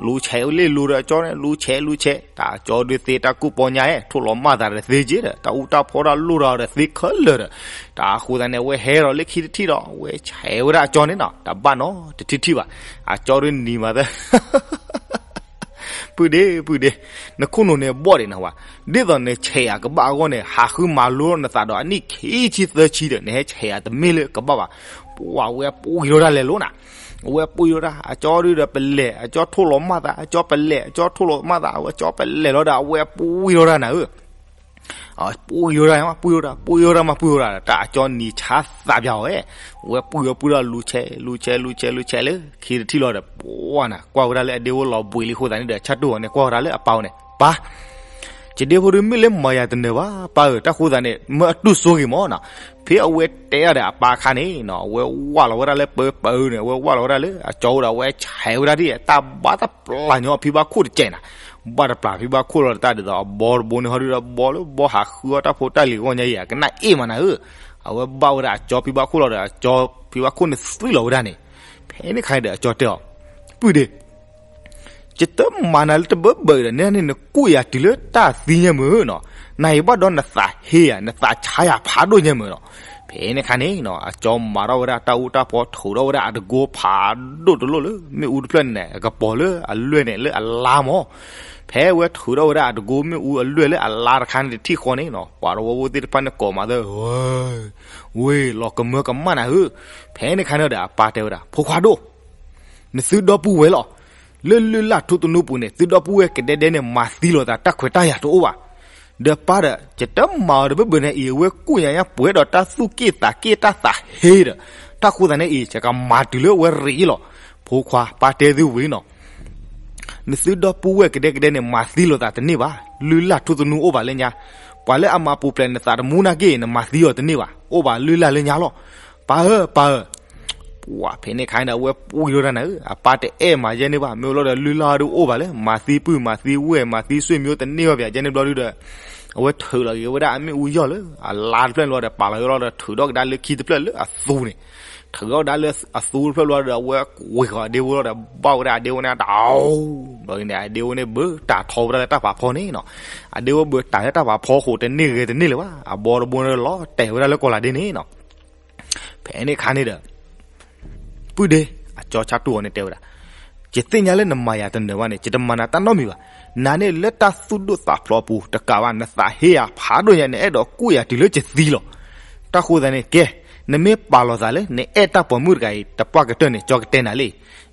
လူၤဆဲးလ့ၣ်လူၤဒီးအကၠီန့ၣ် လူၤဆဲးလူၤဆဲး တၢ်အကၠီဒုးသ့တၢ်ကူၣ်ပီညါ ထိၣ်လီၤမၢ်သးဒီးသ့က့ဒီး တၢ်အူတၢ်ဖီတၢ်လိၣ်ဒီးသ့ခဲလၢာ်ဒီး တၢ်အဃိသတးန့ၣ် အဝဲဟဲဒီးလၢခံတထံၣ်ဒီး အဝဲဆဲးဝဲဒၣ်အကၠီန့ၣ်နီၤ တဘၣ်နီတထံၣ်ထံၣ်ဘၣ်. အကၠီဒုးနံၤမးသၢ ပုၢ်ဒ့ ပုၢ်ဒ့ နခိၣ်နူာ်န့ၣ်ဘီၣ်ဒံးနဝဲ ဒ်သိးနဆဲးယၤကဘၣ်အဂီၢ်န့ၣ် ဟးဃုမၤလိနသးဒီးအနံၣ်ခံဆံသၢဆံဒီး နဟဲဆဲးယၤတမ့ၢ်လၢကဘၣ်ဘၣ်. ပှၤဝဲပှံၤထီၣ်ဒၣ်လဲာ်လီၤနၤ အဝဲပှံၤထီၣ်ဒၣ် အကၠီဒုးဒီးပလဲၤ အကၠီထိၣ်လီၤမၢ်သး အကၠီပလဲၤ အကၠီထိၣ်လီၤမၢ်သး အဝဲကၠီပလဲၤလီၤဒီး အဝဲပှံၤထီၣ်ဒၣ်နၤဧၢ ပှံၤထီၣ်ဒၣ် ပှံၤထီၣ်ဒၣ် ပှံၤထီၣ်ဒၣ်မး ပှံၤထီၣ်ဒၣ် တၢ်အကၠီနံၤဆါသးပၠးအီၤဝဲ ဝဲပှံၤအီၤပှံၤထီၣ် လူၤဆဲး လူၤဆဲး လူၤဆဲး လူၤဆဲးလၢ ခံတထံၣ်လီၤဒီး ပှၤနၤ ကွၢ်ဝဲဒၣ်လၢအဒ့ဖိလီၤဘှံးလံအဃိသတးန့ၣ်ဒီး ဆၣ်တူၢ်ဂီၤန့ၣ် ကွၢ်ဝဲဒၣ်လၢအပၢ်အအိၣ်န့ၣ် ပၢ် ယဒ့ဖိဒုးမ့ၢ်လၢမၤယၤတနၢၤဘၣ် ပၢ်ဧၢ တၢ်ဃိသတးန့ၣ် မၢအတူၢ်စိဂ့ၤမးနီၤ. ဖဲအဝဲတဲဒၣ်ဒီးအပၢ်အခါန့ၣ်နီၤ အဝဲဝၢ်လီၤဝဲဒၣ်လၢပၢပၢန့ၣ် အဝဲဝၢ်လီၤဝဲဒၣ်လၢအကၠီအိၣ်ဒီး အဝဲဆဲးဝဲဒၣ်ဒ် တၢ်ဘၣ်တပျၢ်ညီအဖံဘၣ်ခိၣ်တစဲးနၤ ဘၣ်တပျၢ်ဖံဘၣ်ခိၣ်လီၤ တၢ်ဒ်သိးအဘီတဘိန့ၣ် ဟီဒုးဒီးဘီလၢဘီဟးဃုအီၣ်တၢ်ဖိတၢ်လံၤဂီၢ်ညါအံၤ အကနၣ်အ့ၣ်မးနၤဧၢ. အဝဲဘၣ်ဝဲဒၣ်အကၠီဖံဘၣ်ခိၣ်လီၤဒီး အကၠီဖံဘၣ်ခိၣ်န့ၣ်သွံလီၤဝဲဒၣ်န့ၣ်. ဖဲန့ၣ်ခါန့ၣ်ဒီးအကၠီတဲအီၤ, ပုၢ်ဒ့, ယတမၤနၤလၢတဘၢဘၢအံၤဒီး နဲဒၣ်န့ၣ် နကူၣ်ယၤတုၤလၢတၢ်သံညါမုာ်နီၤ, နၤအံၤဘၣ်ဒီးနသးဟ့ယၤ နသးဆါယၤဖးဒိၣ်ညါမုာ်နီၤ. ဖဲန့ၣ်ခါန့ၣ်နီၤ အကၠီမၤထီၣ်ဝဲဒၣ်တၢ်အူတၢ်ပီ ထုးထီၣ်ဝဲဒၣ်အတကိဖးဒိၣ်တလိၣ်လၢ မ့ၣ်အူတဖျၢၣ်န့ၣ်န့ၣ် အကပီၤလၢအလွဲၢ်န့ၣ်လၢအလါမး. ဖဲဝဲထုးထီၣ်ဝဲဒၣ်အတကိမ့ၣ်အူအလွဲၢ်လၢအလါတခါန့ၣ်တထံၣ်ဃီန့ၣ်နီၤ ပှၤတဝီဖိသ့ၣ်တဖၣ်န့ၣ်ကိးမးသၢ ဝ့ၢ် လီၤကမၢကမၣ်နၤဧၢ. ဖဲန့ၣ်ခါန့ၣ်ဒီးအပၢ်တဲဝဲဒၣ် ဖိခွါဒိၣ်, နသုဒီပုၢ်ဝဲၢ်လီၤ. လၢလုၢ်လၢ်ထူသနူပူၤန့ၣ် သုဒီပုၢ်ဝဲၢ်ကဒဲကဒဲန့ၣ် မၤသံလိာ်သးတၢ်ခွဲးတၢ်ယာ်တအိၣ်ဘၣ်. ဒီးပၢ်ဒီး ယတမၤအီၤတဘၢဘၢန့ၣ်အံၤ အဝဲကူၣ်ညါညါပှဲၤဒီးတၢ်သူၣ်က့ၣ်သးက့ၣ် တၢ်သးဟ့ဒီး တၢ်ဃိသးန့ၣ်အံၤ ယကမၤတုၤလၢအဝဲရ့လီၤ. ဖိခွါ ပၢ်တဲသုဝံၤနီၤ နသုဒီပုၢ်ဝဲၢ်ကဒဲကဒဲန့ၣ် မၤသံလိာ်သးတန့ၢ်ဘၣ်. လုၢ်လၢ်ထူသနူအိၣ်ဘၣ်လၢညါ, ပှၤလၢအမၤပူၤဖျဲးနသးတမူနာ်က့ နမၤသံအီၤတန့ၢ်ဘၣ်, အိၣ်ဘၣ်လုၢ်လၢ်လၢညါလီၤ. ပၢ်ဧၢ, ပၢ်ဧၢ, ပှၤဖဲန့ၣ်ခါန့ၣ် အဝဲပှံၢ်ထီၣ်တၢ်နၤဧၢ, အပၢ်တအဲၣ်မၤယဲန့ၣ်ဘၣ်, မ့ၢ်လီၤဒီးလုၢ်လၢ်ဒုးအိၣ်ဘၣ်လၢ မၤသံပုၢ်မၤသံဝဲၢ် မၤသံဆွေမျိုးတန့ၢ်ဘၣ် ပယၤယဲန့ၣ်ဘျီဒုဒီး အဝဲထုးလီၤက့ၤဝဲဒၣ်အမ့ၣ်အူယီၢ်လၢ အလါတဖျၢၣ်န့ၣ်ဘျီဒီး ပာ်လီၤဝဲလီၤဒီး ထုးထီၣ်ကဒါလၢခံတဖျၢၣ်လၢအသူန့ၣ်, ထုးထီၣ်ကဒါလၢအသူတဖျၢၣ်ဘျီဒီး အဝဲကွံာ်ဃီၤအဒ့ဖိလီၤဒီး ဘၣ်ဝဲဒၣ်အဒ့ဖိန့ၣ်တၢ်, ဘျီန့ၣ် အဒ့ဖိန့ၣ်ဘၢတၢ်ထီဝဲဒၣ်လၢတၢ်ဖးဖီန့ၣ်နီၤ, အဒ့ဖိဘၢတၢ်လၢတၢ်ဖးဖီဃိာ်တန့ၢ်ဂ့ၤတန့ၢ်လၢၤဘၣ်, အဘီတဘိန့ၣ်လီၤတဲာ်ဝဲဒၣ်လၢကီၢ်လၤဒ့န့ၣ်နီၤ. ဖဲန့ၣ်ခါန့ၣ်ဒီး ပုၢ်ဒ့, အကၠီဆၣ်တူၢ်အီၤန့ၣ်တဲဝဲဒၣ်, ယသ့ၣ်ညါလၢနမၤယၤတနၢၤဘၣ်န့ၣ် ယတမၤနၤတၢ်နီတမံၤဘၣ်. နၤန့ၣ်လၢတၢ်သူၣ်ဒိၣ်သးဖျိးအပူၤတကးဘၣ်, နသးဟ့ယၤဖးဒိၣ်ညါ နအဲၣ်ဒိးကူၣ်ယၤတုၤလၢယသံလီၤ. တၢ်ဃိသတးန့ၣ် ကဲ, နမ့ၢ်ပာ်လီၤသးလၢ နအဲၣ်တၢ်ပိာ်မုၣ်တဂၤအံၤ တပှၢ်ကတၢၢ်န့ၣ် ကၠီကတဲနၤလံ.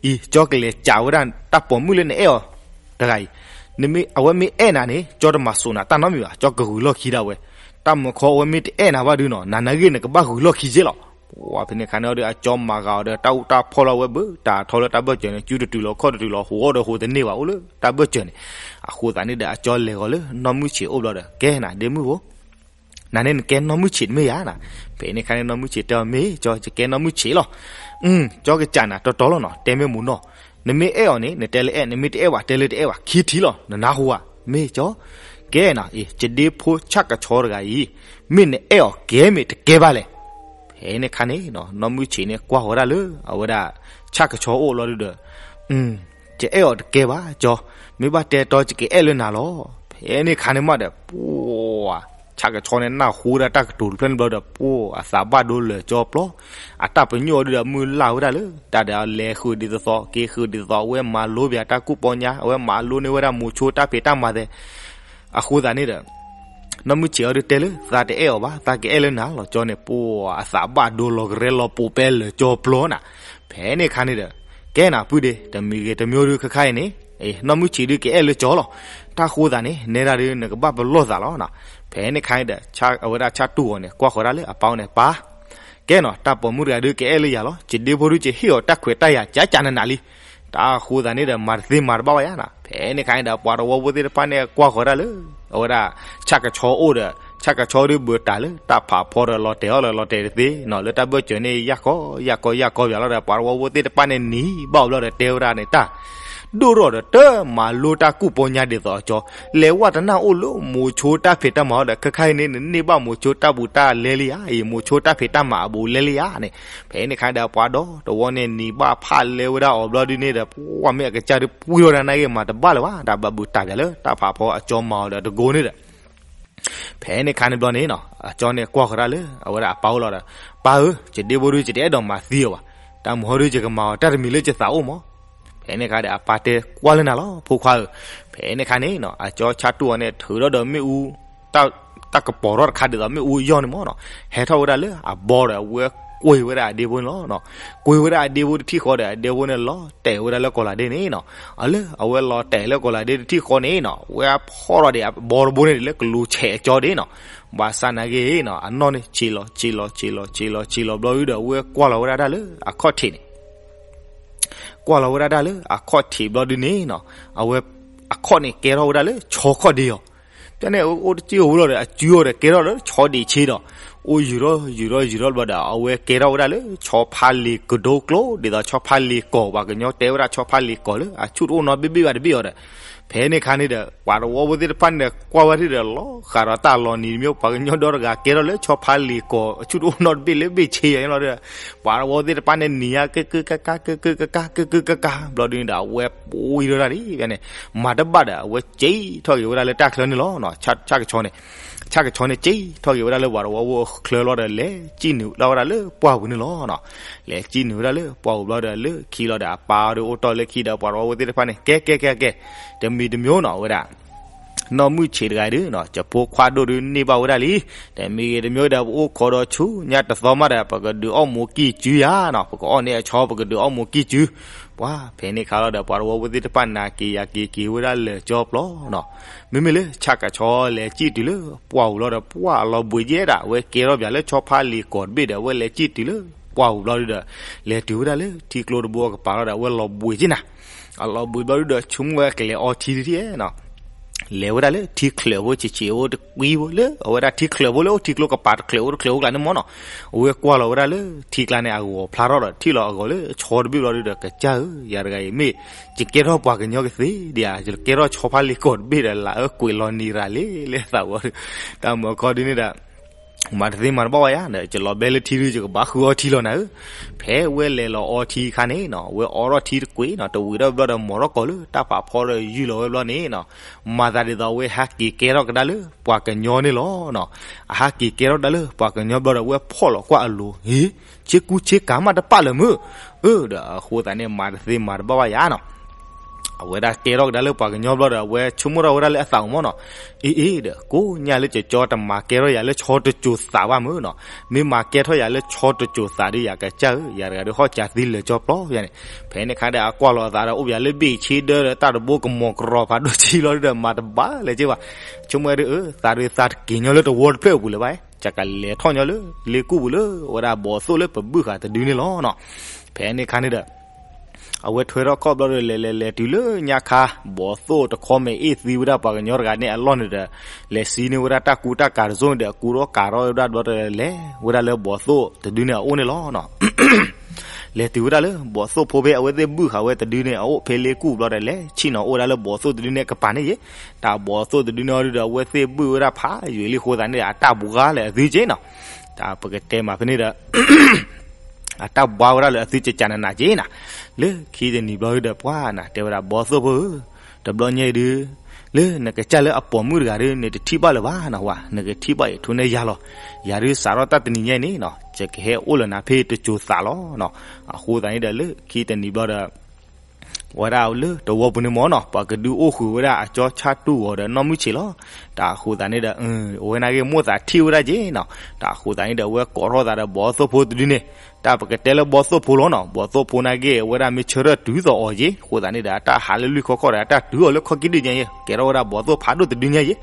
အံၤ ကၠီကလဲၤစံးဝဲဒၣ်တၢ်ပိာ်မုၣ်လၢနအဲၣ်အီၤတဂၤအံၤ, အဝဲမ့ၢ်အဲၣ်နၤန့ၣ် ကၠီတမၤစိးနၤတၢ်နီတမံၤဘၣ်, ကၠီကဂုာ်လီၢ်ခံဒၣ်ဝဲ. တၢ်မုၢ်ခီအဝဲမ့ၢ်တအဲၣ်နၤဘၣ်ဒုနီၤ, နၤနာ်ဂ့ၤ နကဘၣ်ဂုာ်လီၢ်ခံက့လီၤ. ပှၤဖဲန့ၣ်ခါန့ၣ်ဒီး အကၠီမၤဂၤအီၤဒီး တၢ်အူတၢ်ဖီၣ်လီၤဝဲဘၢတၢ်ထီလၢတၢ်ဘၢၣ်စၢၤန့ၣ် စုတတုၤလီၤခီၣ်တတုၤလီၤ ဟူးအီၣ်ဒီးဟူးတန့ၢ်ဘၣ် အိၣ်လၢတၢ်ဘၢၣ်စၢၤန့ၣ်. အဃိသတးန့ၣ်ဒီး အကၠီလဲၤဂီၤလၢနီၢ်မုၢ်ဆံးအိၣ်ဘျီဒီး ကဲနၤဒ့မုၣ်ဧၢ, နၤန့ၣ်နကဲနီၢ်မုၢ်ဆံးတမ့ၢ်ဧါနၤ. ဖဲန့ၣ်ခါန့ၣ် နီၢ်မုၢ်ဆံးတဲအီၤ မ့ၢ်ကၠီ ယကဲနီၢ်မုၢ်ဆံးလီၤ. ကၠီကစံးနၤတီတီလီၤနီၤ, တဲမ့ၢ်မူနီၢ်, နမ့ၢ်အဲၣ်အီၤန့ၣ် နတဲလၢအဲၣ်, နမ့ၢ်တအဲၣ်ဘၣ် တဲလၢတအဲၣ်ဘၣ်, ခံထံၣ်လီၤ နနၢ်ဟူဧါ. မ့ၢ်ကၠီ, ကဲနၤအံၤ ယဒ့ဖိဆၣ်ကဆီတဂၤအံၤ မ့ၢ်နအဲၣ်အီၤကဲမ့ၢ်တကဲဘၣ်လဲၣ်. ဖဲန့ၣ်ခါန့ၣ် နီၢ်မုၢ်ဆံးန့ၣ်ကွၢ်ဃီၤဒၣ်လၢ အဝဲဒၣ်ဆၣ်ကဆီအိၣ်လီၤဒုဒီး ယအဲၣ်အီၤတကဲဘၣ်ကၠီ, မ့ၢ်ဘၣ်တဲတီယကအဲၣ်လၢနၤလီၤ. ဖဲန့ၣ်ခါန့ၣ်မးဒီး ပှၤ ဆၣ်ကဆီန့ၣ်နၢ်ဟူဝဲဒၣ်တၢ်ကတိၤတဖျၢၣ်န့ၣ်ဘျီဒီး ပှၤအသးဘၣ်ဒိလၢာ်ကၠီပျီ, အတၢ်ပညိၣ်အီၤဒုဒီး မုၢ်လၢ်ဝဲဒၣ်လၢ တၢ်ဒီးအလဲၤဃုာ်ဒ်သိးသိး က့ၤဃုာ်ဒ်သိးသိး အဝဲမၤလိဘၣ်တၢ်ကူၣ်ပီညါ အဝဲမၤလိန့ၢ်ဝဲဒၣ်မိၤဆိတၢ်ဖံးတၢ်မၤသဲး. အဃိသတးန့ၣ်ဒီး နီၢ်မုၢ်ဆံးအီၤဒုတဲလၢ သးတအဲၣ်အီၤဘၣ် သးကအဲၣ်လၢနၤလီၤကၠီန့ၣ် ပှၤအသးဘၣ်ဒိလီၤကရဲလီၤပိာ်ပဲလၢာ်ကၠီပျီနၤ. ဖဲန့ၣ်ခါန့ၣ်ဒီး ကဲနၤပုၢ်ဒ့ တမံၤဂ့ၤတမံၤဒုခဲခါအံၤန့ၣ် နီၢ်မုၢ်ဆံးဒုကအဲၣ်လၢကၠီလီၤ. တၢ်ဃိသတးန့ၣ် နဲဒၣ်ဒုနကဘၣ်ပလီၢ်သးလီၤ. ဖဲန့ၣ်ခါန့ၣ်ဒီး အဝဲဒၣ်ဆၣ်တူၢ်အီၤန့ၣ် ကွၢ်ဃီၤဒၣ်လၢအပၢ်အိၣ်န့ၣ် ပၢ် ကဲနီၤ တၢ်ပိာ်မုၣ်တဂၤဒုကအဲၣ်လၢယၤလီၤ. ယဒ့ဖိဒုယဟ့ၣ်အီၤတၢ်ခွဲးတၢ်ယာ်ကၠးကၠးနးနးလံ. တၢ်ဃိသတးန့ၣ်ဒီး မၤတသ့မၤတဘၣ်ဘၣ်ယါနၤ. ဖဲန့ၣ်ခါန့ၣ်ဒီး ပှၤတဝီဖိသ့ၣ်တဖၣ်န့ၣ် ကွၢ်ဃီၤဒၣ်လၢ အဝဲဒၣ် ဆၣ်ကဆီအိၣ်ဒီး ဆၣ်ကဆီဒုဘၢတၢ်လၢတၢ်ဖးဖီဒီး လီၤတဲာ်အီၤလၢလီၤတဲာ်တသ့နီၤ လၢတၢ်ဘၢၣ်စၢၤန့ၣ် ယၢ်ကီယၢ်ကီယၢ်ကီပၠးလီၤဒီး ပှၤတဝီဖိသ့ၣ်တဖၣ်န့ၣ်နံၤဘၣ်အီၤဘျီဒီး တဲဝဲဒၣ်န့ၣ် တၢ် ဒိၣ်ထီၣ်ဒီးတမၤလိတၢ်ကူၣ်ပီညါဒ်သိးအကၠီ, လဲၤဝဲတနၢ်အိၣ်လၢမိၤဆိတၢ်ဖံးတၢ်မၤအီၤဒီး ခဲခါအံၤန့ၣ် နန့ၢ်ဘၣ်မိၤဆိတၢ်ဘူးတၢ်လဲလံဧါ, အံၤ မိၤဆိတၢ်ဖံးတၢ်မၤအဘူးလဲလံဧါန့ၣ်. ဖဲန့ၣ်ခါဒီး ပှၤဒီတဝီန့ၣ်နံၤဘၣ်ဖးလဲဝဲဒၣ်အီၤဘျီဒုန့ၣ်ဒီး ပှၤမ့ၢ်အကစၢ်ဒုပှံၢ်ထီၣ်ဒၣ်နၢ်ဂ့ၤ မၤတဘၣ်လၢၤဘၣ်, တၢ်ဘၣ်ဘူးတၢ်ပၠးလၢတၢ်ဖးဖီအကၠီမၤအီၤဒီးတကိးန့ၣ်ဒီး ဖဲန့ၣ်ခါန့ၣ်ဘျီန့ၣ်နီၤ အကၠီန့ၣ်ကွၢ်ဃီၤဒၣ်လၢ အဝဲဒၣ်အပၢ်အိၣ်လီၤဒီး ပၢ်ဧၢ, ယဒ့ဖိဒုယတအဲၣ်ဒိးမၤသံအီၤဘၣ်. တၢ်မုၢ်ဟီဒုယကမၤအီၤတၢ်တမံၤလၢယသးအိၣ်မး. ဖဲန့ၣ်ခါဒီး အပၢ်တဲကွၢ်လၢနၤလီၤ ဖိခွါဧၢ. ဖဲန့ၣ်ခါန့ၣ်နီၤ အကၠီဆၣ်တူၢ်အီၤန့ၣ် ထုးထီၣ်ဒီးမ့ၣ်အူ တၢ်ကပီၤထီၣ်တခါဒ်သိးမ့ၣ်အူယီၢ်န့ၣ်မးနီၤ, ဟဲထီၣ်ဝဲဒၣ်လၢအဘီဒီး အဝဲကွံာ်ဝဲဒၣ်အဒ့ဖိန့ၣ်လီၤ. ကွံာ်ဝဲဒၣ်အဒ့ဖိတထံၣ်ဃီဒီး အဒ့ဖိန့ၣ်လီၤတဲာ်ဝဲဒၣ်လၢကီၢ်လၤဒ့န့ၣ်နီၤ. အလၢအဝဲလီၤတဲာ်လၢကီၢ်လၤဒ့တထံၣ်ဃီန့ၣ်နီၤ ဝဲအဖီၣ်ထီၣ်ဒံးအဘီတဘိန့ၣ် လၢကလူၤဆဲးအကၠီဒ့နီၤ. ဘၣ်ဆၣ်နာ်က့နီၤ အနီၢ်န့ၣ် ဆံးလီၤ ဆံးလီၤ ဆံးလီၤ ဆံးလီၤ ဆံးလီၤဘျီဒုဒီး အဝဲကွၢ်လီၤဝဲဒၣ်တၢ်လၢအခီၣ်ထံးန့ၣ် ကွၢ်လီၤဝဲဒၣ်တၢ်လၢအခီၣ်ထံးဘျီဒုန့ၣ်နီၤ အဝဲ အခီၣ်န့ၣ်ကဲထီၣ်ဝဲဒၣ်လၢဆီခီၣ်ဒ့အီၤ. ဖဲန့ၣ် အိၣ်တစ့ၢ်ဧိၤလီၤဒီး အစုအီၤဒီးကဲထီၣ်လၢဆီဒ့ဆ့ဒီး အိၣ်ယုာ်ထီၣ်ယုာ်ထီၣ်ယုာ်ထီၣ်ဘျီဒီး အဝဲကဲထီၣ်ဝဲဒၣ်လၢဆီဖါလံၤကဒိကျိ ဒ်သိးဆီဖါလံၤကီၢ် ပှၤကညီတဲဝဲဒၣ်ဆီဖါလံၤကီၢ်လၢအဆူၣ်တအိၣ်နီတဘ့ၣ်ဘ့ၣ်ဘၣ်တဘ့ၣ်အီၤဒီး ဖဲန့ၣ်ခါန့ၣ်ဒီး ပှၤတဝီဖိသ့ၣ်တဖၣ်န့ၣ်ဒီး ကွၢ်ဝဲဒၣ်ဒီး လီၤဃးဒီးတၢ်လီၤနံၤမ့ၢ် ပှၤကညီဒီတဂၤကဲထီၣ်လၢဆီဖါလံၤကီၢ် အဆူၣ်တအိၣ်နီတဘ့ၣ်လၢဘ့ၣ်ဆ့ယဲၢ်လီၤဒီး ပှၤတဝီသ့ၣ်တဖၣ်န့ၣ်နံၤညါ ကဲကဲကကါ ကဲကဲကကါ ကဲကဲကကါ ဘျီဒုန့ၣ်ဒီး အဝဲပှံၢ်ထီၣ်တၢ်ဒ်ဖဲန့ၣ် မၤတဘၣ်ဒီး အဝဲစံၣ်ထီၣ်က့ၤဝဲဒၣ်လၢတၢ်ချၢန့ၣ်လီၤ. ဆၣ်ကဆီန့ၣ် ဆၣ်ကဆီန့ၣ် စံၣ်ထီၣ်က့ၤဝဲဒၣ်လၢပှၤတဝီဖိအချၢလီၤဒီး လဲၤစံၣ်နုာ်လီၤဝဲဒၣ်လၢပှၢ်ပူၤန့ၣ်လီၤ. လဲၤစံၣ်နုာ်ဝဲဒၣ်လၢပှၢ်ပူၤဘျီဒီး လၢခံလီၤဒီး အပၢ်ဒီးအိၣ်တီၢ်လၢခံဒီး ပှၤတဝီဖိသ့ၣ်တဖၣ်န့ၣ် ကဲကဲကဲကဲ တမံၤတမံၤနီၤ ဝဲဒၣ် နီၢ်မုၢ်ဆံးတဂၤဒုနီၤ ယဖိခွါဒိၣ်ဒုန့ၢ်ဘၣ်ဝဲဒၣ်လံ. တမံၤဂ့ၤတမံၤဒီး ပအိၣ်ခိးဒီးဆူညါတသီမးဒီး ပကဒုးအီၣ်မိၢ်ကံၢ်စုယၤနီၤ ပကအီၣ်န့ၢ်အဆီ ပကဒုးအီၣ်မိၢ်ကံၢ်စု. ပှၤဖဲန့ၣ်ခါလီၤဒီး ပှၤတဝီဖိသ့ၣ်တဖၣ်နာ်က့ၤယၤက့ၤက့ၤဝဲဒၣ်လၢာ်ကၠီပျီနီၤ. မ့မ့ၢ်လၢဆၣ်ကဆီလဲၤစံၣ်တုၤလၢပှၢ်ပူၤလီၤဒီး ပှၢ်အလီၤဘှံးကဲဒၣ် အဝဲကဲထီၣ်ပၠးလၢဆီဖါလံၤကီၢ်တဘ့ၣ်ဒီး အဝဲလဲၤစံၣ်တုၤလၢပှၢ်ပူၤဘျီဒုဒီး လဲၤတုၤဝဲဒၣ်လၢထံကျိတဘိအကပၤလီၤဒီး အဝဲလီၤဘှံးကဲနၤ အလီၤဘှံးဘျီဒုဒီး ဆိကမိၣ်ဝဲကလဲၤအီထံတထံၣ်နီၤ. လဲၤဝဲဒၣ်လၢထံချၢးဖိဆံးဆံးအိၣ်တကွံဖိလၢ အဝဲဒၣ်ထံချၢးဖိလၢအိၣ်ထံကျိကပၤတချၢးအိၣ်တချၢးအိၣ်ကျါန့ၣ်မၢ်နီၤ, အဝဲကွၢ်လီၤဝဲဒၣ်လၢထံကျါန့ၣ် အဂီၤဖျါထီၣ်ဒီးထံၣ်လီၤအဂီၤလၢဆီတဘ့ၣ်ဘျီဒီး ကစၢ်ဧၢ, ယၤတဂၤအံၤမ့ၢ် ယကဲထီၣ်ပှၤကညီကသ့ဒံးဧါ, ယကဲထီၣ်ဆီဖါလ့ကီးတဘ့ၣ်ဒီး လၢအကွံာ်လီၤနံၤရၤလံလၢအသးဝံၤဒီး တၢ်မၤခီဒုန့ၣ်ဒီး မၤတသ့မၤတဘၣ်ဘၣ်ယၤဒီး ယလီၤဘဲလၢထံဒု ယကဘၣ်ဃုအီထံလီၤနၤဧၢ.ဖဲဝဲလဲၤလီၤအီထံအခါန့ၣ်နီၤ ဝဲအီထီၣ်ထံတကွံနီၤ တဝံၤထီၣ်ဘျီဒီး မီၤထီၣ်ကီၤလၢတၢ်ဖးဖီဒီးယုၢ်လီၤဝဲဘျီန့ၣ်နီၤ, မၤသးဒ်သိးအဝဲဟဲက့ၤကဲထီၣ်ကဒါလၢပှၤကညီန့ၣ်လီၤနီၤ. အဟဲက့ၤကဲထီၣ်ကဒါလၢပှၤကညီဘျီဒီး အဝဲဖီၣ်လီၤကွၢ်အလိၤ ဟ့ ဆ့ကူဆ့ကၤမးတပာ်လၢၤမုၢ်, အၢ ဒီးအဃိသတးန့ၣ် မၤတသ့မၤတဘၣ်ဘၣ်ယၤနီၤ အဝဲဒၣ်ကဲထီၣ်ကဒါလၢပှၤကညီဘျီဒီး အဝဲဆိကမိၣ်ထီၣ်ဝဲဒၣ်လၢအသးအိၣ်မၢ်နီၤ, အ့အ့ဒီး ကိးညါလၢကကၠီတမၤကဲထီၣ်ယၤလၢဆီတစိၤသးဘၣ်မုၢ်နီၤ, မ့ၢ်မၤကဲထီၣ်ယၤလၢဆီတစိၤသးဒီး ယၤကစၢ်ဧၢ, ယၤတဂၤဒီးဟီၣ်စးသံလၢာ်ကၠီပျီယၤန့ၣ်. ဖဲန့ၣ်ခါဒီး အကွၢ်လီၤအသးဒီး အိၣ်ပယၤလၢဘ့ၣ်ဆ့ဒၢဒီး တၢ်တဘိကမီၤကရီဖးဒိၣ်ဆံလီၤဒီး မၤတဘၣ်လဲၣ်က့ဘၣ်, ဆိကမိၣ်ဝဲဒၣ် အၢ သးဒုးသးတက့ၤညီလၢတဝီတဖျၢၣ်အပူၤလၢၤဘၣ်, ကကလဲၤထီၣ်ညီလၢလ့ကူၣ်ပူၤလၢ အဝဲဒၣ်ဘီးသိၣ်လၢပဘုၣ်ဃာ်တဒုန့ၣ်လီၤနီၤ. ဖဲန့ၣ်ခါန့ၣ်ဒီး အဝဲထွဲထီၣ်ခီၣ်ဘျီဒီး လဲၤလဲၤလဲၤတုၤလၢညါခါ ဘီးသိၣ်တခီမဲာ်အ့ၣ်သံဝဲဒၣ်ပှၤကညီတဂၤန့ၣ်အလီၢ်န့ၣ်ဒီး လဲၤစံးန့ၢ်ဝဲဒၣ်တၢ်ကူတၢ်ကၤတစိၢ်န့ၣ်ဒီး အကူထီၣ်ကၤထီၣ်ဝဲဒၣ်ဘျီဒီး လဲၤဝဲဒၣ်လၢဘီးသိၣ်တဒုန့ၣ်အအိၣ်န့ၣ်လီၤနီၤ. လဲၤတုၤဝဲဒၣ်လၢဘီးသိၣ်ဖိဖဲအဝဲသ့ၣ်ဘုၣ်ဃာ်ဝဲတဒုန့ၣ်အအိၣ် ဖဲလ့ကူၣ်ဘျီဒီး လဲၤဆ့ၣ်နီၤအိၣ်ဝဲဒၣ်လၢဘီးသိၣ်တဒုန့ၣ်ကပၤန့ၣ်ယဲ, တၢ်ဘီးသိၣ်တဒုန့ၣ်အီၤဒုဒီး အဝဲသ့ၣ်ဘုၣ်ဝဲဒၣ်ဖးယံာ်လံအဃိသတးန့ၣ်ဒီး အတၢ်ဘှါလၢအသုက့နီၤ. တၢ်ပကတဲမးဖဲန့ၣ်ဒီး အတၢ်ဘှါဝဲဒၣ်လၢအသုကကနးနးက့နၤ, လၢခံတနံၤဘျီဒုဒီး ပှၤနၤတဲဝဲဒၣ် ဘီးသိၣ်ဖိဧၢ, တဘျီညါအံၤဒု လၢနကစၢ်လၢအပိာ်မုၣ်တဂၤဒီး နတထံၣ်ဘၣ်လၢၤဘၣ်နဝၤ, နကထံၣ်ဘၣ်အံၤ ထိးန့ၢ်ယၤလီၤ. ယၤဒုစးထီၣ်တၢ်တနံၤညါအံၤန့ၣ်နီၤ ယကဟဲအိၣ်လၢနၤဖဲတစိၤသးလီၤနီၤ. အဃိသတးန့ၣ်ဒီး လၢခံတနံၤဘျီဒီး ဝဲဒၣ်လၢတဝီပူၤန့ၣ်မၢ်နီၤ ပှၤကဒုးအိၣ်ဃုာ်ဝဲဒၣ်အကၠီဆၣ်တူၢ်ဂီၤဒီးနီၢ်မုၢ်ဆ့းလီၤ. တၢ်အဃိသတးန့ၣ်ဒီး အဝဲန့ၣ်က့ၤမိၣ်သးထံၣ်ဝဲဒၣ်က့နီၤ. တၢ်အဃိသတးန့ၣ်ဒီး အဝဲကိးထီၣ်သးဒီးဘီးသိၣ်ဖိတဒုန့ၣ်, တၢ်ပကတဲလၢဘီးသိၣ်ဖိလီၤနီၤ, ဘီးသိၣ်ဖိန့ၣ်က့ၤ အဝဲဒၣ်မ့ၢ်ဆၢထၢၣ်တုၤသိးအီၤက့, အဃိသတးန့ၣ်ဒီး အတၢ်ဟးလၢလွံၢ်ခီခီဒီး အတၢ်တုၤအီၤလၢခီကံၢ်ဒုညါက့, ကဲထီၣ်ဝဲဒၣ်ဘီးသိၣ်ဖးဒိၣ်တဒုညါက့,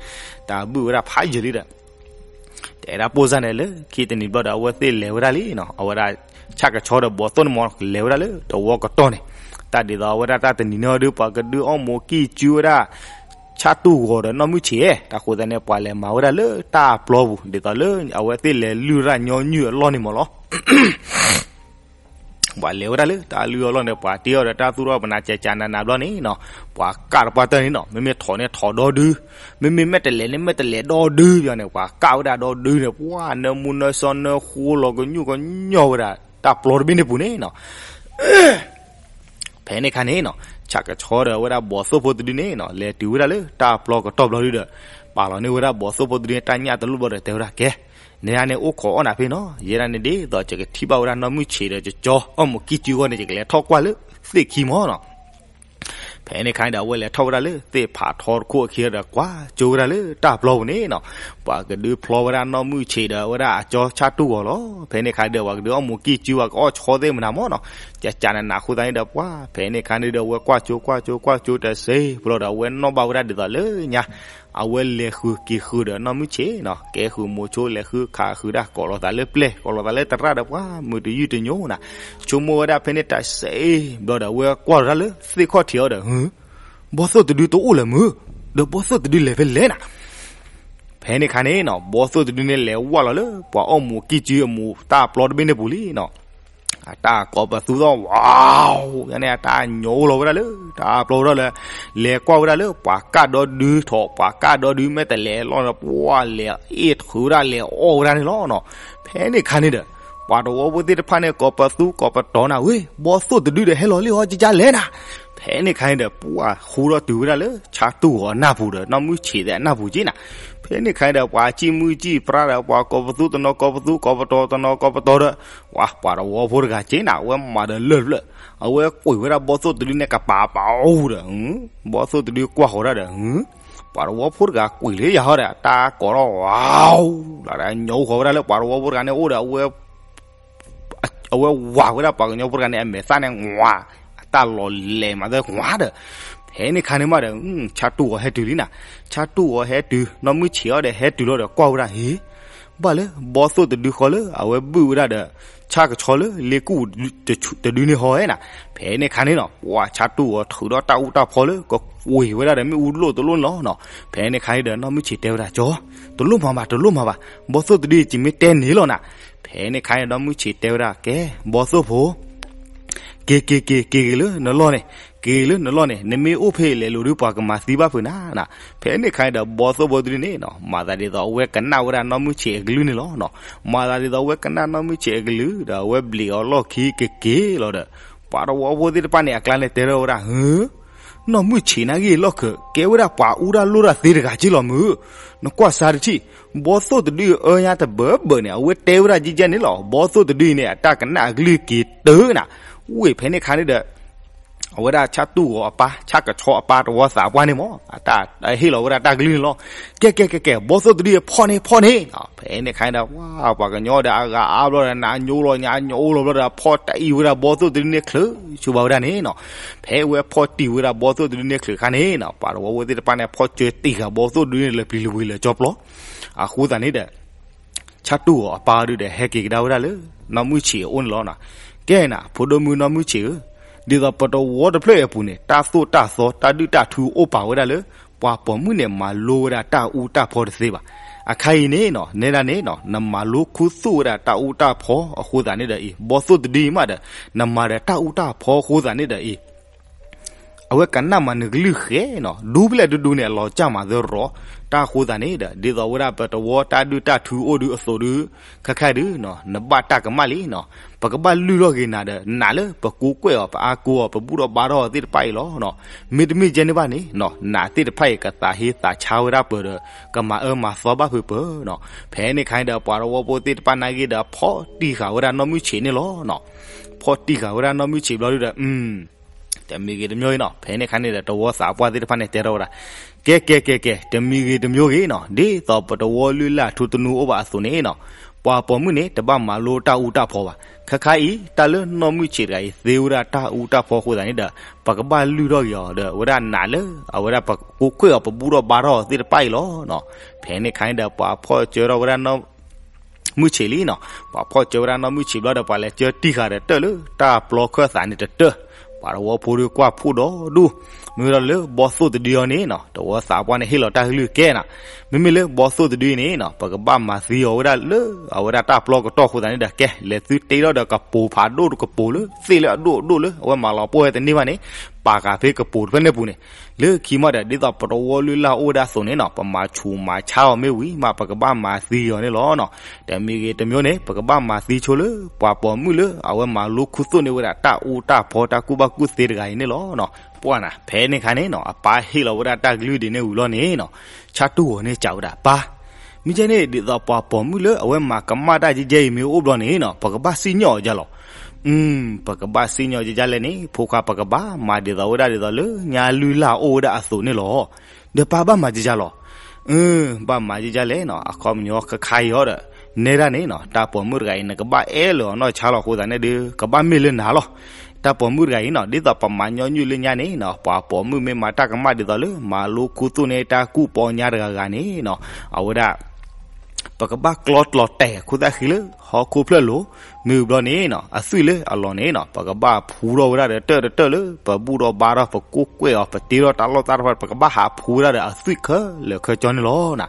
တၢ်ဘုၣ်ဝဲဒၣ်ဖးယံာ်လံဒီး တဲဒၣ်ပိၢ်စၢ်န့ၣ် လၢခံတနံၤဘျီဒီး အဝဲသ့ၣ်လဲၤဝဲဒၣ်လံနီၤ, အဝဲဒၣ်ဆၣ်ကဆီဒီးဘီးသိၣ်န့ၣ်မၢ် လဲၤဝဲဒၣ်လၢတဝီကတီၢ်န့ၣ်, တၢ်ဒ်သိးအဝဲဒၣ်တၢ်တနံၤန့ၣ်အီၤဒု ပှၤကဒုးအီၣ်မူးကံၢ်စုဝဲဒၣ် ဆၣ်တူၢ်ဂီၤဒီးနီၢ်မုၢ်ဆ့း, တၢ်အဃိသတးန့ၣ် ပှၤလဲၤမၤဝဲဒၣ်လၢတၢ်ပျီပူၤ ဒ်သိးလၢအဝဲသ့ၣ်လဲၤလုၢ်ရၣ်ညီနုၢ်အလီၢ်န့ၣ်မၢ်လီၤ. ပှၤလဲၤဝဲဒၣ်လၢတၢ်လုၢ်အလီၢ်န့ၣ် ပှၤတ့အီၤဒီးတၢ်သူၣ်ထီၣ်ပနါကကနးနးဘျီန့ၣ်နီၤ, ပှၤကၣ်တပှၢ်တၢၢ်န့ၣ်နီၤ, မ့မ့ၢ်ထိးန့ၣ်ထိးဒီဒု, မ့မ့ၢ်မဲာ်တဲးလဲးန့ၣ် မဲာ်တဲးလဲးဒီဒုန့ၣ်, ပှၤကၣ်ဝဲဒၣ်ဒီဒုန့ၣ် ပှၤနၢမူနၢစီနၢဃိလီၤကညူၣ်ကညီဝဲဒၣ် တၢ်ပျီတဘ့ၣ်န့ၣ်ပူၤန့ၣ်နီၤ. ဖဲန့ၣ်ခါန့ၣ်နီၤ, ဆၣ်ကဆီဒီးအဝဲဒၣ်ဘီးသိၣ်ဖိတဒုန့ၣ်နီၤ လဲၤတုၤဝဲဒၣ်လၢတၢ်ပျီကတီၢ်ဘျီဒုဒီး, ပာ်လီၤန့ၢ်ဝဲဒၣ်ဘီးသိၣ်ဖိတဒုန့ၣ် တၢ်ညၣ်တလိၣ်ဘျီဒီး တဲဝဲဒၣ်ကဲ, နန့ၣ်အိၣ်ခိးအီၣ်နၤဖဲနီၤ, ယဲဒၣ်န့ၣ်ဒ်သိးယကထံၣ်ဘၣ်ဝဲဒၣ်နီၢ်မုၢ်ဆ့းဒီးကကၠီအီၣ်မူးကံၢ်စုအဂီၢ်န့ၣ် ယကလဲၤထီၣ်ကွၢ်လၢသ့ၣ်ခံမၢ်နီၤ. ဖဲန့ၣ်ခါန့ၣ်ဒီး အဝဲလဲၤထီၣ်ဝဲဒၣ်လၢသ့ၣ်ဖးထီတခိၣ်အခံဒီး ကွၢ်ကၠိဝဲဒၣ်လၢတၢ်ပျီပူၤန့ၣ်နီၤ, ပှၤကဒုးဖျီဝဲဒၣ်နီၢ်မုၢ်ဆ့းဒီးဝဲဒၣ်အကၠီဆၣ်တူၢ်ဂီၤလီၤ. ဖဲန့ၣ်ခါဒီး ပှၤကဒုးအီၣ်မူးကံၢ်စု ပှၤကအီၣ်ဆီသ့ၣ်မနၤမၢ်နီၤ, ကကနးနးအဃိသတးန့ၣ်ဒီး ပှၤဖဲန့ၣ်ခါန့ၣ်ဒီး အဝဲကွၢ်ကၠိကွၢ်ကၠိကွၢ်ကၠိတစဲးဖိလီၤဒီး အဝဲနီၣ်ဘၣ်ဝဲဒၣ်ဒ်သိးလၢညါ အဝဲလဲၤဃုာ်က့ၤဃုာ်ဒီးနီၢ်မုၢ်ဆ့းနီၤ, ကဲဃုာ်မိၤဆိလဲၤဃုခးဃုာ်ဒၣ် ကိးလီၤသးလၢပျဲၢ် ကိးလီၤသးလၢသရၣ်ဒီး ပှၤမုာ်တယုၢ်တညိနၤ, ဆိကမိၣ်ဝဲဒၣ်ဖဲန့ၣ်တစဲးဘျီဒီး အဝဲကွၢ်လီၤတၢ်လၢသ့ၣ်ခီၣ်ထံးအီၤဒီး ဘီသိၣ်တဒုတအိၣ်လၢၤမုၢ်, ဒီးဘီသိၣ်တဒုလဲၤဖဲလဲၣ်နၤ. ဖဲန့ၣ်ခါန့ၣ်နီၤ ဘီသိၣ်တဒုန့ၣ် လဲၤဝဲလီၤလၢပှၤအီၣ်မူးကံၢ်စုအမူးတၢ်ပျီတဘ့ၣ်န့ၣ်ပူၤလံနီၤ. အတၢ်ကိးပသူသီၣ် ဝါ ယန့ၣ် အတၢ်ညိလီၤဝဲဒၣ်လၢတၢ်ပျီဝဲဒၣ်လၢ လဲၤကွၢ်ဝဲဒၣ်လၢပှၤကၣ်ဒီဒုထီၣ် ပှၤကၣ်ဒီဒု မဲာ်တဲးလဲးအလီၢ်ဒီး ပှၤလဲၤအ့ၣ်ထုးဝဲဒၣ် လဲၤအီၣ်ဝဲဒၣ်န့ၣ်လီၤနီၤ. ဖဲန့ၣ်ခါန့ၣ်ဒီး ပှၤတဝီဖိသ့ၣ်တဖၣ်န့ၣ် ကိးပသူကိးပတီၤနၤ ဝ့ၢ် ဘီသိၣ်တဒုဒီးဟဲလီၤလံဟီ ကကလဲၣ်နၤ. ဖဲန့ၣ်ခါန့ၣ်ဒီး ပှၤဃူထီၣ်တုၤဝဲဒၣ်လၢ ဆၣ်တူၢ်ဂီၤအနၢ်ပူၤဒီး နီၢ်မုၢ်ဆ့းသ့ၣ်အနၢ်ပူၤက့နၤ. ဖဲန့ၣ်ခါန့ၣ်ဒီး ပှၤကံၣ်မုၢ်ကံၣ်ပြါဒီး ပှၤကိးပသူတနီၤကိးပသူ ကိးပတီၤတနီၤကိးပတီၤဒီး ပှၤ ပှၤတဝီဖိတဂၤက့နၤ အဝဲမၤဒီးလၢၢ်တဖျၢၣ် အဝဲကွံာ်ဝဲဒၣ်ဘီသိၣ်တဒုန့ၣ် ကပၤပၤအူဒီး ဘီသိၣ်တဒုကွၢ်ဃီၤဒၣ်ဒီး ပှၤတဝီဖိတဂၤကွံာ်လၢယၤဟီဒီး တၢ်ကိးထီၣ်ဝါ လၢညိဃီၤဝဲဒၣ်လၢပှၤတဝီဖိတဂၤန့ၣ်အိၣ်ဒီး အဝဲဝၤဝဲဒၣ်ပှၤကညီဖိတဂၤန့ၣ် အမဲာ်သၣ်န့ၣ်ဝါ အတၢ်လီၤလဲၤမၤသၢဝါဒီး ဖဲန့ၣ်ခါန့ၣ်မးဒီး ဆၣ်တူၢ်ဂီၤဟဲတုၤလံနၤ. ဆၣ်တူၢ်ဂီၤဟဲတုၤ နီၢ်မုၢ်ဆ့းအီၤဒီးဟဲတုၤလီၤဒီးကွၢ်ဝဲဒၣ် ဟ့ၣ် ဘၣ်လၢဘီသိၣ်တဒုဃီလၢအဝဲဘုၣ်ဝဲဒၣ်ဒီး ဆၣ်ကဆီလၢလ့ကူၣ်တဒုန့ၣ်ဟီဝဲနၤ, ဖဲန့ၣ်ခါန့ၣ်နီၤ ပှၤဆၣ်တူၢ်အီၤထုးဒီးတၢ်အူတၢ်ဖီလၢကဝ့ၤဝဲဒၣ်ဒီးမ့ၣ်အူလိၣ်တလိၣ်န့ၣ်လီၤနီၤ. ဖဲန့ၣ်ခါန့ၣ်ဒီးနီၢ်မုၢ်ဆံးတဲဝဲဒၣ် ကၠီ, တလိၣ်မၤဘၣ် တလိၣ်မၤဘၣ်, ဘီသိၣ်တဒုအံၤ ယမ့ၢ်တဲန့ၣ်လီၤနၤ. ဖဲန့ၣ်ခါန့ၣ် နီၢ်မုၢ်ဆံးတဲဝဲဒၣ် ကဲ ဘီသိၣ်ဖိ က့ၤက့ၤက့ၤ က့ၤက့ၤလၢနလီၢ်န့ၣ်, က့ၤလၢနလီၢ်န့ၣ် နမ့ၢ်အိၣ်ဖဲအံၤလဲၤလိၤဒုး ပှၤကမၤသံဘၣ်ဖုးနၤနၤ. ဖဲန့ၣ်ခါန့ၣ်ဒီး ဘီသိၣ်ဖိတဒုန့ၣ်နီၤ မၤသးဒ်သိးအဝဲကနၣ်ဝဲဒၣ်နီၢ်မုၢ်ဆံးအကလုၢ်န့ၣ်လီၤနီၤ. မၤသးဒ်သိးအဝဲကနၣ်နီၢ်မုၢ်ဆံးအကလုၢ်ဒီး အဝဲဘျံးအီၤလီၢ်ခံကက့ၤလီၤဒီး ပှၤတဝီဖိသ့ၣ်တဖၣ်န့ၣ် အကျါန့ၣ်တဲထီၣ်ဝဲဒၣ် ဟၢ နီၢ်မုၢ်ဆံးနာ်က့ၤလီၢ်ခၢး ကဲဝဲဒၣ်ပှၤအူတၢ်လိၣ်တၢ်သ့တဂၤက့လီၤမုၢ်. နကွၢ်စၢ်တထံၣ်, ဘီသိၣ်တဒုအအၢညါတဘၢဘၢန့ၣ် အဝဲတဲဝဲဒၣ်ကဲကဲန့ၣ်လီၤ. ဘီသိၣ်တဒုအံၤန့ၣ် အတၢ်ကနၣ်အကလုၢ်က့ၤတၢၢ်နၤ. ဝ့ၢ်ဖဲန့ၣ်ခါန့ၣ်ဒီး အဝဲဒၣ်ဆၣ်တူၢ်ဂီၤအပၢ် ဆၣ်ကဆီအပၢ်တဝီသးပှၢ်န့ၣ်မ့ၢ် အတၢ်ဟ့ၣ်လီၤဝဲဒၣ်တၢ်ကလုၢ်န့ၣ်လီၤ. ကဲကဲကဲကဲ ဘီသိၣ်တဒုအံၤဖီၣ်န့ၣ်ဖီၣ်န့ၣ်. ဖဲန့ၣ်ခါန့ၣ်ဒီး ပှၤကညီဒီးအဂၤအါဘျီဒီး နညိလီၤညါညိလီၤဘျီဒီး ဖီၣ်တံၢ်ဝဲဒၣ်ဘီသိၣ်တဒုန့ၣ်ချုးဆိဘၣ်ဝဲဒၣ်န့ၣ်နီၤ. ဖဲဝဲဖီၣ်တံၢ်ဝဲဒၣ်ဘီသိၣ်တဒုန့ၣ်ချုးခါန့ၣ်နီၤ ပှၤတဝီဖိသ့ၣ်တဖၣ်န့ၣ် ဖီၣ်ကၢတံၢ်ဃာ်ဘီသိၣ်တဒုန့ၣ် လၢပျံၤလၢဝံၤလၢကၠီပျီ အဃိသတးန့ၣ်ဒီး ဆၣ်တူၢ်ဂီၤအပၢ်ဒုဒီး ဟဲက့ၤကဒါဝဲဒၣ်လၢ နီၢ်မုၢ်ဆံးအအိၣ်န့ၣ်လီၤနီၤ. ကဲနၤ ဖိဒိၣ်မုၣ်နီၢ်မုၢ်ဆံးဧၢ, ဒ်သိးပတဝီတဖျၢၣ်အံၤအပူၤန့ၣ် တၢ်သိၣ်တၢ်သီတၢ်ဒုၣ်တၢ်ထူအိၣ်ပာ်ဝဲဒၣ်လၢ ပှၤပိာ်မုၣ်န့ၣ် မၤလိဝဲဒၣ်တၢ်အူတၢ်ဖီတသ့ဘၣ်. အခါအံၤန့ၣ်နီၤ နဲဒၣ်န့ၣ်နီၤ နမၤလိခူသူၣ်ဝဲဒၣ်တၢ်အူတၢ်ဖီအဃိသတးန့ၣ်ဒီးအံၤ ဘီသိၣ်တဒုအံၤမးဒီး နမၤဒီးတၢ်အူတၢ်ဖီအဃိသတးန့ၣ်ဒီးအံၤ အဝဲကနၣ်မၤနုၤကလုၢ်ဃဲနီၤ ဒူဖဲလဲၣ်ဒူဒူန့ၣ် အလီၤကၢ်မၤသရီ တၢ်အဃိသတးန့ၣ်ဒီး ဒ်သိးဝဲဒၣ်ပတဝီတၢ်ဒုၣ်တၢ်ထူအိၣ်ဒုအသိးဒု ခဲခါဒုနီၤ နဘၣ်တၢ်ကမၣ်လံနီၤ. ပကဘၣ်လုၢ်ထီၣ်က့ၤနၤဒီးနးလၢပကူကွဲၢ်အီၤ ပအါကူအီၤ ပဘူၣ်ထီၣ်ဘါထီၣ်အီၤသ့ၣ်တဖၣ်အံၤလီၤနီၤ. မ့တမ့ၢ်ကဲန့ၣ်ဘၣ်န့ၣ်နီၤ နးသ့ၣ်တဖၣ်အံၤ ကသးဟ့သးဆါဝဲဒၣ်ပၢၢ်ဒီး ကမၤအၢမၤသီဘၣ်ဖုးပၢၢ်နီၤ. ဖဲန့ၣ်ခါန့ၣ်ဒီး ပှၤတဝီဖိသ့ၣ်တဖၣ်နာ်က့ၤဒီး ဖီၣ်တံၢ်ဃာ်ဝဲဒၣ်နီၢ်မုၢ်ဆံးန့ၣ်လီၤနီၤ. ဖီၣ်တံၢ်ဃာ်ဝဲဒၣ်နီၢ်မုၢ်ဆံးဘျီဒုဒီး တမံၤဂ့ၤတမံၤဂ့ၤနီၤ ဖဲန့ၣ်ခါန့ၣ်ဒီး တဝီသးပှၢ်သ့ၣ်တဖၣ်န့ၣ် တဲထီၣ်ဝဲဒၣ် ကဲကဲကဲကဲ တမံၤဂ့ၤတမံၤဂ့ၤနီၤ ဒ်သိးပတဝီလုၢ်လၢ်ထူသနူအိၣ်ဘၣ်အသိးန့ၣ်နီၤ ပှၤပိာ်မုၣ်န့ၣ် တဘၣ်မၤလိတၢ်အူတၢ်ဖီဘၣ်. ခဲခါအံၤ တၢ်လၢနီၢ်မုၢ်ဆံးတဂၤအံၤ သ့ဝဲဒၣ်တၢ်အူတၢ်ဖီအဃိသတးန့ၣ်ဒီး ပကဘၣ်လုၢ်ထီၣ်က့ၤအီၤဒီး ဝဲဒၣ်နးလၢ အဝဲဒၣ်ပကူကွဲၢ်အီၤ ပဘူၣ်ထီၣ်ဘါထီၣ်အီၤသ့ၣ်တဖၣ်အံၤလီၤနီၤ. ဖဲန့ၣ်ခါန့ၣ်ဒီး ပှၤဖီၣ်စၢထီၣ်ဝဲဒၣ်နီၢ် မုၢ်ဆံးလံနီၤ. ပှၤဖီၣ်စၢဝဲဒၣ်နီၢ်မုၢ်ဆံးဘျီဒီး ပှၤလဲၤစၢတံၢ်ဃာ်ဒီးတၢၢ်လၢတၢ်ပျီခၢၣ်သးန့ၣ်တတၢၢ်. ပှၤတဝီဖိဒီးကွၢ်ဖှိၣ်ဒီဒူၣ်, မ့ၢ်ဝဲဒၣ်လၢဘီသိၣ်တဒုအံၤန့ၣ်နီၤ တဝီသးပှၢ်န့ၣ် ဟ့ၣ်လီၤတၢ်ကလုၢ်ကဲနၤ. မ့မ့ၢ်လၢဘီသိၣ်တဒုအံၤန့ၣ်နီၤ ပကဘၣ်မၤသံအီၤဝဲဒၣ်လၢ အဝဲဒၣ်တၢ်ပျီကတီၢ်အဃိသတးန့ၣ်ဒီး ကဲ လဲၤသုတ့ထီၣ်ဒီးကပိာ်ဖးဒိၣ်တကပိာ်လၢသ့ၣ်လၢအဒိၣ်အဒိၣ်လၢ အဝဲမၤလီၤပှီၢ်ဝဲတန့ၢ်ဘၣ်န့ၣ် ပာ်ဃာ်ဖဲကပိာ်တဖျၢၣ်န့ၣ်ပူၤန့ၣ် လၢခံမးဒီး ဒ်သိးပတဝီလုၢ်လၢ်အိၣ်ဝဲဒၣ်အသိးန့ၣ်နီၤ ပမၤဆူးမၤဆါအီၤမ့ၢ်ဝံၤမး ပကဘၣ်မၤသံအီၤန့ၣ်လီၤနီၤ. တမံၤဂ့ၤတမံၤန့ၣ် ပကဘၣ်မၤသံဆိလၢ ပှၤပိာ်မုၣ်လၢ အဝဲမၤလိခူသူၣ်န့ၢ်ဝဲဒၣ်တၢ်အူတၢ်ဖီတၢ်ကူၣ်ဘၣ်ကူၣ်သ့တဂၤအံၤန့ၣ်လီၤနီၤ. ပှၢ်နၤ ဖဲန့ၣ်ခါန့ၣ်နီၤ အပၢ်ဟ့ၣ်လီၤဝဲဒၣ်တၢ်ကလုၢ်ဒ်န့ၣ်ဝံၤလီၤန့ၣ်နီၤ ဆၣ်တူၢ်ဂီၤန့ၣ်စံးဝဲဒၣ် ပၢ် မ့ၢ်ကဲန့ၣ် ဒ်သိးပှၤပိာ်မုၣ်လၢအဝဲမၤကမၣ်တၢ်ကဲကဲအံၤမ့ၢ်အိၣ်ဘျီန့ၣ်နီၤ ပကဘၣ်စံၣ်ညီၣ်အီၤဒ်လဲၣ်. ပကဘၣ်စံၣ်ညီၣ်ဒ်လဲၣ်န့ၣ် ဖိခွါ ပကဘၣ်မၤဒ်သိးဝဲဒၣ်ဒ်သိးလၢညါလုၢ်လၢ်အိၣ်ဝဲဒၣ်အသိးန့ၣ်လီၤ. ဒီးပၢ်ဘၣ်မၤဒ်လဲၣ်. ဘၣ်မၤဒ်လဲၣ်နီၤ အခီပညီခဲခါအံၤအီၤဒီး နဲဒၣ်န့ၣ်နီၤ တၢ်ပိာ်မုၣ်တဂၤအံၤ နကဘၣ်အဲၣ်လၢအီၤနီၢ်ဆါလီၤအဃိသတးန့ၣ်ဒီး ကဘၣ်မ့ၢ်လၢနၤလီၤ. တၢ်ပိာ်မုၣ်တဂၤအံၤနီၤ ဒ်သိးပမၤညီနုၢ်လၢညါန့ၣ်နီၤ ပှၤပိာ်မုၣ်မ့ၢ်မၤတၢ်ကမၣ်ဒ်သိးလၢ မၤလိခူသူၣ်န့ၢ်တၢ်ကူၣ်ပီညါတဂၤဂၤန့ၣ်နီၤ အဝဲဒၣ် ပကဘၣ်ကျီကျီတဲာ်ခိၣ်သၣ်ဃံလၢဟီၣ်ခိၣ်ဖျၢၣ်လိၤ, မ့ၢ်ဘျီန့ၣ်နီၤ အသွံၣ်လၢအလီၢ်န့ၣ်နီၤ ပကဘၣ်ဖှူထီၣ်ဝဲဒၣ်ဒီးတၢၢ်တတၢၢ်လၢ ပဘူၣ်ထီၣ်ဘါထီၣ် ပကူၣ်ကွဲၢ်အီၤ ပတ့ထီၣ်တၢ်လီၢ်တၢ်တဖၣ် ပကဘၣ်ဟးဖှူဝဲဒၣ်ဒီးအသွံၣ်ခဲလၢာ်ခဲဆ့န့ၣ်လီၤ.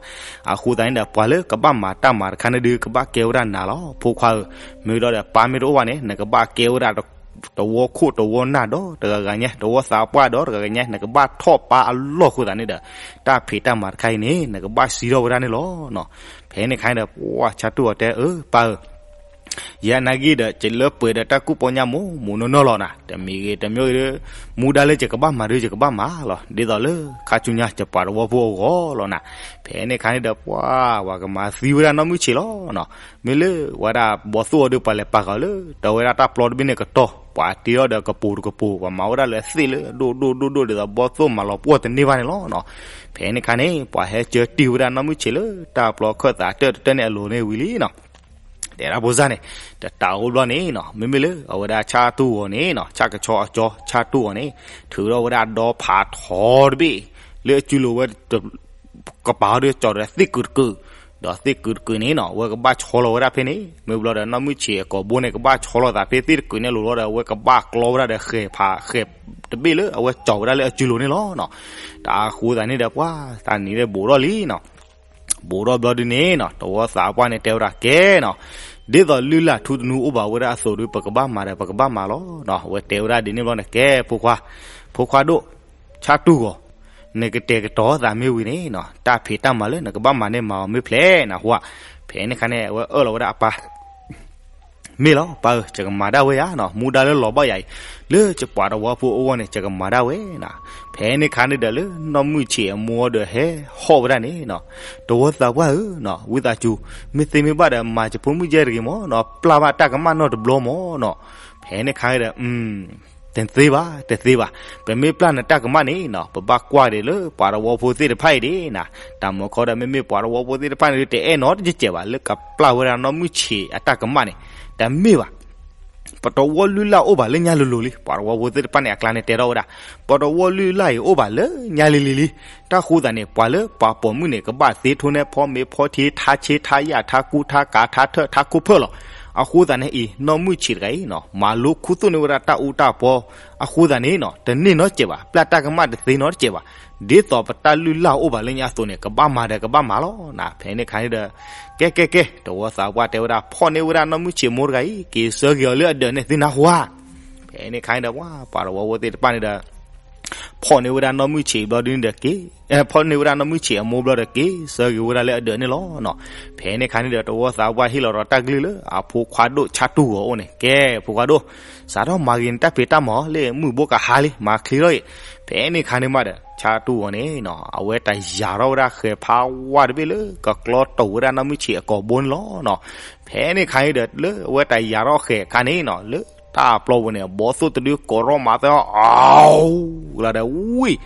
အဃိသတးန့ၣ်ဒီး ပှၤလၢကဘၣ်မၤတၢ်မၤတခါန့ၣ်ဒီး ကဘၣ်ကဲဝဲဒၣ်နၤလီၤ ဖိခွါဧၢ. မ့ၢ်ဘျီဒီးပၢ်မ့ၢ်တအိၣ်ဘၣ်န့ၣ် နကဘၣ်ကဲဝဲဒၣ် တဝီခိၣ်တဝီနၢ်ဒီးတဂၤဂၤညါ, တဝီသးပှၢ်ဒီးတဂၤဂၤညါ, နကဘၣ်ထီၣ်ပၢ်အလီၢ်အဃိသတးန့ၣ်ဒီး တၢ်ဖံးတၢ်မၤတခါအံၤန့ၣ် နကဘၣ်စံးထီၣ်ဝဲဒၣ်န့ၣ်လီၤ. ဖဲန့ၣ်ခါန့ၣ်ဒီး ပှၢ်ဆၣ်တူၢ်ဂီၤတဲ အၢ ပၢ်ဧၢ, ယနာ်က့ၤဒီး ယလၢပှဲၤဒီးတၢ်ကူၣ်ပီညါမိၢ်မိၢ်နီၢ်နီၢ်လီၤနၤ, တမံၤဂ့ၤတမံၤဂ့ၤဒီး မူဒါလၢယကဘၣ်မၤဒီး ယကဘၣ်မၤလီၤ, ဒ်သိးလၢခါဆူညါ ယပှၤတဝီဖိအဂီၢ်လီၤနၤ. ဖဲန့ၣ်ခါန့ၣ်ဒီး ပှၢ် ပှၤကမၤသံဝဲဒၣ်နီၢ်မုၢ်ဆံးလီၤနီၤ. မ့ၢ်လၢဝဲဒၣ်ဘီသိၣ်အီၤဒီး ပှၤလဲၤပာ်ဃာ်လၢ တဝဲဒၣ်တၢ်ပျီတဘ့ၣ်န့ၣ်ကတီၢ်, ပှၤတ့ထီၣ်ဒီးကပိာ်တကပိာ်, ပှၤမၤဝဲဒၣ်လၢသ့ၣ်လၢအဒိၣ်ဒိၣ်ဒိၣ်ဒိၣ် ဒ်သိးဘီသိၣ်မၤလီၤပှီၢ်တန့ၢ်ဘၣ်န့ၣ်လီၤနီၤ. ဖဲန့ၣ်ခါန့ၣ် ပှၤဟဲစၢတံၢ်ဝဲဒၣ်နီၢ်မုၢ်ဆံးလၢ တၢ်ပျီခၢၣ်သးတၢၢ်တတၢၢ်န့ၣ်အလိၤန့ၣ်ဝံၤလံနီၤ. တဲဒၣ်ဖိစၢ်န့ၣ် တတးအိၣ်ဘျီန့ၣ်နီၤ, မ့မ့ၢ်လၢအဝဲဒၣ်ဆၣ်တူၢ်ဂီၤန့ၣ်နီၤ, ဆၣ်ကဆီအကၠီ ဆၣ်တူၢ်ဂီၤန့ၣ် ထုးထီၣ်ဝဲဒၣ်ဒီဖးထီတဘ့ၣ် လၢအစုလိၤဝဲ ကပၤဒီးကၠီၤဒီးသ့ၣ်ကုာ်တကုာ်, ဒီးသ့ၣ်ကုာ်တကုာ်န့ၣ်နီၤ အဝဲကဘၣ်ဆီလီၤဝဲဒၣ်ဖဲန့ၣ် မ့ၢ်ဘျီဒီးနီၢ်မုၢ်ဆံးအကိာ်ဘိန့ၣ် ကဘၣ်ဆီလီၤသးဖဲသ့ၣ်တကုာ်န့ၣ်လိၤလီၤဒီး အဝဲကဘၣ်ကျီဝဲဒၣ်ဒီးဃဲၤဖး ဃဲၤတဘ့ၣ်လၢအဝဲကၠီၤဝဲဒၣ်လၢအစုလိၤန့ၣ်လီၤနီၤ. တၢ်အဃိသတးန့ၣ်ဒီး ပှၤတနံၤဒီးဘူးထီၣ်လံနီၤ. ဘူးထီၣ်ဘျီဒုန့ၣ်နီၤ တဝီသးပှၢ်န့ၣ်တဲဝဲဒၣ်ကဲနီၤ, ဒ်သိးလုၢ်လၢ်ထူသနူအိၣ်ဘၣ်ဝဲဒၣ်အသိးဒီး ပကဘၣ်မၤဒီးပကဘၣ်မၤလီၤနီၤ. အဝဲတဲဝဲဒၣ်ဒ်န့ၣ်ဘျီန့ၣ် ကဲဖိခွါ, ဖိခွါဒိၣ်, ဆၣ်တူၢ်ဂီၤ, နကတဲာ်ကတီၤသးမ့ၢ်ဝံၤန့ၣ်နီၤ တၢ်ဖံးတၢ်မၤလၢနကဘၣ်မၤန့ၢ်မၤအီၤမ့ၢ်ဖျဲးနဟူဧါ. ဖဲန့ၣ်အခါန့ၣ် အဝဲအၢၣ်လီၤဝဲဒၣ်အပၢ် မ့ၢ်လီၤပၢ်ဧၢ, ယကမၤဒၣ်ဝဲယၤနီၤ, မူဒါလၢလီၤဘၣ်ယၤအံၤ, လၢယပှၤတဝီဖိအဂီၢ်န့ၣ် ယကမၤဒၣ်ဝဲနီၤ. ဖဲန့ၣ်အခါန့ၣ်ဒီး လၢနီၢ်မုၢ်ဆံးအမိၢ်ဒီးဟဲဟီၣ်ဝဲဒၣ်န့ၣ်နီၤ, တဝီသးပှၢ်ဧၢနီၤ, ဝံသးစူၤ, မ့ၢ်သ့မ့ၢ်ဘၣ်ဒီး မၤယဖိမုၣ်ယဲၢ်တဂ့ၤမၢ်နီၤ, ပျၢ်ဘၣ်တၢ်ကမၣ်နီတဘျီမၢ်နီၤ. ဖဲန့ၣ်အခါဒီး တသ့ဘၣ်, တသ့ဘၣ်, ပမ့ၢ်ပျၢ်နတၢ်ကမၣ်န့ၣ်နီၤ ပဘၣ်ကွၢ်ဒံးလၢပှၤတဝီဖိသ့ၣ်တဖၣ်အံၤဒၣ်နီၤ. တၢ်မၤခီဒီး မ့မ့ၢ်ပှၤတဝီဖိသ့ၣ်တဖၣ်န့ၣ် တအဲၣ်နီတစဲးဘၣ် လၢကပျၢ်ဝဲဒၣ်နီၢ်မုၢ်ဆံးအတၢ်ကမၣ်န့ၣ်, တမ့ၢ်ဘၣ်. ပတဝီလုၢ်လၢ်အိၣ်ဘၣ်လၢညါလိၤလိၤလံ, ပှၤတဝီဖိသ့ၣ်တဖၣ်န့ၣ် အကျါန့ၣ်တဲထီၣ်ဝဲဒၣ်, ပတဝီလုၢ်လၢ်အံၤအိၣ်ဘၣ်လၢညါလံၤလံၤလံ. တၢ်ဃိသတးန့ၣ် ပှၤလၢပှၤပိာ်မုၣ်န့ၣ် ကဘၣ်သ့ထိနဲၣ်ဖီမ့ၤဖီထံ ထါဆ့ထါယၣ် ထါကူထါကၤ ထါထၢၣ် ထါခိၣ်ဖၢၣ်လီၤ. အဃိသတးန့ၣ်အံၤ နီၢ်မုၢ်ဆံးတဂၤအံၤနီၤ မၤလိခူသူၣ်န့ၢ်ဝဲဒၣ်တၢ်အူတၢ်ပီ, အဃိသတးန့ၣ်နီၤ တန့ၢ်နီတစဲးဘၣ်, ပျၢ်တၢ်ကမၣ်တသ့နီတစဲးဘၣ်. ဒ်သိးပတၢ်လုၢ်လၢ်အိၣ်ဘၣ်လၢညါအသိးန့ၣ် ကဘၣ်မၤဒီးကဘၣ်မၤလီၤနီၤ. ဖဲန့ၣ်အခါန့ၣ်ဒီး ကဲကဲကဲ တဝီသးပှၢ်တဲဝဲဒၣ် ဖီၣ်န့ၢ်ဝဲဒၣ်နီၢ်မုၢ်ဆံးအမိၢ်တဂၤအံၤ က့ၤဆၢက့ၤအီၤလၢအဒၢးန့ၣ်သ့နၤဟူဧါ. ဖဲန့ၣ်အခါန့ၣ်ဒီး ပှၤတဝီဖိသ့ၣ်တဖၣ်န့ၣ်ဒီး ဖီၣ်န့ၢ်ဝဲဒၣ်နီၢ်မုၢ်ဆံးဘျီဒုန့ၣ်ဒီးက့ၤ, ဖီၣ်န့ၢ်ဝဲဒၣ်နီၢ်မုၢ်ဆံးအမိၢ်ဘျီဒီးက့ၤဆၢက့ၤဝဲဒၣ်လၢအဒၢးန့ၣ်လီၤနီၤ. ဖဲန့ၣ်အခါန့ၣ်ဒီး တဝီသးပှၢ်ဟ့ၣ်လီၤဒီးတၢ်ကလုၢ်လၢအဖိခွါဒိၣ်ဆၣ်တူၢ်ဂီၤအအိၣ်န့ၣ်, ကဲဖိခွါဒိၣ်, စးထီၣ်မၤဂ့ၤနတၢ်ဖံးတၢ်မၤအီၤ လၢမုၢ်ဘိကဟါလံ မၤချ့ထီၣ်အံၤ. ဖဲန့ၣ်အခါန့ၣ်မးဒီး ဆၣ်တူၢ်ဂီၤန့ၣ်နီၤ အဝဲတၢ်ယၤထီၣ်ဝဲဒၣ်ဃဲၤဖးဝါတဘ့ၣ်လၢကကျီတိာ်ဝဲဒၣ်နီၢ်မုၢ်ဆံးအကိာ်ဘိန့ၣ်လီၤနီၤ. ဖဲန့ၣ်အခါန့ၣ်ဒီး လၢအဝဲတၢ်ယၤထီၣ်ဃဲၤအခါန့ၣ်နီၤ လၢတၢ်ပျီပူၤန့ၣ် ဘီသိၣ်တဒုကိးထီၣ်မၤသၢအီၤ အီလီၤဒီးဝံၤ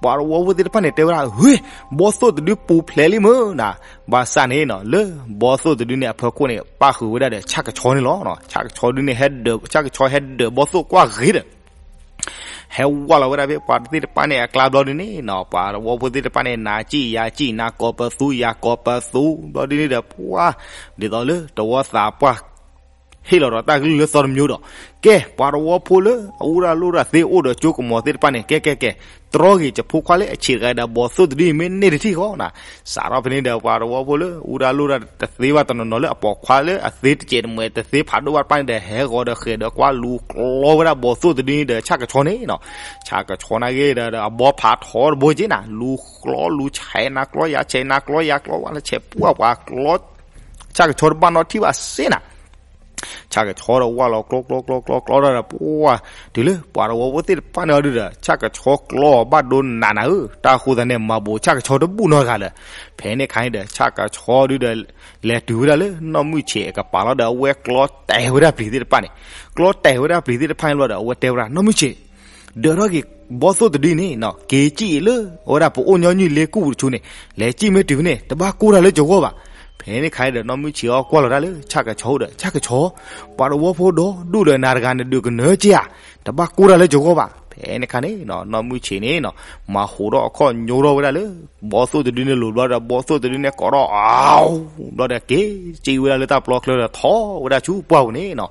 ပှၤတဝီဖိသ့ၣ်တဖၣ်န့ၣ် တဲဝဲဒၣ် ဟ့ ဘီသိၣ်တဒုပူၤဖျဲးလံမုၢ်နီၤ. ဘၣ်ဆၣ်န့ၣ်နီၤ လၢဘီသိၣ်တဒုန့ၣ်အဖီခိၣ်န့ၣ် ပၣ်ဃုာ်ဝဲဒၣ်ဒီးဆၣ်ကဆီန့ၣ်လီၤ. ဆၣ်ကဆီဒုန့ၣ် ဆၣ်ကဆီဟဲဒၢးဘီသိၣ်ကွၢ်ဂ့ၤဒီး ဟဲဝဲလီၤဝဲဒၣ်ဖဲပှၤသ့ၣ်တဖၣ်န့ၣ်အကျါဘျီဒုန့ၣ်နီၤ ပှၤတဝီဖိသ့ၣ်တဖၣ်န့ၣ် နၤစံၣ်ယၤစံၣ် နၤကိးပသူယၤကိးပသူ ဘျီဒုန့ၣ်ဒီး ပှၤ ဒ်သိးလၢတဝီသးပှၢ် ဟ့ၣ်လီၤဒီးတၢ်ကလုၢ်လၢသီတမျိုးဒီး ကဲ ပှၤတဝီဖိလၢအအူရၢ်လိၣ်ရၢ်သ့အိၣ်ဒီးကၠိကမီၤသ့ၣ်တဖၣ်န့ၣ် ကဲကဲကဲ တြီဂ့ၤ ယဖိခွါလၢအဆံးတဂၤဒီး ဘီသိၣ်တဒုအံၤမ့ၢ်န့ၢ်တထံၣ်ဃီနီၤ. စးထီၣ်ဖဲန့ၣ်ဒီး ပှၤတဝီဖိလၢအအူရၢ်လိၣ်ရၢ်တသ့ဘၣ်တနီၤနီၤ လၢအပိာ်ခွါလၢအသ့တစဲးတမှဲးတသ့ဖးဒိၣ်ဘၣ်တဖၣ်န့ၣ်ဒီး ဟဲဂီၤဒီးဃဲၤဒီးကွၢ်လူၤကျီဝဲဒၣ်ဘီသိၣ်တဒုန့ၣ်ဒီး ဆၣ်ကဆီန့ၣ်နီၤ. ဆၣ်ကဆီန့ၣ်ဂ့ၤဒီး အဘီဖးထီတဘိက့ၤနၤ လူၤကျီလူၤဆဲးနၤကျီယၤဆဲးနၤကျီယၤကျီဝဲလၢ ဆဲးပှၢ်ပှၤကျီ ဆၣ်ကဆီတဘၣ်နီတထံၣ်ဘၣ်စ့နၤ. ဆၣ်ကဆီဒီးဝဲလီၤကျီကျီကျီကျီကျီဒီး ပှၤ တုၤလၢပှၤတဝီဖိသ့ၣ်တဖၣ်န့ၣ်အီၤဒုဒီး ဆၣ်ကဆီကျီအီၤဘၣ်ဒိနးနးဧၢ, တၢ်ဃိသတးန့ၣ် မၤဘူးဆၣ်ကဆီတဘူၣ်နီတဂၤလၢၤ. ဖဲန့ၣ်အခါန့ၣ်ဒီး ဆၣ်ကဆီဒုဒီး လဲၤတုၤဝဲဒၣ်လၢနီၢ်မုၢ်ဆံးအကပၤလီၤဒီး အဝဲကျီတဲာ်ဝဲဒၣ်ပျံၤသ့ၣ်တဖၣ်န့ၣ်, ကျီတဲာ်ဝဲဒၣ်ပျံၤသ့ၣ်တဖၣ်န့ၣ်လီၤဒီး အဝဲတဲဝဲဒၣ် နီၢ်မုၢ်ဆံး ဒၢးထီၣ်က့ၤဘီသိၣ်တဒုန့ၣ်နီၤ က့ၤစံၣ်အံၤလၢ အဝဲဒၣ်ပအိၣ်ညီနုၢ်လ့ကူၣ်ပူၤတဆူန့ၣ် လဲၤစံၣ်မ့ၢ်တုၤဖဲန့ၣ် တဘၣ်ကိၢ်တၢ်လၢယဂီၢ်ဘၣ်. ဖဲန့ၣ်ခါဒီး နီၢ်မုၢ်ဆံးအီၤကွၢ်လီၤတၢ်လၢ ဆၣ်ကဆီဒီး ဆၣ်ကဆီ ပှၤတဝီဖိဒီဒူၣ်ဒီးနၤတဂၤနဒုးကနၢက့ၤဧါ, တဘၣ်ကိၢ်တၢ်လၢယဂီၢ်ဘၣ်. ဖဲန့ၣ်ခါန့ၣ်နီၤ နီၢ်မုၢ်ဆံးန့ၣ်နီၤ မၤဟူးထီၣ်အခီၣ်ညိထီၣ်ဝဲဒၣ်လၢ ဘီသိၣ်တဒုန့ၣ်လိၤဘျီဒီး ဘီသိၣ်တဒုန့ၣ်ကိးထီၣ်အီၤ ဘျီဒီးက့ၤစံၣ်ဝဲဒၣ်လၢတၢ်ပျီချၢဒီး ထီၣ်ဝဲဒၣ်ဆူပှၢ်ပူၤန့ၣ်နီၤ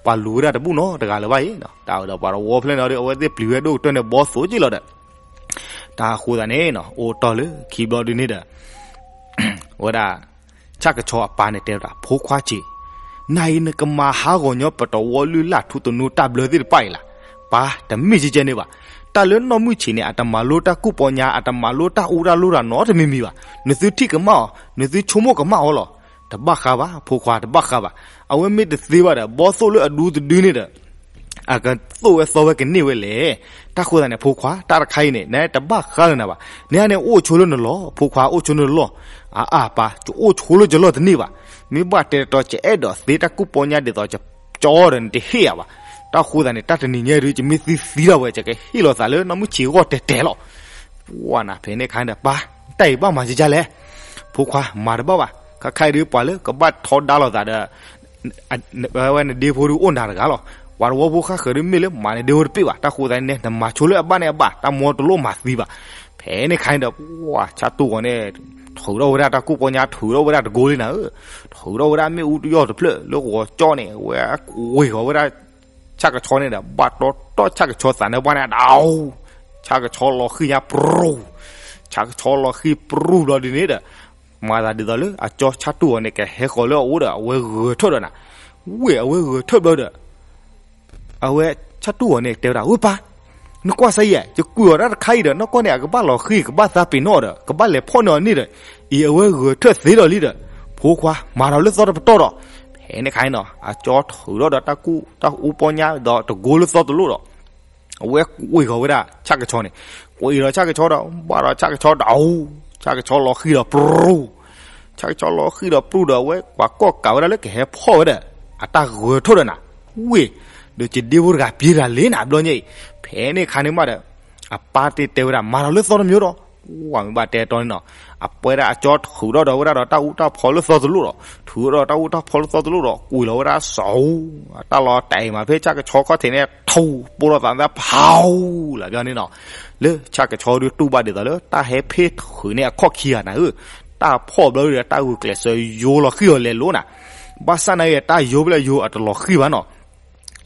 ပှၤလူၤဝဲဒၣ်တဘူၣ်နီတဂၤလၢၤဘၣ်အံၤနီၤ. တၢ်ဝဲဒီးပှၤတဝီဖျၢၣ်န့ၣ်ဒီး အဝဲသ့ၣ်ပျံၤဝဲဒိၣ်ကတၢၢ်န့ၣ် ဘီသိၣ်က့ၤလီၤဒီး တၢ်ဃိသတးန့ၣ်နီၤ အိၣ်တီၢ်လၢခံဘျီဒုန့ၣ်ဒီး အဝဲဒၣ် ဆၣ်ကဆီအပၢ်န့ၣ်တဲဝဲဒၣ် ဖိခွါဆံး, နၤအံၤနကမၤဟးဂီၤညီပတဝီလုၢ်လၢ်ထူသနူတၢ်ဘျၢသ့ၣ်တဖၣ်အံၤလၢ်. ပၢ် တမ့ၢ်ကဲကဲန့ၣ်ဘၣ်. တၢ်လၢနီၢ်မုၢ်ဆံးန့ၣ် အတမၤလိတၢ်ကူၣ်ပီညါ အတမၤလိတၢ်အူတၢ်လိၣ်တၢ်နီတမံၤမံၤဘၣ်. နသုထံၣ်ကမၣ်အီၤ နသုဆိကမိၣ်ကမၣ်အီၤလီၤ. တဘၣ်ဃးဘၣ် ဖိခွါ တဘၣ်ဃးဘၣ်. အဝဲမ့ၢ်တသ့ဘၣ်ဒီး ဘီသိၣ်လၢအဒူတဒုန့ၣ်ဒီး အကသိၣ်ဝဲသီဝဲကန့ၢ်ဝဲလဲၣ်. တၢ်ဃိသတးန့ၣ် ဖိခွါ တၢ်တခါအံၤန့ၣ် နတဘၣ်ဃးလၢၤနၤဘၣ်. နန့ၣ်အိၣ်ဆိလၢနလီၢ် ဖိခွါ အိၣ်ဆိလၢနလီၢ်. အါအါပၢ် ယအိၣ်ဆိလၢယလီၢ်တန့ၢ်ဘၣ်. မ့ၢ်ဘၣ်တဲတတီၤ ယအဲၣ်ဒိးသ့တၢ်ကူၣ်ပီညါဒ်သိးယကၠီဒီးနတဟ့ၣ်ယၤဘၣ်. တၢ်ဃိသတးန့ၣ် တၢ်တနံၤညါဒု ယမ့ၢ်သံသံထီၣ်ဝဲ ယကဟ့ၣ်လီၤသးလၢနီၢ်မုၢ်ဆံးအဂီၢ်တဲာ်တဲာ်လီၤ. ပှၤနၤ ဖဲန့ၣ်ခါန့ၣ်ဒီး ပၢ် တၢ်အံၤဘၣ်မၤကကလဲၣ်. ဖိခွါ မၤတဘၣ်ဘၣ်. ခါခါအံၤဒု ပှၤလၢကဘၣ်ထီဒါလိာ်သးဒီး ဝဲနဒ့ဖိဒုအိၣ်နၤတဂၤလီၤ. ပှၤတဝီဖိဃၣ်ဃၢၤဒု မ့ၢ်လၢမၤနဒ့ဖိတပ့ၢ်ဘၣ်. တၢ်ဃိသတးန့ၣ် နမၤဆိလၢအဘၣ်န့ၣ်အဘၣ် တၢ်မီတလိၣ်မၤသံဘၣ်. ဖဲန့ၣ်ခါန့ၣ်ဒီး ပှၤဆၣ်တူၢ်ဂီၤန့ၣ် ထုးထီၣ်ဝဲဒၣ်တၢ်ကူၣ်ပီညါ ထုးထီၣ်ဝဲဒၣ်တကိလံနၤဧၢ, ထုးထီၣ်ဝဲဒၣ်မ့ၣ်အူတယီၢ်တဖျၢၣ်လၢဂီၤကၠီန့ၣ် အဝဲကွံာ်ဃီၤဝဲဒၣ် ဆၣ်ကဆီန့ၣ်ဒီး ဘၣ်တီတီဆၣ်ကဆီသးနၢပှၢ်န့ၣ်ဒီး ဆၣ်ကဆီလီၤဃံၢ်ညါပြူၢ်, ဆၣ်ကဆီလီၤဃံၢ်ပြူၢ်ဘျီဒုန့ၣ်ဒီး မၤသးဒ်သိးလၢအကၠီဆၣ်တူၢ်အီၤန့ၣ် ကဟဲဃီၤလၢအအိၣ်ဒီး အဝဲဂဲၤထၢၣ်ဒီးနၤ, ဝ့ၢ်အဝဲဂဲၤထၢၣ်ဘျီဒီး အဝဲဆၣ်တူၢ်အီၤန့ၣ် တဲဝဲဒၣ် ဝ့ၢ်ပၢ်, နကွၢ်စၢ်ယဲၢ် ယကွံာ်အီၤဒၣ်တခါအံၤဒီး နီၢ်ကီၢ်န့ၣ် အကဘၣ်လီၤဃံၢ် ကဘၣ်သးပ့ၤနီၣ်အီၤဒီး ကဘၣ်လဲၤဖီၣ်န့ၢ်အီၤန့ၣ်ဒီး အံၤအဝဲဂဲၤထၢၣ်သ့ဒီးလံဒီး ဖိခွါ မၤဒီးလၢသီတပတီၢ်ဒီး ဖဲန့ၣ်ခါန့ၣ်နီၤ အကၠီထုးထီၣ်ဒီးတၢ်ကူၣ်တၢ်အူပီညါဒီးတကိလၢသီတလိၣ်ဒီး အဝဲကွံာ်ဃီၤဝဲဒၣ်ဆၣ်ကဆီန့ၣ်, ကွံာ်ဒီးဆၣ်ကဆီဒီး ဘၣ်ဒီးဆၣ်ကဆီဒီး ဆၣ်ကဆီလီၤဃံၢ်ဒီးပြူၢ်, ဆၣ်ကဆီလီၤဃံၢ်ဒီးပြူၢ်ဒီး အဝဲပှၤကီၢ်ကးဝဲဒၣ်လၢကဟဲဖီၣ်ဝဲဒၣ် အတၢ်ဂဲၤထၢၣ်ဒီးနၤ, ဝ့ၢ်, ဒီးယဒ့ဖိတဂၤပျံၤတၢ်လံနၤဘျီညါအံၤ, ဖဲန့ၣ်ခါန့ၣ်မးဒီး အပၢ်တ့တဲဝဲဒၣ် မၤဒီးလၢသီတမံၤဒီး ဝဲမ့ၢ်ဘၣ်တဲတီန့ၣ်နီၤ, အပှဲဒၣ်အကၠီထုးထီၣ်ဒီးဝဲဒၣ်ဒီးတၢ်အူတၢ်ဖီလၢသီတလိၣ်ဒီး ထုးထီၣ်ဒီးတၢ်အူတၢ်ဖီလၢသီတလိၣ်ဒီး ကွံာ်လီၤဝဲဒၣ်စီၤအူ, အတၢ်လီၤတဲာ်မးဖဲဆၣ်ကဆီခီၣ်ထံးန့ၣ် ထူ ပိၢ်ထီၣ်သးသၢဖး လၢဘျီန့ၣ်နီၤ, လၢဆၣ်ကဆီဒုးတူၢ်ဘၣ်ဒ်သိးလၢတၢ်ဟဲဖ့ၣ်ထုးန့ၣ်အခီၣ်ခံဂၤနၤဧၢ, တၢ်ဖီၣ်ဘျီဒီးတၢ်ဂုာ်ကျဲးစၢးယိလီၤဃံၢ်အီၤလဲၤလိၤနၤ, ဘၣ်ဆၣ်နာ်က့ တၢ်ယိဖဲလဲၣ်ယိအတလီၤဃံၢ်ဘၣ်နီၤ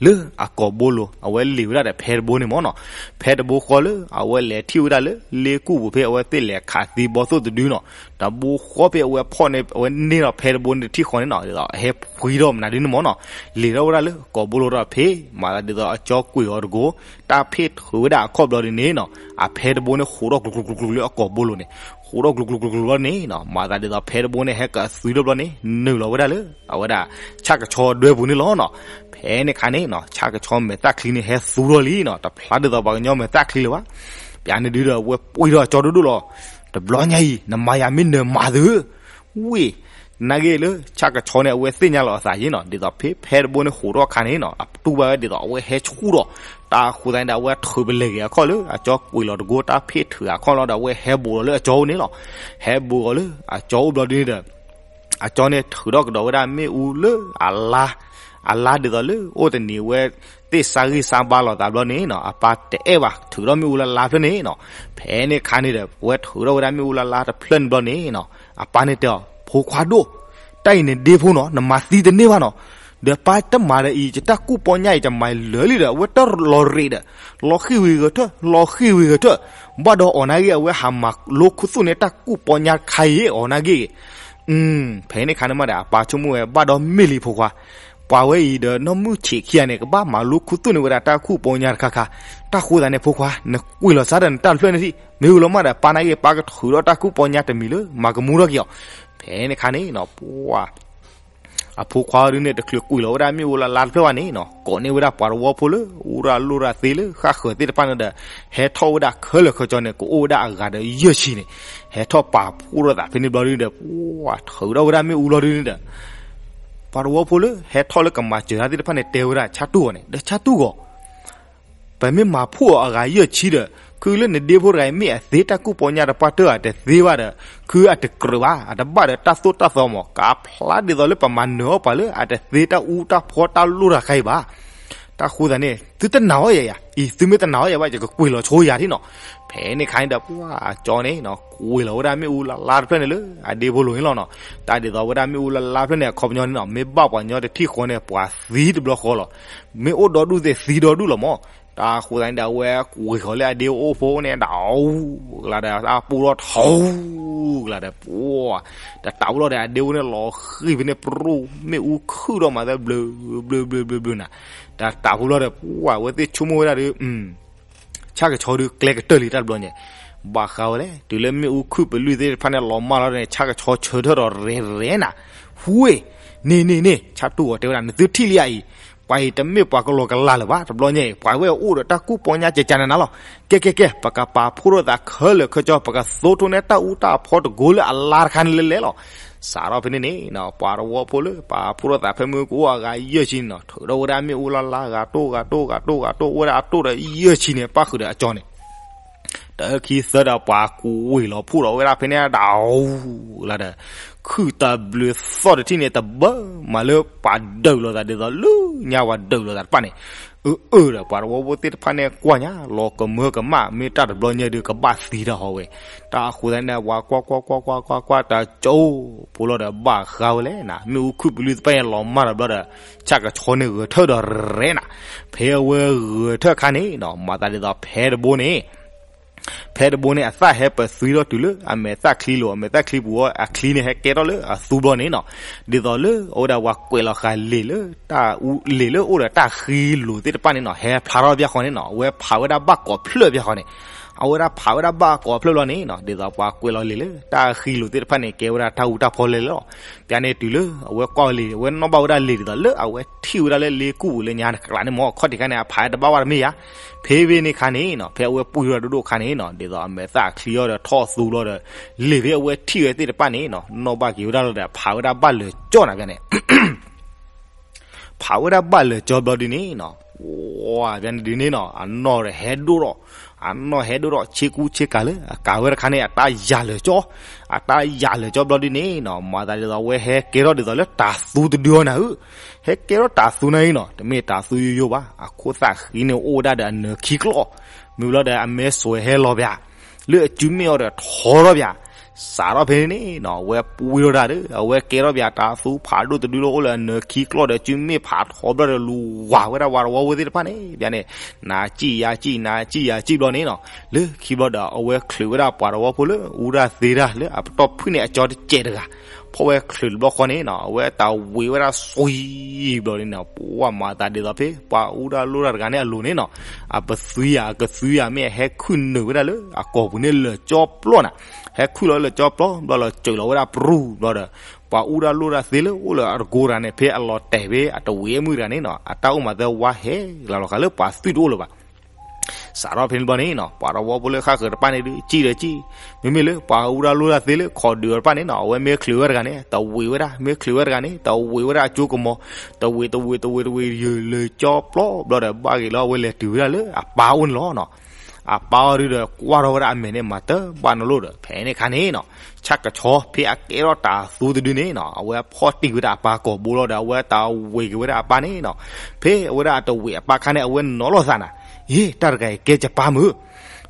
လၢအကိာ်ဘိလိၤ အဝဲလံာ်ဝဲဒၣ်ဒီးဖဲတဘိန့ၣ်မ့ၢ်နီၤ, ဖဲတဘိဃီလၢ အဝဲလဲၤထံၣ်ဝဲဒၣ်လၢ လ့ကူၣ်ပူၤဖဲအဝဲသ့ၣ်လဲၤခးသံဘီသိၣ်တဒုနီၤ, တဘိဃီဖဲအဝဲဖီၣ်န့ၢ် အဝဲန့ၢ်ဒီးဖဲတဘိန့ၣ်တထံၣ်ဃီန့ၣ်နီၤ ဒ်သိးအဟဲဖှံထီၣ်မနုၤဒုန့ၣ်မ့ၢ်နီၤ, လံာ်ထီၣ်ဝဲဒၣ်လၢကိာ်ဘိလိၤဒီးဖဲ မၤသးဒ်သိးအကၠီကွံာ်အီၤတကိး, တၢ်ဖ့ၣ်ထုးဝဲဒၣ်အခီၣ်ဘျီဒ်န့ၣ်နီၤ, အဖဲတဘိန့ၣ်ဃိးထီၣ်ကျူၤကျူၤကျူၤကျူၤလၢအကိာ်ဘိလိၤန့ၣ်, ဃိးထီၣ်ကျူၤကျူၤကျူၤကျူၤလီၤန့ၣ်နီၤ, မၤသးဒ်သိးဖဲတဘိန့ၣ်ဟဲကသုးထီၣ်ဘျီန့ၣ် နုာ်လီၤဝဲဒၣ်လၢ အဝဲဒၣ် ဆၣ်ကဆီဒွဲပူၤန့ၣ်လီၤနီၤ, ဖဲန့ၣ်ခါန့ၣ်နီၤ ဆၣ်ကဆီမဲာ်သၣ်ချံန့ၣ်ဟဲသူထီၣ်လံနီၤ, တဖျါဒ်သိးပှၤကညီမဲာ်သၣ်ချံလၢၤဘၣ်, ပျးန့ၣ်ဒုဒီးအဝဲပှံၢ်ထီၣ်အကၠီဒိၣ်ဒိၣ်လီၤ, တဘျီညါအံၤ နမၤယၤမ့ၢ်နၢၤမၤသု, ဝ့ၢ်, နာ်က့လၢဆၣ်ကဆီန့ၣ် အဝဲသ့ၣ်ညါလီၤအသးယ့ၣ်နီၤ, ဒ်သိးဖဲဖဲတဘိန့ၣ်ဃိးထီၣ်အခါန့ၣ်နီၤ အတူၢ်ဘၣ်ဝဲဒ်သိးအဝဲဟဲဆူၣ်ထီၣ်, တၢ်ဃိသတးန့ၣ်ဒီး အဝဲထုးပလဲၤက့ၤအခီၣ်လၢ အကၠီကွံာ်လီၤတကိးတၢ်ဖ့ၣ်ထုးအခီၣ်လီၤဒီး အဝဲဟဲဘူးလီၤလၢအကၠီအိၣ်န့ၣ်လီၤ, ဟဲဘူးအီၤလၢအကၠီအိၣ်ဘျီဒ်န့ၣ်ဒီး အကၠီန့ၣ်ထုးထီၣ်ကဒီးဝဲဒၣ်မ့ၣ်အူလၢ အလါ, အလါဒ်သိးလၢအိၣ်တနံၤဝဲ သ့ၣ်စါဂံၢ်စါဘါလိာ်သးဘျီန့ၣ်နီၤ, အပၢ်တအဲၣ်ဘၣ် ထုးထီၣ်မ့ၣ်အူလါလါဖျၢၣ်န့ၣ်နီၤ, ဖဲန့ၣ်ခါန့ၣ်ဒီး အဝဲထုးထီၣ်ဝဲဒၣ်မ့ၣ်အူလါလါတဖျၢၣ်န့ၣ်ဘျီန့ၣ်နီၤ, အပၢ်န့ၣ်တဲအီၤ ဖိခွါဒိၣ်, တၢ်အံၤနဒ့ဖိနီၤ နမၤသံတန့ၢ်ဘၣ်နီၤ, ဒီးပၢ်တမၤဒီးအံၤ ယတၢ်ကူၣ်ပီညါအံၤ ယမၤလၢာ်လံဒီး အဝဲတလီၤရ့းဒီး လီၤဃံၢ်ဝံၤဂဲၤထၢၣ် လီၤဃံၢ်ဝံၤဂဲၤထၢၣ်, ဘၣ်ဒီးအီၤနာ်က့ အဝဲဟးမၤလိခူသူၣ်န့ၢ်တၢ်ကူၣ်ပီညါတခါအံၤ အီၤနာ်က့ ဖဲန့ၣ်ခါန့ၣ်မးဒီး အပၢ်ဆိကမိၣ်ဝဲ ဘၣ်ဒီးမ့ၢ်လံဖိခွါ, ပှၤဝဲအံၤဒီးနီၢ်မုၢ်ဆံးခံဂၤန့ၣ် ကဘၣ်မၤလိခူသူၣ်န့ၢ်ဝဲဒၣ်တၢ်ကူၣ်ပီညါတခါခါ, တၢ်ဃိသတးန့ၣ် ဖိခွါ နကွံာ်လီၤစၢ်ဒီးနတၢ်တဖျၢၣ်န့ၣ်ထံၣ်, မ့ၢ်ဝံၤလီၤမးဒီး ပၢ်နာ်က့ပၢ်ကထုးထီၣ်တၢ်ကူၣ်ပီညါတမံၤလၢ မၤကမူထီၣ်က့ၤအီၤ, ဖဲန့ၣ်ခါန့ၣ်နီၤ ပှၤ အဖိခွါဒုန့ၣ် တချုးကွံာ်လီၤဝဲဒၣ်မ့ၣ်အူလါလါတဖျၢၣ်ဘၣ်န့ၣ်နီၤ, ကိးန့ၢ်ဝဲဒၣ်ပှၤတဝီဖိလၢ အိၣ်ရၣ်လိၣ်ရၣ်သ့လၢဃၣ်ဃၢၤသ့ၣ်တဖၣ်န့ၣ်ဒီး ဟဲထီၣ်ဝဲဒၣ်ခဲလၢာ်ခဲဆ့န့ၣ် ကအိၣ်ဝဲဒၣ်အဂၤဒီးယဲၢ်ဆံန့ၣ်, ဟဲထီၣ်ပာ်ဖှိၣ်ထီၣ်သးဖဲန့ၣ်ဘျီဒုဒီး ပှၤထုးထီၣ်ဝဲဒၣ်မ့ၣ်အူလီၤဒုန့ၣ်ဒီး ပှၤတဝီဖိလၢဟဲထီၣ်လၢကမၤစၢၤတၢ်သ့ၣ်တဖၣ်န့ၣ် တဲဝဲဒၣ်ဆၣ်တူၢ်ဂီၤန့ၣ် ဒီးဆၣ်တူၢ်ဂီၤ ပမ့ၢ်မၤဖှိၣ်အီၤအဂၤယဲၢ်ဆံဒီး ခုလၢနဒ့ဖိတဂၤအံၤ မ့ၢ်အသ့တၢ်ကူၣ်ပီညါတပှၢ်တၢၢ်အတသ့ဘၣ်ဒီး ခုအတကြၢးဘၣ် အတဘၣ်ဒီးတၢ်သိၣ်တၢ်သီမး ကးဖျါဒ်သိးလၢပမၤနၢၤအီၣ်ပှၤလၢအတသ့တၢ်အူတၢ်ဖီတၢ်လိၣ်တၢ်ခါအံၤဘၣ်. တၢ်ဃိသတးန့ၣ် သုတနာ်အီၤယၤယၤ အံၤ သုမ့ၢ်တနာ်အီၤယၤဘၣ် ယကကွံာ်လီၤဆိယၤထံၣ်နီၤ. ဖဲန့ၣ်ခါန့ၣ်ဒီး ပှၤအကၠီန့ၣ်နီၤ ကွံာ်လီၤဝဲဒၣ်မ့ၣ်အူလါလါတဖျၢၣ်န့ၣ်လၢအဒ့ဖိလိၤန့ၣ်လီၤနီၤ. တၢ်ဒ်သိးဝဲဒၣ်မ့ၣ်အူလါလါတဖျၢၣ်န့ၣ် အခီပညီန့ၣ်နီၤ မ့ၢ်ဘၣ်ပှၤညီတထံၣ်ဃီန့ၣ် ပှၤသံတဘျီဃီလီၤ. မ့ၢ်အိၣ်ဒီဒူၣ်သ့ၣ်သံဒီဒူၣ်လီၤမး. တၢ်ဃိသတးန့ၣ်ဒီး အဝဲကွံာ်ဃီၤလၢအဒ့အိၣ်ဖိန့ၣ် ဒၣ်အူကလါဒီး အပူၤထီၣ်ထီကလါဒီး ပှၤ တၢ်တၢ်ဖိလီၤဒီး အဒ့အိၣ်န့ၣ်လီၤဃံၢ်ဖဲန့ၣ် ပြူၢ် မ့ၣ်အူခုၣ်ထီၣ်မးသၢဘျုး ဘျုး ဘျုး ဘျုး ဘျုးနၤ. တၢ်တၢ်ဖိလီၤဒီး ပှၤ အဝဲသ့ၣ်ဆိကမိၣ်ဝဲဒၣ်ဒီး ဆၣ်ကဆီဒုးကျဲကတၢၢ်လံတၢ်တဘျီညါ. ဘၣ်ဃးဝဲလဲၣ် တုၤလၢမ့ၣ်အူခုၣ်ပလုၢ်သ့ၣ်တဖၣ်န့ၣ် လီၤမၢ်လီၤန့ၣ် ဆၣ်ကဆီဆၢထၢၣ်ဒီးရဲၣ်ရဲၣ်နၤ. ဟူဝ့ၢ် န့ၣ်န့ၣ်န့ၣ် ဆၣ်တူၢ်ဂီၤတဲဝဲဒၣ် နသုထံၣ်လံဧါအံၤ ပှၤအံၤတမ့ၢ်ပှၤကလီၤကလးလၢၤဘၣ် တဘျီညါအံၤ ပှၤဝဲအိၣ်ဒီးတၢ်ကူၣ်ပီညါကကနၤနၤလီၤ. ကဲ ကဲ ကဲ ပကပာ်ဖှိၣ်ထီၣ်သးခဲလၢာ်ခဲဆ့ ပကသိထီၣ်န့ၢ်တၢ်အူတၢ်အဖီတကိးလၢအလါတခါန့ၣ်လဲၣ်လဲၣ်လီၤ. စးထီၣ်ဖဲန့ၣ်န့ၣ် ပှၤတဝီဖိလၢ ပာ်ဖှိၣ်ထီၣ်သးဖဲမ့ၢ်ကအိၣ်အဂၤယဲၢ်ဆံန့ၣ်နီၤ ထုးထီၣ်ဝဲဒၣ်မ့ၣ်အူလါလါ ဂၤတိၢ် ဂၤတိၢ် ဂၤတိၢ် ဂၤတိၢ် အိၣ်ဝဲဒၣ်အတိၢ်ဒီးယဲၢ်ဆံန့ၣ် ပၣ်ဃုာ်ဒီးအကၠီန့ၣ် တၢ်ခံသၢဒီးပှၤကွံာ်လီၤဖှိၣ်ဒီးဝဲဒၣ်ဖဲန့ၣ် ဒၣ်အူလါဒီး ခုၣ်တၢ်ဘျုးသီၣ်တထံၣ်န့ၣ် တဘၢမးလၢပှၤဒုးလိာ်သးဒ်သိးလၢ ညါဝဲဒၢးလိာ်သးတဖၣ်န့ၣ်, အၢအၢဒီး ပှၤတဝီဖိသ့ၣ်တဖၣ်န့ၣ်ကွၢ်ညါ လီၤကမၢကမၣ် မ့ၢ်တၢ်တဘျီညါဒုးကဘၣ်သံတၢ်ဟီဝဲ, တၢ်အဃိသတးန့ၣ် ပှၤကွၢ်ကွၢ်ကွၢ်ကွၢ်ကွၢ်ကွၢ်တၢ်ကၠိဖိလီၤဒီး ဘၣ်ဃးဝဲလဲၣ်နၤ မ့ၣ်အူခုၣ်ပလုၢ်သ့ၣ်တဖၣ်န့ၣ် လီၤမၢ်ဒီးဘျီဒီး ဆၣ်ကဆီန့ၣ်ဂဲၤထၢၣ်ဒီးရဲနၤ, ဖဲအဝဲဂဲၤထၢၣ်အခါန့ၣ်နီၤ မၤသးဒ်သိးဖဲတဘိန့ၣ် ဖဲတဘိန့ၣ် အသၣ်ဟဲပသွံထီၣ်တုၤလၢအမဲာ်သၣ်ချံလိၤ, အမဲာ်သၣ်ချံပူၤဝဲ အချံန့ၣ်ဟဲကဲထီၣ်လၢအသူဘျီန့ၣ်နီၤ, ဒ်သိးလၢအဝဲဒၣ်ပှၤကွဲးလီၤဃာ်လံာ်လၢ တၢ်အူလံာ်လၢအိၣ်ဒီးတၢ်ဃံလိၤသ့ၣ်တဖၣ်န့ၣ်နီၤ ဟဲဖျါထီၣ်ဘၣ်ဃီန့ၣ်နီၤ အဝဲဖးဝဲဒၣ်ဘၣ်ကိးဖျၢၣ်ဘၣ်ဃီန့ၣ်, အဝဲဒၣ်ဖးဝဲဒၣ်ဘၣ်ကိးဖျၢၣ်ဘျီန့ၣ်နီၤ ဒ်သိးပှၤကွဲးလီၤလံာ်လၢတၢ်ဃံလိၤသ့ၣ်တဖၣ်န့ၣ် ကဲဝဲဒၣ်တၢ်အူတၢ်ဖီလဲၣ်လီၤ. ပျၢၤန့ၣ်တုၤလၢအဝဲကွၢ်ဝဲလံာ် အဝဲနီၣ်ဘၣ်ဝဲဒၣ်လံာ်ဒ်သိးလၢအဝဲထံၣ်ဝဲဒၣ်လၢလ့ကူၣ်ပူၤလၢညါတကျးန့ၣ်မ့ၢ် ခီၣ်ထံးခါန့ၣ် အဖးတဘၣ်ဝဲတမ့ၢ်ယါ, ဖဲဖဲန့ၣ်ခါန့ၣ်နီၤ ဖဲအဝဲပှံၢ်ထီၣ်ဒိၣ်ဒိၣ်ခါန့ၣ်နီၤ ဒ်သိးအမဲာ်သၣ်ချံအီၤဒီးထီၣ်သူဘျီဒီး လံာ်ဖဲအဝဲထံၣ်ဝဲသ့ၣ်တဖၣ်န့ၣ်နီၤ နီၣ်ဘၣ်က့ၤဝဲဒၣ်လီၤဒီး ဖးဝဲဒၣ်ဘၣ်လၢာ်ကၠီနၤပျၢၤန့ၣ် ဖးဝဲဒၣ်ဘၣ်လၢာ်ကၠီဘျီဒုန့ၣ်နီၤ, ဝဲဒုန့ၣ်နီၤ အနီၢ်ဒီးဟဲဒိၣ်ထီၣ်, အနီၢ်ဟဲဒိၣ်ထီၣ် ဆ့ကူဆ့ကၤလၢအကၤဝဲတခါန့ၣ် အတၢ်ယၤလၢာ်ကၠီ, အတၢ်ယၤလၢာ်ကၠီဘျီဒုန့ၣ်နီၤ မၤသးဒ်သိးအဝဲဟဲကဲထီၣ်ဒ်သိးလၢတၤသူတဒုအီၤနၤဧၢ, ဟဲကဲထီၣ်တၤသူနၤအံၤနီၤ တမ့ၢ်တၤသူယိယိဘၣ် အခိၣ်သၣ်ဃံန့ၣ်အိၣ်ဝဲဒၣ်ဒီးအနၢၤခံကျီၢ်, မ့ၢ်ဘျီဒီးအမဲာ်စွဲးဟဲလီၤပျၢၤ လၢအစုမ့ၣ်အီၤဒီးထီထီၣ်ပျၢၤ, စးထီၣ်ဖဲန့ၣ်နီၤ အဝဲပှံၢ်ထီၣ်တၢ်ဒီး အဝဲကဲထီၣ်ပျၢၤတၤသူဖးဒိၣ်တဒုလၢအိၣ်လၢအနၢၤခံကျီၢ်ဒီး စုမ့ၣ်ဖးထီဘျီဒီးလူၤဝၤဝဲဒၣ်ပှၤတဝီဖိသ့ၣ်တဖၣ်န့ၣ် ပျၢၤန့ၣ် နၤစံၣ်ယၤစံၣ် နၤစံၣ်ယၤစံၣ်ဘျီန့ၣ်နီၤ, လၢခံဘျီဒီး အဝဲချုးဝဲဒၣ်ပှၤတဝီဖိလၢအူတၢ်သ့တၢ်လၢအပတီၢ်ဖုၣ်န့ၣ်အကၠီတစဲးတဂၤ, ဖီၣ်ဝဲချုးတဘျီဃီန့ၣ်နီၤ အဝဲတၢ်ဝံၤဝဲဒၣ်စွံဘျီန့ၣ်နီၤ ပှၤမၤသးဒ်သိးဖဲ ပှၤအူတၢ်လိၣ်တၢ်တဂၤန့ၣ်အလိၤန့ၣ်နီၤ အပသွံယၤ အကသွံယၤ မ့ၢ်အဟဲခုၣ်နုာ်ဝဲဒၣ်လၢအကိာ်ပူၤန့ၣ်လၢာ်ကၠီပျီနၤ, ဟဲခုၣ်လီၤလၢာ်ကၠီပျီဘျီလီၤ စၢၤလီၤဝဲဒၣ်ပြူၢ်ဘျီဒီး ပှၤအူတၢ်လိၣ်တၢ်သ့လၢအိၣ်လၢအတကိးတဂၤန့ၣ် ဖဲအလီၤတဲာ်ဖဲအတဝံၤအမုၢ်တဂၤန့ၣ်နီၤ အတၢ်အိၣ်မၤသၢဝါဟဲလီၤလီၤဃာ်လၢပှၤသွံၣ်တအိၣ်လၢၤဘၣ် စးထီၣ်ဖဲန့ၣ်ဘျီန့ၣ်နီၤ ပှၤတဝီဖိလၢဃၣ်ဃၢၤတဖၣ်န့ၣ်ဒုး စံၣ်ဒီးစံၣ်, မ့မ့ၢ်လၢပှၤအူတၢ်လိၣ်တၢ်သ့လၢခိးဒုးတဖၣ်န့ၣ်နီၤ အဝဲမ့ၢ်ချုးဝဲတဂၤန့ၣ် တဝံၤဝဲဒၣ်, မ့ၢ်ချုးဝဲတဂၤန့ၣ် တဝံၤဝဲဒၣ်အကၠိကမီၤ, တဝံၤ တဝံၤ တဝံၤ တဝံၤ ယလၢာ်ကၠီပျီဘျီဒီး ဘၣ်ဂ့ၤလီၤ အဝဲလဲၤတုၤဝဲဒၣ်လၢအပၢ်အိၣ်န့ၣ်လီၤနီၤ. အပၢ်အီၤဒုးဒီး ကွၢ်ထီၣ်ဝဲဒၣ်အမဲာ်န့ၣ် မၤတဘၣ်နီတလိၣ်ဒီး ဖဲန့ၣ်အခါန့ၣ်နီၤ ဆၣ်ကဆီဖဲအကဲထီၣ်တၤသူတဒုန့ၣ်နီၤ အဝဲဖီၣ်တံၢ်ဝဲဒၣ်အပၢ်ကိာ်ဘိလီၤဒီး အဝဲတဝံၤက့ၤဝဲဒၣ်အပၢ်န့ၣ်နီၤ. ဖဲအဝဲဒၣ်အတဝံၤအပၢ်အခါန့ၣ် အဝဲနီၤလိာ်သးနၤ, ယ့ၢ် တၢ်တဂၤအံၤကဲကပၢ်မုၢ်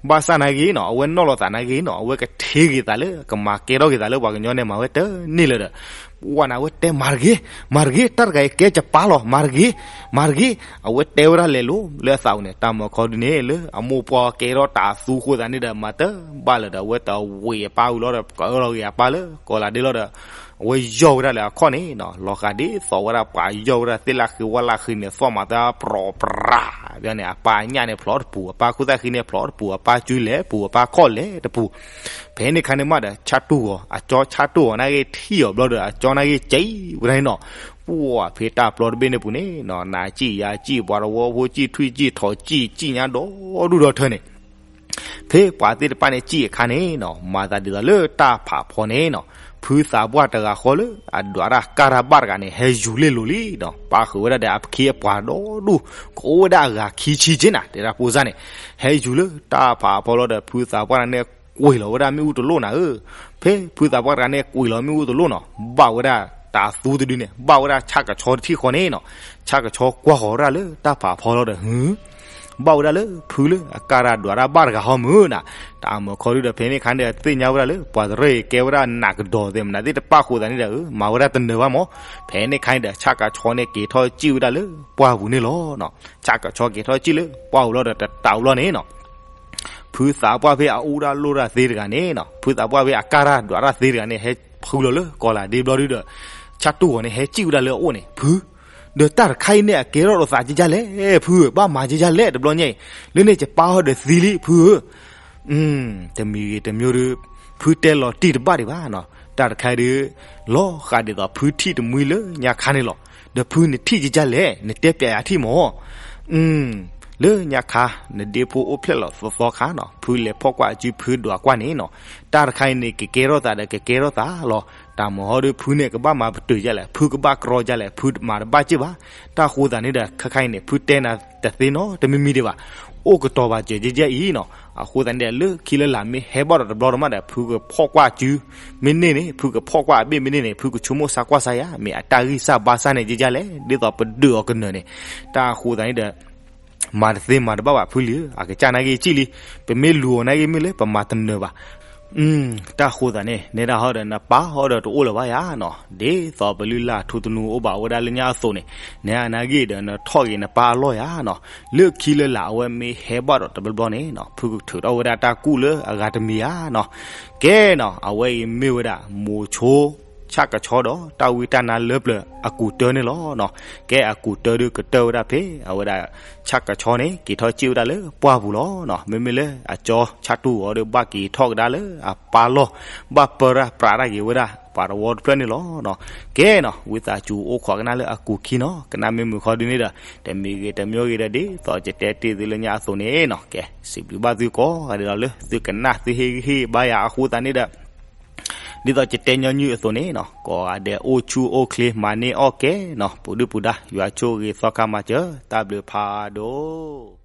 ဘၣ်ဆၣ်နာ်က့နီၤ အဝဲနီၤလိာ်သးနာ်က့နီၤ အဝဲကထ့ဂ့ၤသးလၢ ကမၤကဲထီၣ်က့ၤသးလၢပှၤကညီန့ၣ် မၤဝဲတန့ၢ်လၢၤဒီး ပှၢ်န့ၣ် အဝဲတဲ မၤတဂ့ၤ, မၤတဂ့ၤ, တၢ်တဂၤအံၤကဲကပၢ်လီၤ, မၤတဂ့ၤ, မၤတဂ့ၤ. အဝဲတဲဝဲဒၣ်လဲၤလိၤလၢအသးပူၤန့ၣ် တၢ်မၤခီဒုန့ၣ် လၢအမိၢ်ပှၢ်ကဲထီၣ်တၤသူဃိသးန့ၣ်ဒီး မၤတဘၣ်လၢၤဒီး အဝဲတဝံၤအပၢ်ဝံၤလီၤဒီး ကအၢၣ်လီၤဂ့ၤအပၢ်လၢကီၤလၤဒ့လီၤဒီး အဝဲယီၢ်ဝဲဒၣ်လၢအခီၣ်န့ၣ်နီၤ လီၤဃာ်ဒ်သိးဝဲဒၣ်ပှၤယီၢ်ဝဲဒၣ်သ့ၣ်လၢ်ဃ့ဝါလၢ်ဃ့န့ၣ် သီၣ်မၤသးပြီပြါ, ဘၣ်န့ၣ် အပၢ်အညၣ်န့ၣ်ဖျိးတပူၤ, အပၢ်ခိၣ်သၣ်ဃံန့ၣ်ဖျိးတပူၤ, အပၢ်စုလဲၤပူၤ, အပၢ်ခီၣ်လဲၤတပူၤ. ဖဲန့ၣ်ခါန့ၣ်မးဒီး ဆၣ်တူၢ်ဂီၤ, အကၠီဆၣ်တူၢ်ဂီၤနာ်က့ထံၣ်အီၤဘျီဒီး အကၠီနာ်က့ကဲဝဲဒၣ်န့ၣ်နီၤ. ပှၢ်ဖဲတၢ်ပျီတဘ့ၣ်န့ၣ်ပူၤန့ၣ်နီၤ နၤစံၣ်ယၤစံၣ် ပှၤတဝီဖိစံၣ်ထွံၣ်စံၣ်ထီၣ်စံၣ် စံၣ်ညါဒီဒူၣ်ဒီထၢန့ၣ် ဖဲပှၤသ့ၣ်တဖၣ်န့ၣ်စံၣ်အခါန့ၣ်နီၤ မၤသးဒ်သိးလၢတၢ်ဖးဖီန့ၣ်နီၤ ဖုသးပှၢ်တဂၤဃီလၢ အဒွးတၢ်ကၢ်တၢ်ဘၣ်တဂၤန့ၣ် ဟဲယူၤလ့ၢ်လိၤလံနီၤ ပၣ်ဃုာ်ဝဲဒၣ်ဒီးအခ့အပှၤဒီဒူၣ် ကအိၣ်ဝဲဒၣ်အဂၤခံဆံက့နၤ တဲဒၣ်ဖိစၢ်န့ၣ် ဟဲယူၤလၢတၢ်ဖးဖီလီၤဒီး ဖုသးပှၢ်တဂၤန့ၣ် ကွံာ်လီၤဝဲဒၣ်မ့ၣ်အူတလိၣ်နၤဧၢ. ဖဲဖုသးပှၢ်တဂၤန့ၣ်ကွံာ်လီၤမ့ၣ်အူတလိၣ်နီၤ ဘၣ်ဝဲဒၣ်တၤသူတဒုန့ၣ် ဘၣ်ဝဲဒၣ်ဆၣ်ကဆီတထံၣ်ဃီန့ၣ်နီၤ ဆၣ်ကဆီကွၢ်ဃီၤဝဲဒၣ်လၢတၢ်ဖးဖီလီၤဒီး ဟု ဘၣ်ဝဲဒၣ်လၢဖုလၢအကၢ်တၢ်ဒွးတၢ်ဘၣ်တဂၤဟီမုၢ်နၤ. တၢ်မၤခီဒုဒီး ဖဲန့ၣ်ခါန့ၣ်ဒီး သ့ၣ်ညါဝဲဒၣ်လၢ ပှၤတရၢၢ်အံၤကဲဝဲဒၣ်နးကဒီးသ့ၣ်မနုၤသ့ၣ်တဖၣ်အဃိသတးန့ၣ်ဒီး မၤဝဲဒၣ်တနၢၤဘၣ်မး. ဖဲန့ၣ်ခါန့ၣ်ဒီး ဆၣ်ကဆီန့ၣ်က့ၤထီၣ်စံၣ်ဝဲဒၣ်လၢပှၢ်ပူၤန့ၣ်လီၤ. ဆၣ်ကဆီက့ၤထီၣ်စံၣ်လၢပှၢ်ပူၤလီၤဒီး တတးဘျီန့ၣ်နီၤ ဖုသးပှၢ်ဖဲအအူတၢ်လိၣ်တၢ်သ့တဂၤန့ၣ်နီၤ ဖုသးပှၢ်ဖဲအကၢ်တၢ်ဒွးတၢ်သ့တဂၤန့ၣ် ဟဲဖုလီၤလၢကီၤလၤဒ့ဘျီဒုဒီး ဆၣ်တူၢ်ဂီၤန့ၣ် ဟဲစံၣ်ဝဲဒၣ်လၢအအိၣ်န့ၣ် ဖု ဒီးတၢ်တခါအံၤန့ၣ် အကဲထီၣ်လိာ်သးကကလဲၣ် ဖုဧၢ, ဘၣ်မၤကကလဲၣ် တဘျီညါအံၤ, လၢန့ၣ် ယပၢ်ဟီဒီးသံလံ ဖုဧၢ. တမံၤဂ့ၤတမံၤဒုး ဖုတဲလီၤတံၢ်တဘၣ်ဒံးဘၣ်နီၤ, တၢ်တခါအံၤဒုး လီၤဃာ်ဒ်သိးဖုထံၣ်တမှံလၢညါခါန့ၣ်လီၤ. ဒီးဖုနထံၣ်ကကလဲၣ် နတဲပျးယၤထံၣ်မး လၢညါခါ နဒ့ဖိအိၣ်ဖျဲၣ်လီၤသီသီခါနီၤ, ဖုလဲၤဖီၣ်ကွၢ်အစုဖုဒွးကွၢ်န့ၣ်နီၤ, တၢ်တခါအံၤန့ၣ် ကကဲထီၣ်သးဒီးကကဲထီၣ်သးလီၤ. တၢ်မၤဟီဒုး ဖုန့ၣ်ကဘၣ်မၤပတုာ်ဒ်လဲၣ်, ဖုကဘၣ်ကြီဒ်လဲၣ်, ဖုမၤတဘၣ်စ့ၢ်ဘၣ်. တၢ်ဃိသတးန့ၣ်ဒီး ခဲခါအံၤန့ၣ် ဖုတဲနၤတသ့နီတမံၤမံၤဒံးဘၣ်. အိၣ်ကတီၤဘၣ်စၢၤကဲကဲအံၤနီၤ. အဃိသတးန့ၣ်ဒီး လၢခံလၢလာ်မ့ၢ်ဟဲဘၣ်ဒီးတဘျီတမးဒီး ဖုကဖီၣ်ကွၢ်စု မ့ၢ်န့ၢ်န့ၣ် ဖုကဖီၣ်ကွၢ်အဘ့ၣ် မ့ၢ်န့ၢ်န့ၣ် ဖုကဆိကမိၣ်ဆါကွၢ်ဆါယၤ မ့ၢ်အတၢ်ဂံၢ်စၢ်ဘါစၢ်န့ၣ်ကဲကဲလဲၣ် ဒ်သိးပဒုးအီၤကနၢၤန့ၣ်. တၢ်အဃိသတးန့ၣ်ဒီး မၤတသ့မၤတဘၣ်ဘၣ်ဖုလံၤဧၢ, အကစၢ်နာ်က့ၤကံၣ်လံ, ပမ့ၢ်လူၤအီၤနာ်က့ၤမ့ၢ်လၢပမၤတနၢၤဘၣ်. တၢ်ဃိသးန့ၣ် နဲဒၣ်ဟီဒီးနပၢ်ဟီဒီးတအိၣ်လၢၤဘၣ်ယၤနီၤ, ဒ်သိးပလုၢ်လၢ်ထူသနူအိၣ်ဘၣ်ဝဲဒၣ်လၢညါအသိးန့ၣ်, နဲဒၣ်နာ်က့ၤဒီးနထီၣ်က့ၤနပၢ်အလီၢ်ယၤနီၤ. လၢခံလၢလာ်အဝဲမ့ၢ်ဟဲဘၣ်ဒီးတဘျီဘျီန့ၣ်နီၤ, ဖုကထုးထီၣ်ဝဲဒၣ်တၢ်ကူၣ်လၢအဂၤတမံၤယၤနီၤ. ကဲနီၤ, အဝဲအံၤမ့ၢ်ဝဲဒၣ် မိၤဆိ ဆၣ်ကဆီဒီးတၢ်ဝံတၢ်နါလၢပျၢၤအကူးတၢန့ၣ်လီၤနီၤ. ကဲအကူးတၢဒုးကတၢၢ်ဝဲဒၣ်ဖဲ အဝဲဒၣ် ဆၣ်ကဆီန့ၣ် က့ၤထီၣ်စ့ၣ်ဝဲဒၣ်လၢပှၢ်ပူၤလီၤနီၤ. မ့မ့ၢ်လၢအကၠီဆၣ်တူၢ်အီၤဒီး ဘၣ်က့ၤထီၣ်ကဒါလၢအပၢ်လီၢ်, ဘၣ်ပၢရၢ်ပြးတၢ်က့ၤဝဲဒၣ် ပှၤတဝီတဖျၢၣ်န့ၣ်လီၤနီၤ. ကဲနီၤ, ဝံသးစူၤအိၣ်ခိးကနၣ်လၢအကူးခံနီၤ, ကနၣ်မ့ၢ်မုာ်ခီဒုန့ၣ်ဒီး တမံၤဂ့ၤတမံၤဂ့ၤဒီး ဒ်သိးယတဲတ့ၢ်သုလၢညါအသိးန့ၣ်နီၤ, ကဲ စံးဘျုးဘၣ်သုကိးဂၤဒဲးလီၤလၢ သုကနၣ်သုဟ့ၣ်ဂံၢ်ဟ့ၣ်ဘါယၤအဃိသတးန့ၣ်ဒီး ဒ်သိးယတဲညီနုၢ်အသိးန့ၣ်နီၤ, ကိးဂၤဒဲးအိၣ်ဆူၣ်အိၣ်ချ့ မၤန့ၢ်အီၣ်ကဲနီၤ, ပူၤဒုၣ်ပူၤဒါ ယွၤဆိၣ်ဂ့ၤသီခါမၤစၢၤ, တၢ်ဘျုးဖးဒိၣ်.